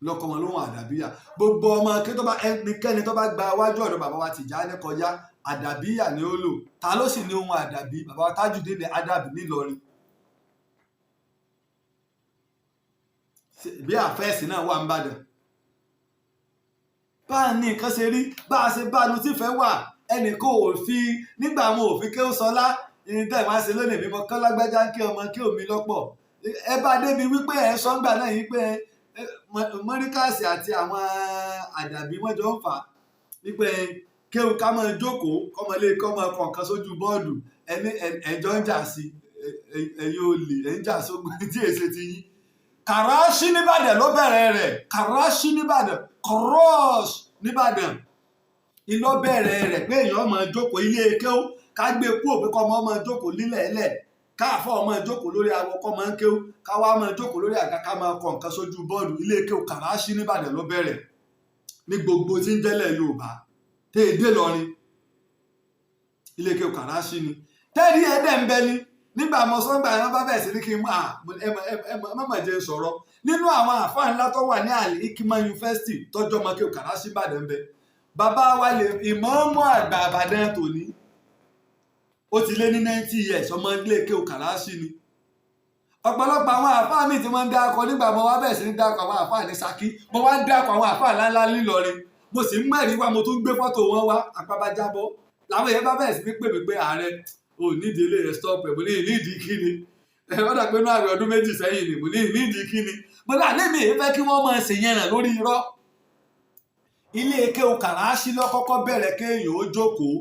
lọ́kọ wọn lóhun àdàbíyà. Gbogbo ọmọ kí tó bá, ẹnikẹ́ni tó bá gba wájú ọ̀dọ̀ bàbá wa Tìjání kọjá, àdàbíyà ni ó lò. Ta ló sì ní ohun àdàbí? Bàbá wa Tajudeen ní Adabi nílọrin. Bí àfẹ́sì náà wà ń bàdàn, bá a ní nǹkan ṣe rí, bá a ṣe bá a nu tífẹ́ wà, ẹnìkan ò fi nígbà àwọn òfin kí ó sọlá ní tẹ́ ẹ̀ máa ṣe lónìí mímọ kọ́ lágbájá ń kí ọmọ kí omi lọ́pọ̀. Ẹ bá débi wípé ẹ sọ ńgbà náà yìí pé mọ́ríkàsì àti àwọn àdàbí wọ́n jọ ń fà á wípé kéwù ká máa jókòó kọ́mọlé kọ́mọ kọ̀ọ̀kan sójú bọ́ọ̀dù, ẹni ẹjọ́ ń jà sí ẹ̀yin olè ẹ̀ ń jà sógun tí èsè ti yín. Kàràṣí nìbàdàn ló bẹ̀rẹ̀ rẹ̀. Kàràṣí nìbàdàn, kọ́rọ́ọ̀ṣ nìbàdàn ìlọ bẹ̀rẹ̀ rẹ̀ pé èèyàn máa jókòó ilé kéwú, ká gbé kú òpin kọ́ ọmọ máa jókòó lílẹ̀ ẹlẹ̀, káàfọ́ máa jókòó lórí awọ kọ́ máa ń kéwú, káwá máa jókòó lórí àga ká máa kọ nǹkan sójú bọ́ọ̀dù. Ilé kéwú Kàràṣí nìbàdàn ló bẹ̀rẹ̀ ní gbogbo tí ń jẹ́lẹ̀ Yorùbá tẹ́ ẹ dé lọrin. Ilé kéwú Kàràṣí ni tẹ́ẹ̀rí ẹ̀ẹ́dẹ̀ ń bẹ ní nígbà mọ sọ́ngbà yẹn bá bẹ̀rẹ̀ sí ní kí n má má jẹ́ sọ̀rọ̀. Nínú àwọn àfáà ńlá tó wà ní Al Hikmah University tọ́jú ọmọ kéwú Kàràṣí Ìbàdàn ń bẹ. Bàbá wa lè ìmáàmù àgbà Ìbàdàn tòní, ó ti lé ní 90 years, ọmọ ilé kéwú Kàràṣí ni. Ọ̀pọ̀lọpọ̀ àwọn àfáà míì tí wọ́n ń dákọ nígbà mo wá bẹ̀rẹ̀ sí ní dákọ àwọn àfáà ní Ṣakí, mo wá ń dákọ àwọn àfáà ńláńlá nílọrin, mo sì ń mẹ́rin wá, mo tún gbé fọ́tò wọn wá, àpábájábọ́ làwọn èèyàn bá bẹ̀rẹ̀ sí ní pè mí pé, "Ààrẹ ò nídìí ilé rẹ̀, stop ẹ̀." Mo ní nídìí kíni? Ẹ wọ́n dà pé inú àwẹ̀ ọdún 2 sẹ́yìn ni. Mo ní nídìí kíni? Mo ní àlẹ́ mi èyí fẹ́ kí wọ́n máa ṣèyẹn ràn lórí irọ́. Ilé kéwú Kàràṣí ló kọ́kọ́ bẹ̀rẹ̀ kéèyàn ó jókòó.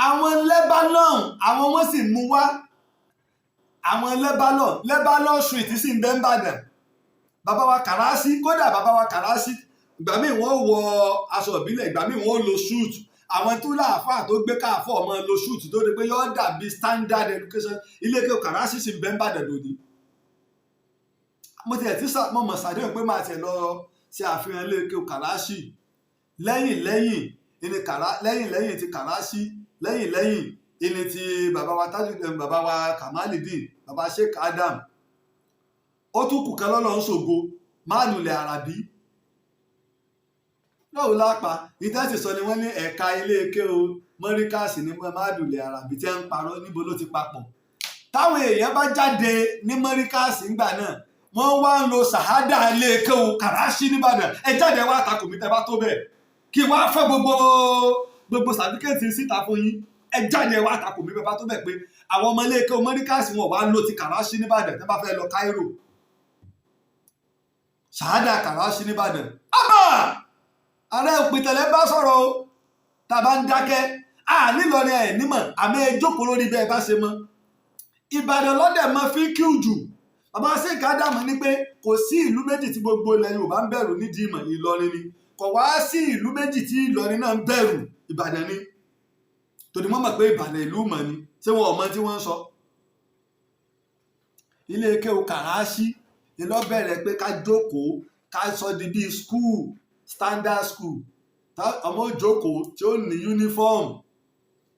Àwọn Lebanon, àwọn wọ́n sì mú wá. Àwọn Lebanon, Lebanon Street sì ń bẹ ń bàdàn. Bàbá wa Kàràṣí, kódà bàbá wa Kàràṣí, ìgbà míì wọ́n wọ aṣọ ìbílẹ̀, ìgbà míì wọ́n lo suit. Àwọn tó láàfáà tó gbé káàfọ́ ọmọ lo suit tó di pé yóò dàbí standard education. Ilé kéwú Kàràṣí sì ń bẹ ń bàdàn lónìí. Mo tiẹ̀ ti mo mọ̀ sàdéhùn pé máa tiẹ̀ lọ ṣe àfihàn ilé kéwú Kàràṣí lẹ́yìn lẹ́yìn ìní kàrá lẹ́yìn lẹ́yìn ti Kàràṣí lẹ́yìn lẹ́yìn Ilé ti bàbá wa Tajudeen, bàbá wa Kamalidin, bàbá Sheikh Adam, ó tún kù kan lọ́lọ́ ń ṣògo máàlùlẹ̀ àràbí lọ́wọ́ lápá. Ìtẹ́sí sọ ni wọ́n ní ẹ̀ka ilé ike o, mọ́ríkàsì ní máàlùlẹ̀ àràbí tí ń parọ́. Níbo ló ti papọ̀? Táwọn èèyàn bá jáde ní mọ́ríkàsì ńgbà náà, wọ́n wá ń lo sàhádà ilé ike o Kàràṣí nìbàdàn. Ẹ jáde wá takò mí tẹ́ bá tó bẹ́ẹ̀, kí wọ́n á fẹ́ gbogbo gbogbo sàtífíkẹ́ẹ̀tì síta fún yín. Ẹ jáde wá takò mí bẹ́ẹ̀ bá tó bẹ́ẹ̀ pé àwọn ọmọ ilé ike o mọ́ríkàsì wọn wá lo ti Kàràṣí nìbàdàn tẹ́ bá fẹ́ lọ Cairo, sàhádà Kàràṣí nìbàdàn. Ábà ààrẹ òpìtẹ̀lẹ̀ bá sọ̀rọ̀ o, tá a bá ń dákẹ́ à nílọrin ẹ̀ nímọ̀, àmọ́ ẹ jókòó lórí bẹ́ẹ̀ bá ṣe mọ́. Ìbàdàn lọ́dẹ̀ mọ́ fi kíù jù. Bàbá Sheikh Ádámù ní pé kò sí ìlú méjì tí gbogbo ilẹ̀ Yorùbá ń bẹ̀rù nídìí ìmọ̀, Ìlọrin ni. Kò wá sí ìlú méjì tí Ìlọrin náà ń bẹ̀rù, Ìbàdàn ni. Torí wọ́n mọ̀ pé Ìbàdàn ìlú mọ̀ ni. Ṣé wọn ò mọ tí wọ́n ń sọ? Ilé kéwú Kàràṣí ni ló bẹ̀rẹ̀ pé ká jókòó, ká sọ di bíi school, standard school, ọmọ òjókòó tí ó ní uniform.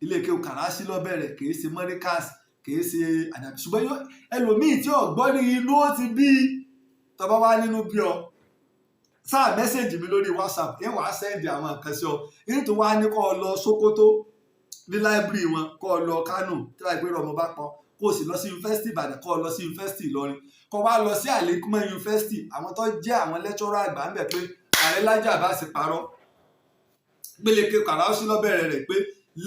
Ilé kéwú Kàràṣí ló bẹ̀rẹ̀, kì í ṣe mọ́ríkàs, kì í ṣe àdàbí. Ṣùgbọ́n ẹlòmíì tí ò gbọ́ ní inú ó ti bí tọba wá nínú bí ọ sáà message mi lórí WhatsApp, ẹ wàá send àwọn nǹkan sí ọ. Nítorí wàá ní kó o lọ Sókótó ní library wọn, kó o lọ Kánò tí wàá gbé ọmọ bá pọ̀, kó o sì lọ sí yunifásitì Ìbàdàn, kó o lọ sí yunifásitì Ìlọrin, kó o wá lọ sí Àlékúmọ̀ yunifásitì, àwọn tó jẹ́ àwọn lecturer àgbà ń bẹ̀ pé ààrẹ Lájí Àbáàsì parọ́ gbélékè Kàràṣí lọ́bẹ̀rẹ̀ rẹ̀, pé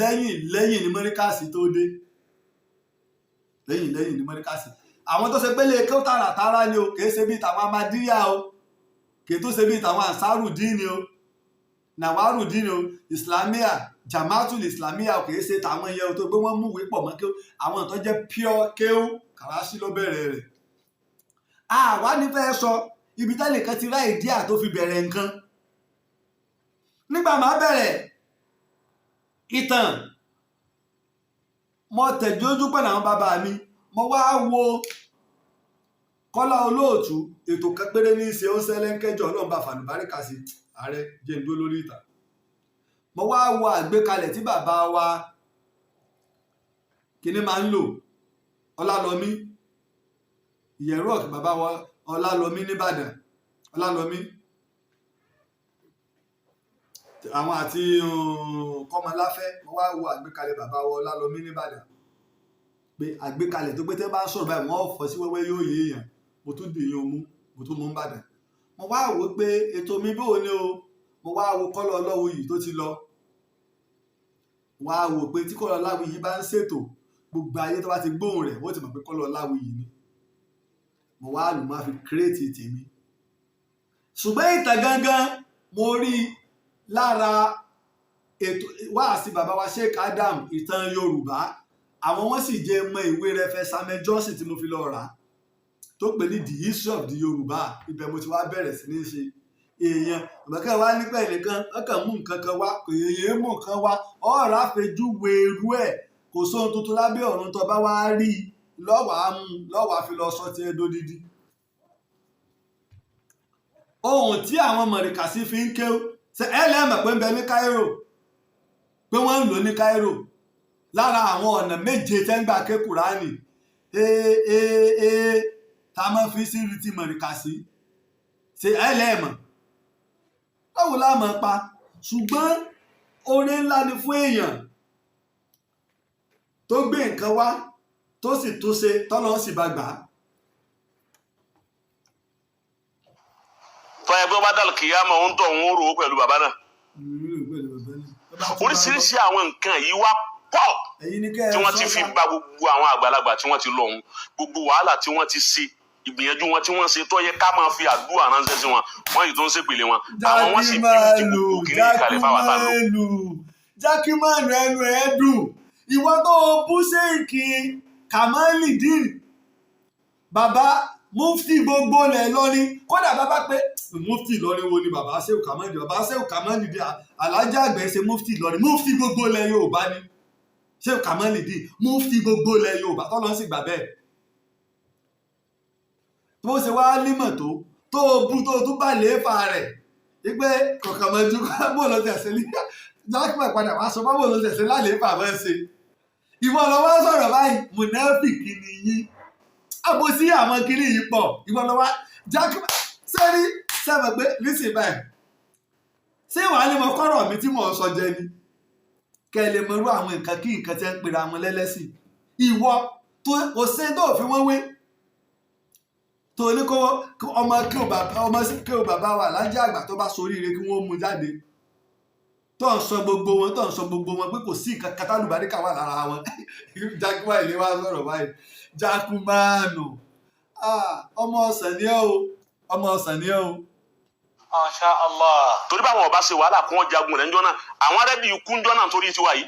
lẹ́yìn lẹ́yìn ní mọ́ríkàsì tó dé, lẹ́yìn lẹ́yìn ní mọ́ríkàsì. Àwọn tó ṣe pé lè kó tààràtàrà ni o, kìí ṣe bíi tàwọn Amadíyà o, kìí tó ṣe bíi tàwọn Ansarudeen o, Nàwárùdín o, Islamia, Jamatul Islamia o, kìí ṣe tàwọn yẹn o, tó gbé wọ́n mú ìwé pọ̀ mọ́ kéwú. Àwọn tó jẹ́ pure kéwú, Kàràṣí ló bẹ̀rẹ̀ rẹ̀. Àwa ní fẹ́ sọ ibi tẹ́lẹ̀ kan ti rá ìdí à tó fi bẹ̀rẹ̀ nǹkan. Nígbà máa bẹ̀rẹ̀ ìtàn, mo tẹ̀jójú pẹ̀lú àwọn bàbá mi. Mo wá wo Kọ́lá Olóòtú, ètò kan péré ní í ṣe, ó ń ṣẹlẹ̀ ń kẹjọ. Ọlọ́run bá fàlùbáríkà sí ààrẹ jẹ́ǹdó lórí ìtàn. Mo wá wo àgbékalẹ̀ tí bàbá wa kíní máa ń lò, Ọlálọmí ìyẹ̀rú ọ̀kẹ́, bàbá wa Ọlálọmí nìbàdàn, Ọlálọmí àwọn àti Kọ́mọláfẹ́. Mo wá wo àgbékalẹ̀ bàbá wa Ọlálọmí nìbàdàn pé àgbékalẹ̀ tó pé tẹ́ bá ń sọ̀rọ̀ báyìí, wọ́n fọ́ sí wẹ́wẹ́, yóò yé èèyàn. Mo tún dì yín mú, mo tún mú ń bàdàn. Mo wá wò ó pé ètò mi bóò ni o. Mo wá wo Kọ́lá Ọlọ́wuyì tó ti lọ, wá wò pé tí Kọ́lá Ọláwuyì bá ń ṣètò, gbogbo ayé tó bá ti gbóhùn rẹ̀, wọ́n ti mọ̀ pé Kọ́lá Ọláwuyì ni. Mo wá lù máa fi create tèmi. Ṣùgbọ́n ìtàn gangan, mo rí lára ètò wáàsí bàbá wa Sheikh Adam, ìtàn Yorùbá. Àwọn wọn sì jẹ́ mọ ìwé rẹfẹ Samuel Johnson tí mo fi lọ rà tó pè ní The History of the Yorùbá. Ibẹ̀ mo ti wá bẹ̀rẹ̀ sí ní ṣe èèyàn ọ̀bẹ̀kẹ́ wa nípa ẹnìkan. Wọ́n kàn mú nǹkan kan wá, kò yẹ mú nǹkan wá ọ̀rọ̀ àfẹjúwe irú ẹ̀. Kò sóhun tuntun lábẹ́ ọ̀run. Tó bá wá rí i lọ́wọ́ á mú lọ́wọ́ á fi lọ sọ tiẹ̀ dódídí. Ohun tí àwọn mọ̀rìkàsí fi ń kéwú ṣe ẹ lẹ́mọ̀ pé ń bẹ ní Cairo, pé wọ́n ń lò ní Cairo lára àwọn ọ̀nà méje tẹ́ ń gbà ké Kùránì, ee ee ee, tá a máa fi sí ti mọ̀rìkàsí ṣe ẹ lẹ́ẹ̀mọ̀ báwo la mọ̀ pa. Ṣùgbọ́n oore ńlá ni fún èèyàn tó gbé nǹkan wá, tó sì tó ṣe tọ́lọ́ sì bá gbà á. Tọ́yẹ pé wọ́n bá dàlù kìyàmọ̀ ń tọ̀ ń rò ó pẹ̀lú bàbá náà. Oríṣiríṣi àwọn nǹkan yìí wá pọ̀ ẹ̀yin ni kẹ́ ẹ tí wọ́n ti sọ fi bá ba gbogbo àwọn àgbàlagbà tí wọ́n ti lọ ọ̀hún, gbogbo wàhálà tí wọ́n ti ṣe, ìgbìyànjú wọn tí wọ́n ṣe, tó yẹ ká máa fi àdúrà ránṣẹ́ sí wọn, wọ́n yìí tó ń ṣèpèlé wọn, àwọn wọ́n sì bí ti Jákèmálù gbogbo kìíní ìkàlẹ̀ fáwọn tá a lò. Jákèmálù, Jákèmálù, ẹnu ẹ dùn. Ìwọ tó o bú Ṣéèkì Kàmálìdín, bàbá mufti gbogbo ilẹ̀ Ìlọrin. Kódà bàbá pé mufti Ìlọrin wo ni bàbá Ṣéhù Kàmálìdín? Bàbá Ṣéhù Kàmálìdín Alájà àgbẹ̀ ṣe mufti Ìlọrin? Mufti gbogbo ilẹ̀ Yorùbá ni Ṣéhù Kàmálìdín, mufti gbogbo ilẹ̀ Yorùbá tọ́lọ́ sì gbà bẹ́ẹ̀. Tó ṣe wá límọ̀ tó tó o bú, tó o tún bá léèfà rẹ̀ wípé kọ̀ọ̀kan mọ̀ ju bó ló tẹ̀sí ní jákèmọ̀ padà wá sọ báwo ló tẹ̀sí láléèfà bá ṣe. Ìwọ lọ wá sọ̀rọ̀ báyìí, mùnáfìkì ni yín. Àbòsí àwọn kiri yìí pọ̀. Ìwọ lọ wá jákèmá sẹ́rí sẹ́mi pé nísìnyí báyìí, ṣé wàá ní mo kọ́rọ̀ mi tí mò ń sọ jẹ ni? Kẹ́ ẹ lè mọ irú àwọn nǹkan kí nǹkan tí ń pera wọn lẹ́lẹ́sìn. Ìwọ tó kò sí tó fi wọ́n wé, tó ní kó ọmọ kí o bàbá, ọmọ kí o bàbá wa lájẹ́ àgbà tó bá soríire kí wọ́n mú jáde, tó ń sọ gbogbo wọn, tó ń sọ gbogbo wọn pé kò sí nǹkan kátàlùbáríkà wà lára wọn. Jákúmá ilé wa sọ̀rọ̀ báyìí. Jákúmáànù, ọmọ ọ̀sán ni ẹ́ o, ọmọ ọ̀sán ni ẹ́ o. Masha Allah. Torí báwọn ọba ṣe wàhálà kún ọjà gun rẹ̀ ńjọ́ náà, àwọn arẹ́bí ikú ńjọ́ náà torí tiwa yìí.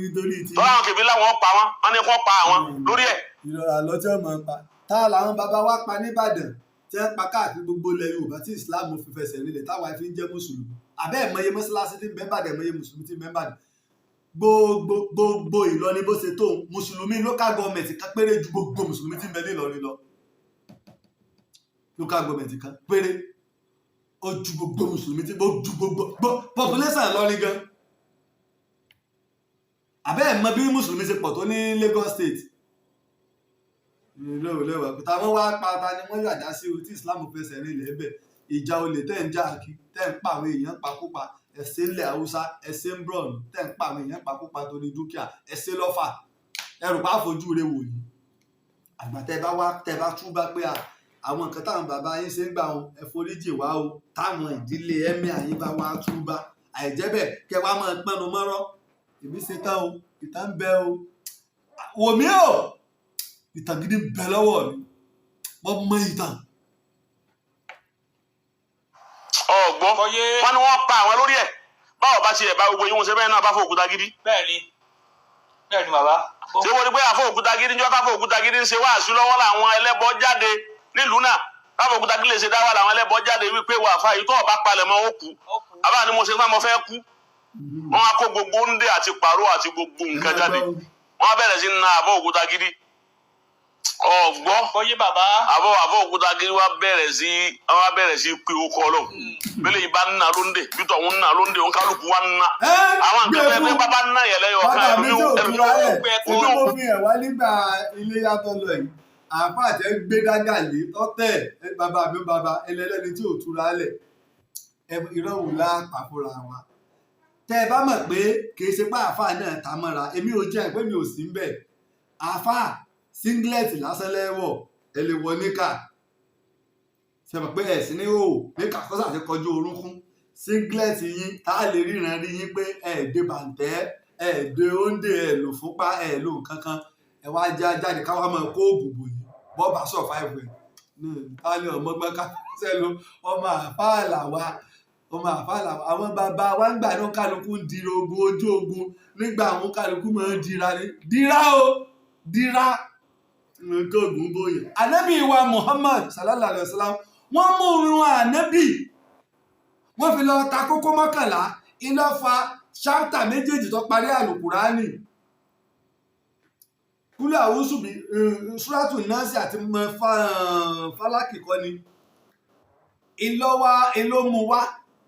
Nítorí ti Tọ́lá àwọn kèfé láwọn pa wọn, wọn ní kó pa àwọn lórí ẹ̀. Ìrora àlọ́ tí wọ́n máa ń pa tá a làwọn bàbá wa pa nìbàdàn, tí wọ́n pa káàkiri gbogbo ilẹ̀ Yorùbá tí Islam fi fẹsẹ̀ rinlẹ̀ táwa fi ń jẹ́ mùsùlùmí. Àbẹ́ ẹ̀mọye mọ́ṣáláṣí tí ń bẹ Ìbàdàn, ẹ̀mọye mùsùlùmí tí ń bẹ Ìbàdàn. Gbogbo gbogbo Ìlọrin bó ṣe tó, mùsùlùmí local government kan péré ju gbogbo mùsùlùmí tí ń bẹ ní Ìlọrin lọ. Local government kan péré ó ju gbogbo mùsùlùmí tí ó ju gbogbo population Ìlọrin gan. Àbẹ́ ẹ̀ mọ bí mùsùlùmí ṣe pọ̀ tó ní Lagos State. Lẹ́wọ̀ lẹ́wọ̀ táwọn wá pa, ta ni wọ́n yàdá sí o tí Islam fẹsẹ̀ rinlẹ̀ ẹ̀bẹ̀? Ìjà olè tẹ́ ń jà kí, tẹ́ ń pa àwọn èèyàn pakúpa, ẹ̀sẹ̀ ńlẹ̀ Haúsá, ẹ̀sẹ̀ ń brọ̀nù, tẹ́ ń pa àwọn èèyàn pakúpa torí dúkìá, ẹ̀sẹ̀ lọ́fà ẹrù bá fojú rẹ wò yìí. Àgbà tẹ́ bá wá, tẹ́ bá túbá pé à àwọn nǹkan táwọn bàbá yín ṣe ń gbà wọn, ẹ foríjì wá o. Táwọn ìdílé ẹ̀mí àyín bá wá túbá, àìjẹ́ bẹ́ẹ̀ kẹ́ wá máa pẹ́nu mọ́rọ́. Èmi ṣe tán o, ìtàn ń bẹ o, wò mí o, ìtàn gidi ń bẹ lọ́wọ́ mi, mo mọ ìtàn. Ọ̀gbọ́n Kọ́yé. wọn ni wọ́n pa àwọn lórí ẹ̀. Báwo bá tiẹ̀ bá gbogbo yín wọn ṣe bẹ́ẹ̀ náà bá fọ òkúta gidi. Bẹ́ẹ̀ni, bẹ́ẹ̀ni bàbá. Ṣé wọ́n ní pé àfọ òkúta gidi ń jọ́ káfọ òkúta gidi ń ṣe wáàsí lọ́wọ́ làwọn ẹlẹ́bọ jáde nílùú náà? Káfọ òkúta gidi lè ṣe dáwà làwọn ẹlẹ́bọ jáde wípé wà fà yìí tó ọba palẹ̀ mọ́ ó kú. Ó kú. Àbá ni mo ṣe tán, mo fẹ́ kú. Wọ́n á kó gbogbo ńdè àti pàrọ̀ àti gbogbo nǹkan jáde, wọ́n á bẹ̀rẹ̀ sí ní na àfọ òkúta gidi. Ọ̀gbọ́? Kọ́yé bàbá. Àfọ òkúta gidi wá bẹ̀rẹ̀ sí, wọ́n á bẹ̀rẹ̀ sí pé ó kọ́ lọ bẹ́lẹ̀ yìí bá ń na lóńdè bí tọ̀ ń na lóńdè, òun kálukú wá ń na àwọn gbé nǹkan bẹ́ẹ̀ fún pé bábá ń ná yẹn lẹ́yọ̀ kan. Bàbá mi ẹlòmíì tó ẹlòmíì tura lẹ̀ gbé tí mo fi hàn wá nígbà iléyà tó lọ yìí, àáfàá tẹ gbé dágà lé tọ́tẹ̀ bàbá mi, bàbá ẹlẹ́lẹ́ni tí ò túra lẹ̀. Irọ́ wò lápá fúnra wa? Tẹ ẹ bá mọ̀ pé kì í ṣe pé àáfàá náà ta mọ́ra, èmi ò jẹ́ pé mi ò sí ń bẹ̀. Àáfàá singlet lásán lẹ́wọ̀, ẹ lè wọ níkà. Ṣe mọ̀ pé ẹ̀sìn ní òò níkà kọ́sà ti kọjú orúnkún. Singlet yín tá a lè ríran rí yín pé ẹ̀ dé bàǹtẹ́, ẹ̀ dé óńdè, ẹ̀ lò fúnpá, ẹ̀ lò nǹkan kan. Ẹ wá já jáde káwá máa kó oògùn bò yín bọ́ọ̀bà survive ẹ̀. Ta ni ọmọgbọ́n ká sẹ́nu? Ọmọ àfáà làwa, ọmọ àfáà làwa. Àwọn bàbá wa ń gbà ní kálukú ń dira ogun ojú ogun nígbà àwọn kálukú máa ń dira ní dira o dira nǹkan ogun bóyá. Ànábì wa Muhammad sallallahu alayhi wa sallam, wọ́n mú irun ànábì, wọ́n fi lọ ta kókó 11, iná fa ṣápítà méjèèjì tó parí àlùkùránì, kúlẹ̀ àwùsù bí ṣúrátù nọ́ọ̀sì àti fálákì kọ́ ni ìlọ́wà ìlómú wá.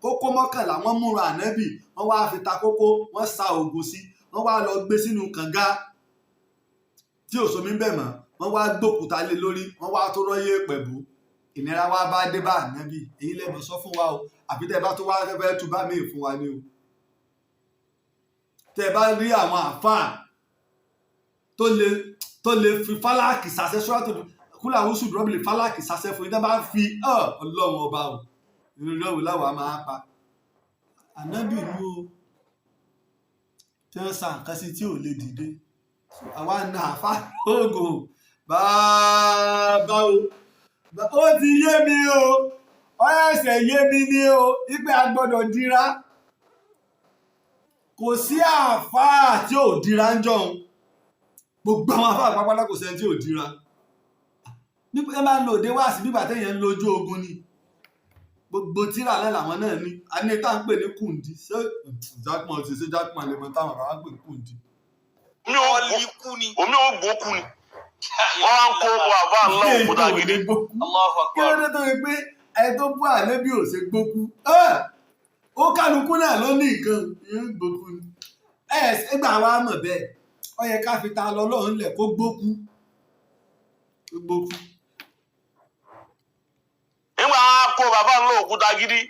Kókó 11 wọ́n múra ànábì, wọ́n wá fi ta kókó, wọ́n sa ògùn sí, wọ́n wá lọ gbé sínú kànga tí ò sómi bẹ̀ mọ́, wọ́n wá gbókúta lé lórí, wọ́n wá tó rọ́yé pẹ̀bú. Ìnira wá bá dé bá ànábì. Èyí lẹ́mọ̀ sọ fún wa o, àbí tẹ́ ẹ bá tó wá fẹ́ tú bá mi fún wa ni o. Tẹ́ ẹ bá rí àwọn àfáà tó lè fi fálákì sàṣẹ, ṣúrátù kúlẹ̀ àwọn oṣù dúrọ́bìlì fálákì sàṣẹ fún yín, tẹ́ bá fi ọlọ́run ọba o, ìrọ̀rùn láwa máa pa ànábì nú o, tí wọ́n sa nǹkan sí tí ò lè dìde. Àwa na àfáà oògùn bàbá o. Ó ti yé mi o, ó ẹsẹ̀ yé mi ní o wípé a gbọ́dọ̀ dira. Kò sí àáfàá tí ò dira ń jọun. Gbogbo àwọn àáfàá pápátá, kò sẹ́ni tí ò dira. Nípa ẹ máa ń lo òde wá sí nígbà téèyàn ń lo ojú ogun ni. Gbogbo tíra náà làwọn náà ní. A ní tá à ń pè ní kùndí. Ṣé Jackman ti ṣe, Jackman lè mọ táwọn bàbá ń pè ní kùndí? Omi ò Wọ́n gbó lè kú ni. Omi ò gbó kú ni wọ́n á ń kó bọ àbá ńlá òkúta gidi. Allahu Kí ló Akbar. dé tó yẹ pé ẹni tó bú àlébí ò ṣe gbókú? Ó kálukú náà ló ní nǹkan yóò gbókú ni. Ẹ ṣẹgbà wa mọ̀ bẹ́ẹ̀. Ó yẹ ká fi ta lọ lọ́hùn lẹ̀ kó gbókú, kó gbókú. Nígbà wọn kó bàbá ńlọ òkúta gidi,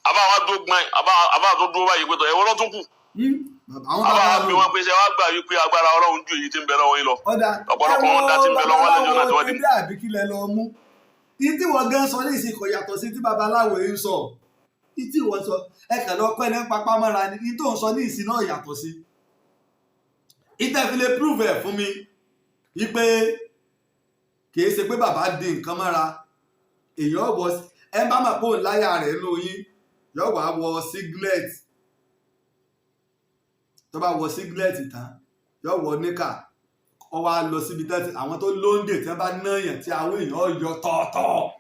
àbá wa tó gbọn, àbá tó dúró báyìí pé tọ ẹwọ lọtún kù. Àwọn àbá bàbá wa bí wọn pé ṣe wá gbà wípé agbára Ọlọ́run ju èyí tí ń bẹ lọ́wọ́ yín lọ. Ọ̀dà. Ọ̀pọ̀lọpọ̀ wọn dá tí ń bẹ lọ́wọ́ lẹ́jọ́ náà tí wọ́n ti di. dé àbí kílẹ̀ lọ mú ìtí wọ́n gan sọ ní ìsìn kò yàtọ̀ sí tí babaláwo yìí ń sọ. Ìtí wọ́n sọ, ẹ kàn lọ pẹ́ ní papá mọ́ra ni. Ìtí òun sọ ní ìsìn náà yàtọ̀ sí. Ìtẹ́ fi lè prove ẹ̀ fún mi wípé kìí ṣe pé bàbá di nǹkan mọ́ra. Èèyàn wọ, ẹ bá mọ̀ pé òun láyà rẹ̀ nù yín, yóò wá wọ singlet. Tó bá wọ singlet tán, yóò wọ níkà, ó wá lọ síbi tẹ́tí àwọn tó lóńdè tí wọ́n bá náyàn tí àwọn èèyàn yọ tọ̀ọ̀tọ̀,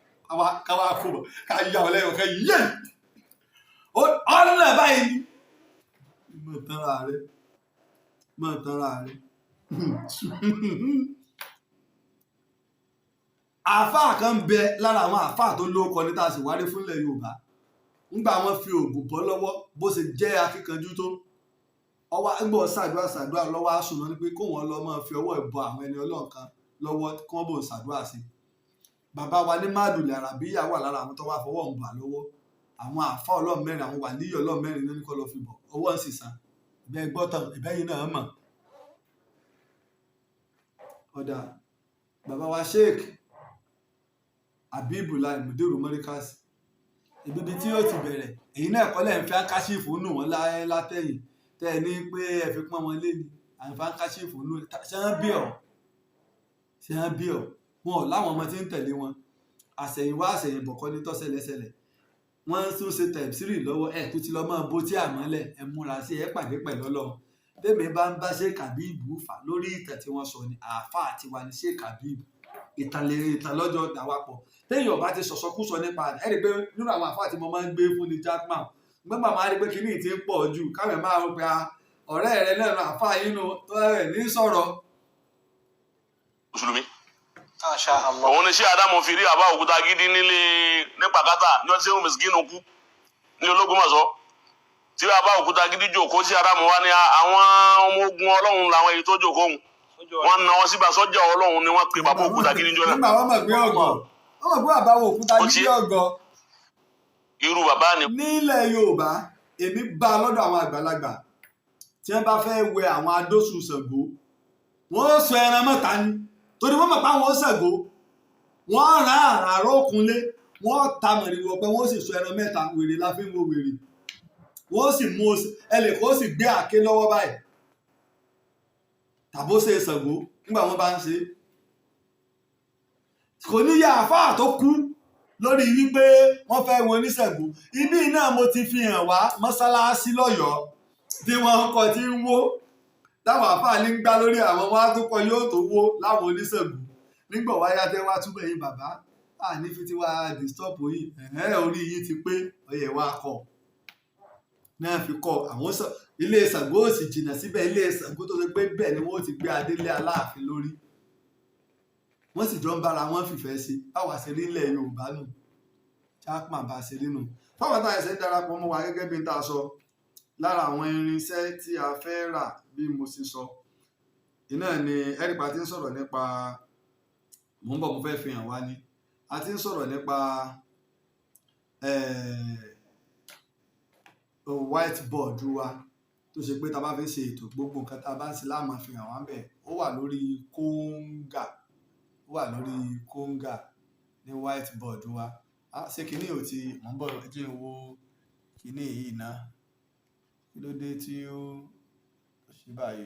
káwá kó bọ̀ ká yà ọ́ lẹ́yìn ọ̀kẹ́ yé ọ̀nà báyìí ni. Mọ̀ tanra rẹ̀, mọ̀ tanra rẹ̀. Àáfàá kan bẹ lára àwọn àáfàá tó lóko ní tá a sì wárí fúnlẹ̀ Yorùbá. Ńgbà wọn fi oògùn bọ́ lọ́wọ́, bó ṣe jẹ́ akíkanjú tó, ọwọ́ ńgbọ́ ṣàdúrà ṣàdúrà lọ́wọ́, àsùn lọ ní pé kó wọn lọ máa fi ọwọ́ ìbọ àwọn ẹni Ọlọ́run kan lọ́wọ́ kí wọ́n bò ń ṣàdúrà sí i. Bàbá wa ní Mádùlẹ̀ Àràbíyà wà lára àwọn tó wá fọwọ́ ń bà lọ́wọ́. Àwọn àáfàá Ọlọ́run mẹ́rin, àwọn wàlíyọ̀ Ọlọ́run mẹ́rin ló ní kó lọ fi bọ̀ ọwọ́ ń sì sàn. Ìbẹ́ gbọ́ tán, ìbẹ́yìn náà mọ̀. Ọ̀dà bàbá wa Sheikh Habibullah Mudiru Morikas, ibi tí yóò ti bẹ̀rẹ̀ èyí náà kọ́ lẹ́ ń fi áńkáṣífù nù wọ́n látẹ̀yìn tẹ́ ẹ ní pé ẹ fi pọ́n wọn lé ní à ń fi áńkáṣífù nù. Ṣé wọ́n bí ọ̀? Ṣé wọ́n bí ọ̀? Wọn ò láwọn ọmọ tí ń tẹ̀lé wọn. Àṣẹ̀yìnwá àṣẹ̀yìnbọ̀ kọ́ ní tọ́sẹ̀lẹ̀ṣẹlẹ̀. Wọ́n ń tún ṣe tẹ̀síìrì lọ́wọ́ ẹ̀ tó ti lọ́ mọ́ bó tí àmọ́lẹ̀ ẹ múra sí ẹ pàdé pẹ̀lú Ọlọ́run. Tèmi bá ń bá Sheikh Habib fà lórí ìtàn tí wọ́n sọ ni àáfàá tiwa ni Sheikh Habib. Ìtàn lè ìtàn lọ́jọ́ dàwapọ̀ téèyàn bá ti sọ̀sọ́kúsọ nípa ẹ̀ rí i pé nínú àwọn àfáà tí mo máa ń gbé fún ni Jackman. Gbọ́ngbà máa rí i pé kíní ti ń pọ̀ jù, káwọn máa rò pé ọ̀rẹ́ rẹ náà nu àfáà yín nu tó rẹ̀ ní sọ̀rọ̀. Mùsùlùmí. Masha Allah. Òun ni ṣé Ádámù fi rí àbá òkúta gidi nílé ní pàkátà ní ọtí sẹ́wọ̀n mìsíkínù kú ní Ológbòmọ̀ṣọ́, tí àbá òkúta gidi jòkó sí Ádámù wá ní àwọn ọmọ ogun Ọlọ́run làwọn èyí tó jòkó òun wọn na wọn síbà, sọ́jà Ọlọ́run ni wọ́n pe bàbá òkúta gidi jọ náà. Nígbà wọn mọ̀ pé ọgọ̀, wọ́n mọ̀ pé bàbá wo òkúta Ó gidi ọgọ̀. Irú bàbá ni. Nílẹ̀ Yorùbá, èmi bá a lọ́dọ̀ àwọn àgbàlagbà tí wọ́n bá fẹ́ wẹ àwọn adóṣù Ṣàngó, wọ́n ó sọ ẹran mọ́ta ni, torí wọ́n mọ̀ pé àwọn ó Ṣàngó, wọ́n rán àràrọ̀ òkunlé, wọ́n ta mọ̀rìwò ọ̀pẹ, wọ́n sì sọ ẹran mẹ́ta. Wèrè la fi ń wo wèrè. Wọ́n sì mú ẹlẹ́ kó sì gbé àáké lọ́wọ́ báyìí tàbó ṣe Ṣàngó. Nígbà wọ́n bá ń ṣe, kò ní yá àfáà tó kú lórí wípé wọ́n fẹ́ wo oníṣègùn. Ibi náà mo ti fi hàn wá mọ́sálásí lọ́yọ̀ọ́ tí wọ́n ń kọ́ tí ń wó, táwọn àfáà ní ń gbá lórí àwọn wọn á tó kọ yóò tó wó láwọn oníṣègùn. Nígbà wáyá tẹ́ wá túbọ̀ yín bàbá àní fi tiwa disturb yìí, ẹ̀hẹ́n, orí yín ti pé ọyẹ̀ wa kọ̀ náà fi kọ́ àwọn sọ ilé Ṣàngó ò sì jìnnà síbẹ̀. Ilé Ṣàngó tó ṣe pé bẹ́ẹ̀ ni wọ́n ti gbé adélé Aláàfin lórí, wọ́n sì jọ ń bára wọn fìfẹ́ sí. Báwa ṣe rí ilẹ̀ Yorùbá nù, Chapman bá ṣe rí nù. Fáwọn táyà ṣe ń darapọ̀ mọ́ wa, gẹ́gẹ́ bí n ta sọ, lára àwọn irinṣẹ́ tí a fẹ́ rà, bí mo ṣe sọ iná ni ẹ̀rípa ti ń sọ̀rọ̀ nípa. Mò ń bọ̀, mo fẹ́ fi hàn wá ni. A ti ń sọ̀rọ̀ nípa whiteboard wa tó ṣe pé tá a bá fi ń ṣe ètò, gbogbo nǹkan tá a bá ń ṣe láàmú fi hàn wá ń bẹ̀. Ó wà lórí kóńgà, ó wà lórí kóńgà ní whiteboard wa. Ah, ṣé kinní ò ti? Mò ń bọ̀, ẹ jẹ́ n wo kinní yìí ná. Kí ló dé tí ó ṣe báyìí?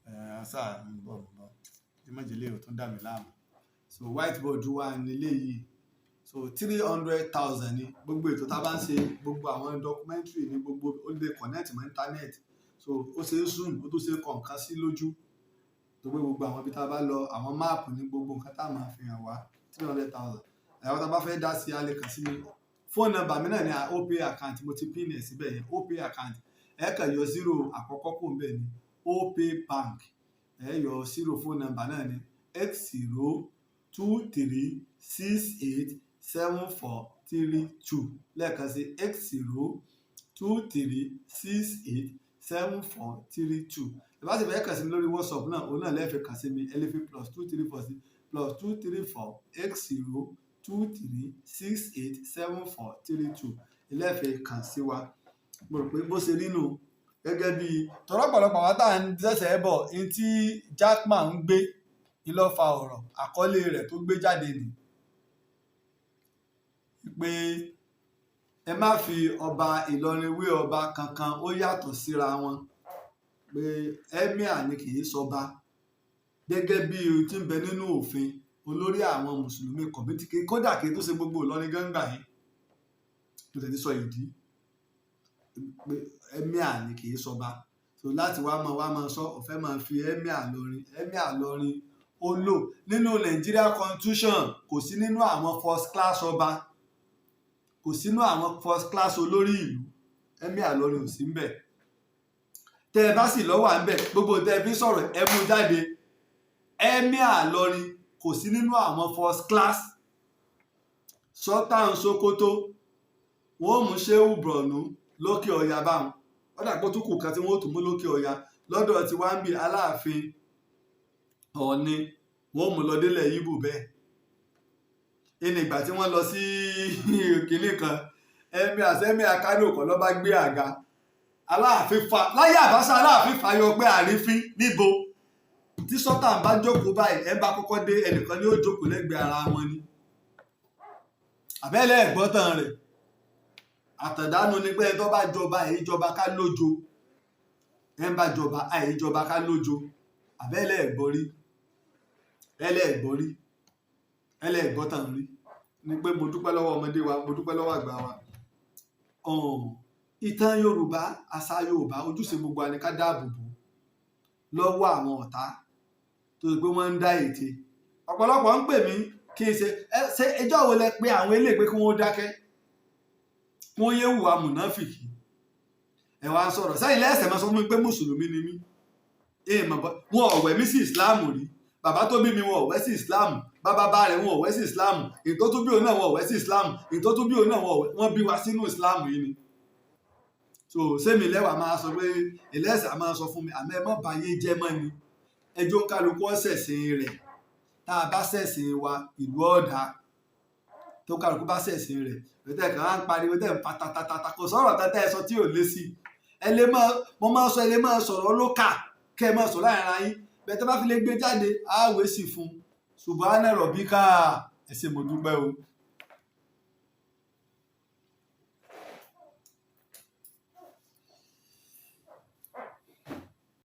Ẹ̀ sáà ń bọ̀, ń bọ̀, tí mọ̀jẹ̀lẹ̀ ò tún dà mí láàmú. So whiteboard wa nílé yìí. So 300,000 ní gbogbo ètò tá a bá ń ṣe, gbogbo àwọn documentary ní gbogbo. Ó lè connect mọ́ internet, so ó ṣe é zoom, ó tún ṣe é kọ nǹkan sí lójú tó pé gbogbo àwọn ibi tá a bá lọ, àwọn máàpù ní gbogbo nǹkan tá a máa fi hàn wá. 300,000. Àwọn tá a bá fẹ́ dá sí, a lè kàn sí mi. Fóònù nọ́mbà mi náà ní Opay account, mo ti pin ẹ̀ síbẹ̀ yẹn. Opay account, ẹ kàn yọ zero àkọ́kọ́ kò ń bẹ̀ ní Opay Bank, ẹ yọ zero. Fóònù nọ́mbà náà ní 8023687432. Lẹ́ẹ̀kan sí, 8023687432. Ẹ Ẹ bá sì fẹ́ kàn sí mi lórí WhatsApp náà, òun náà lẹ́ẹ̀fẹ̀ kàn sí mi. Ẹ lè fi +234 sí, +234 802 368 7432, lẹ́ẹ̀fẹ̀ kàn sí wa. Mo rò pé bó ṣe rí nù gẹ́gẹ́ bí tọ́lọ́pọ̀lọpọ̀ àwọn tá à ń ṣẹ̀ṣẹ̀ bọ̀ ní tí Jackman ń gbé ní ló fa ọ̀rọ̀ àkọlé rẹ̀ tó gbé jáde nì pé ẹ má fi ọba Ìlọrin wé ọba kankan, ó yàtọ̀ síra wọn, pé emir ni, kì í sọba. Gẹ́gẹ́ bí ohun tí ń bẹ nínú òfin, olórí àwọn mùsùlùmí community, kódà kí tó ṣe gbogbo Ìlọrin gángbà yẹn tó tẹ̀ ti sọ ìdí pé emir ni, kì í sọba. So láti wá máa sọ ọ̀fẹ́ máa fi emir Ìlọrin, emir Ìlọrin ó lò nínú Nigeria constitution, kò sí nínú àwọn first class ọba, kò sínú àwọn first class olórí ìlú. Emir Ìlọrin ò sí ń bẹ̀. Tẹ́ ẹ bá sì lọ́wọ́ à ń bẹ̀, gbogbo tẹ́ ẹ fi sọ̀rọ̀, ẹ mú jáde. Emir Ìlọrin kò sí nínú àwọn first class. Sultan Sokoto, wọ́n mú Shehu Borno lókè ọya báwọn, wọ́n dàgbọ́ tó kù kan tí wọ́n ó tún mú lókè ọya lọ́dọ̀ tí wọ́n ń bì. Aláàfin Ọ̀ọ̀ni, wọ́n mú lọ délẹ̀ Yíbò bẹ́ẹ̀. Ìní ìgbà tí wọ́n lọ sí kinní kan, emir sẹ́mi Kánò kọ́ ló bá gbé àga Aláàfin fa láyé Àbáṣà, Aláàfin fàyọ pé àrífín níbo tí Sultan bá jókòó báyìí, ẹ bá kọ́kọ́ dé, ẹnìkan ní ó jókòó lẹ́gbẹ̀ẹ́ ara wọn ni. Àbẹ́lẹ̀ ẹ̀gbọ́n rẹ̀ àtàdánù ni pé ẹni tó bá jọba èyí jọba ká lójo, ẹ ń bá jọba àyè jọba ká lójo. Àbẹ́lẹ̀ ẹ̀gbọ́n rí, ẹlẹ́ ẹ̀gbọ́n rí, ẹlẹ́ ẹ̀gbọ́n tàn rí ni pé mo dúpẹ́ lọ́wọ́ ọmọdé wa, mo dúpẹ́ lọ́wọ́ àgbà wa. Ìtàn Yorùbá, àṣà Yorùbá, ojúṣe gbogbo wa ni ká dáàbò bò lọ́wọ́ àwọn ọ̀tá tó ṣe pé wọ́n ń dá ète. Ọ̀pọ̀lọpọ̀ ń pè mí kí n ṣe ẹ ṣe ẹjọ́ wo lẹ pé àwọn eléyìí pé kí wọ́n dákẹ́, kí wọ́n yé hùwà mùnáfìkì. Ẹ wá ń sọ̀rọ̀ sẹ́yìn lẹ́sẹ̀ máa sọ fún mi pé mùsùlùmí ni mí. Èèmọ̀ bọ́ wọn ò wẹ̀ mí sí ìsìláàmù rí. Bàbá tó bí mi, wọn ò wẹ̀ sí ìsìláàmù. Bàbá bá rẹ̀, wọn ò wẹ̀ sí ìsìláàmù. Ìtọ́ tó bí òun náà, wọn ò wẹ̀ sí ìsìláàmù. Ìtọ́ tó bí òun náà, wọn ò wẹ̀. Wọ́n bí wa sínú ìsìláàmù yìí ni. So sẹ́mi lẹ́wà máa sọ pé ẹlẹ́sà máa sọ fún mi, àmọ́ ẹ má bàyé jẹ́ mọ́ ni. Ẹjọ́ ń kálukú ọ̀sẹ̀sìn rẹ̀. Tá a bá ṣẹ̀sìn wa, ìlú ọ̀dà. Tó kálukú bá ṣẹ̀sìn rẹ̀, tẹ́ kàn á ń pariwo, tẹ́ ń pa tatatata, kò sọ̀rọ̀ tẹ́tẹ́ ẹ sọ tí ò lé sí ẹ lè máa, mo máa sọ, ẹ lè máa sọ̀rọ̀ lókà, kẹ́ ẹ máa sọ láàrin ara yín bẹ́ẹ̀. Tó bá fi lè gbé jáde, á wé sí fún un. Subhana rabbika. Ẹ ṣé, mo dúpẹ́ o.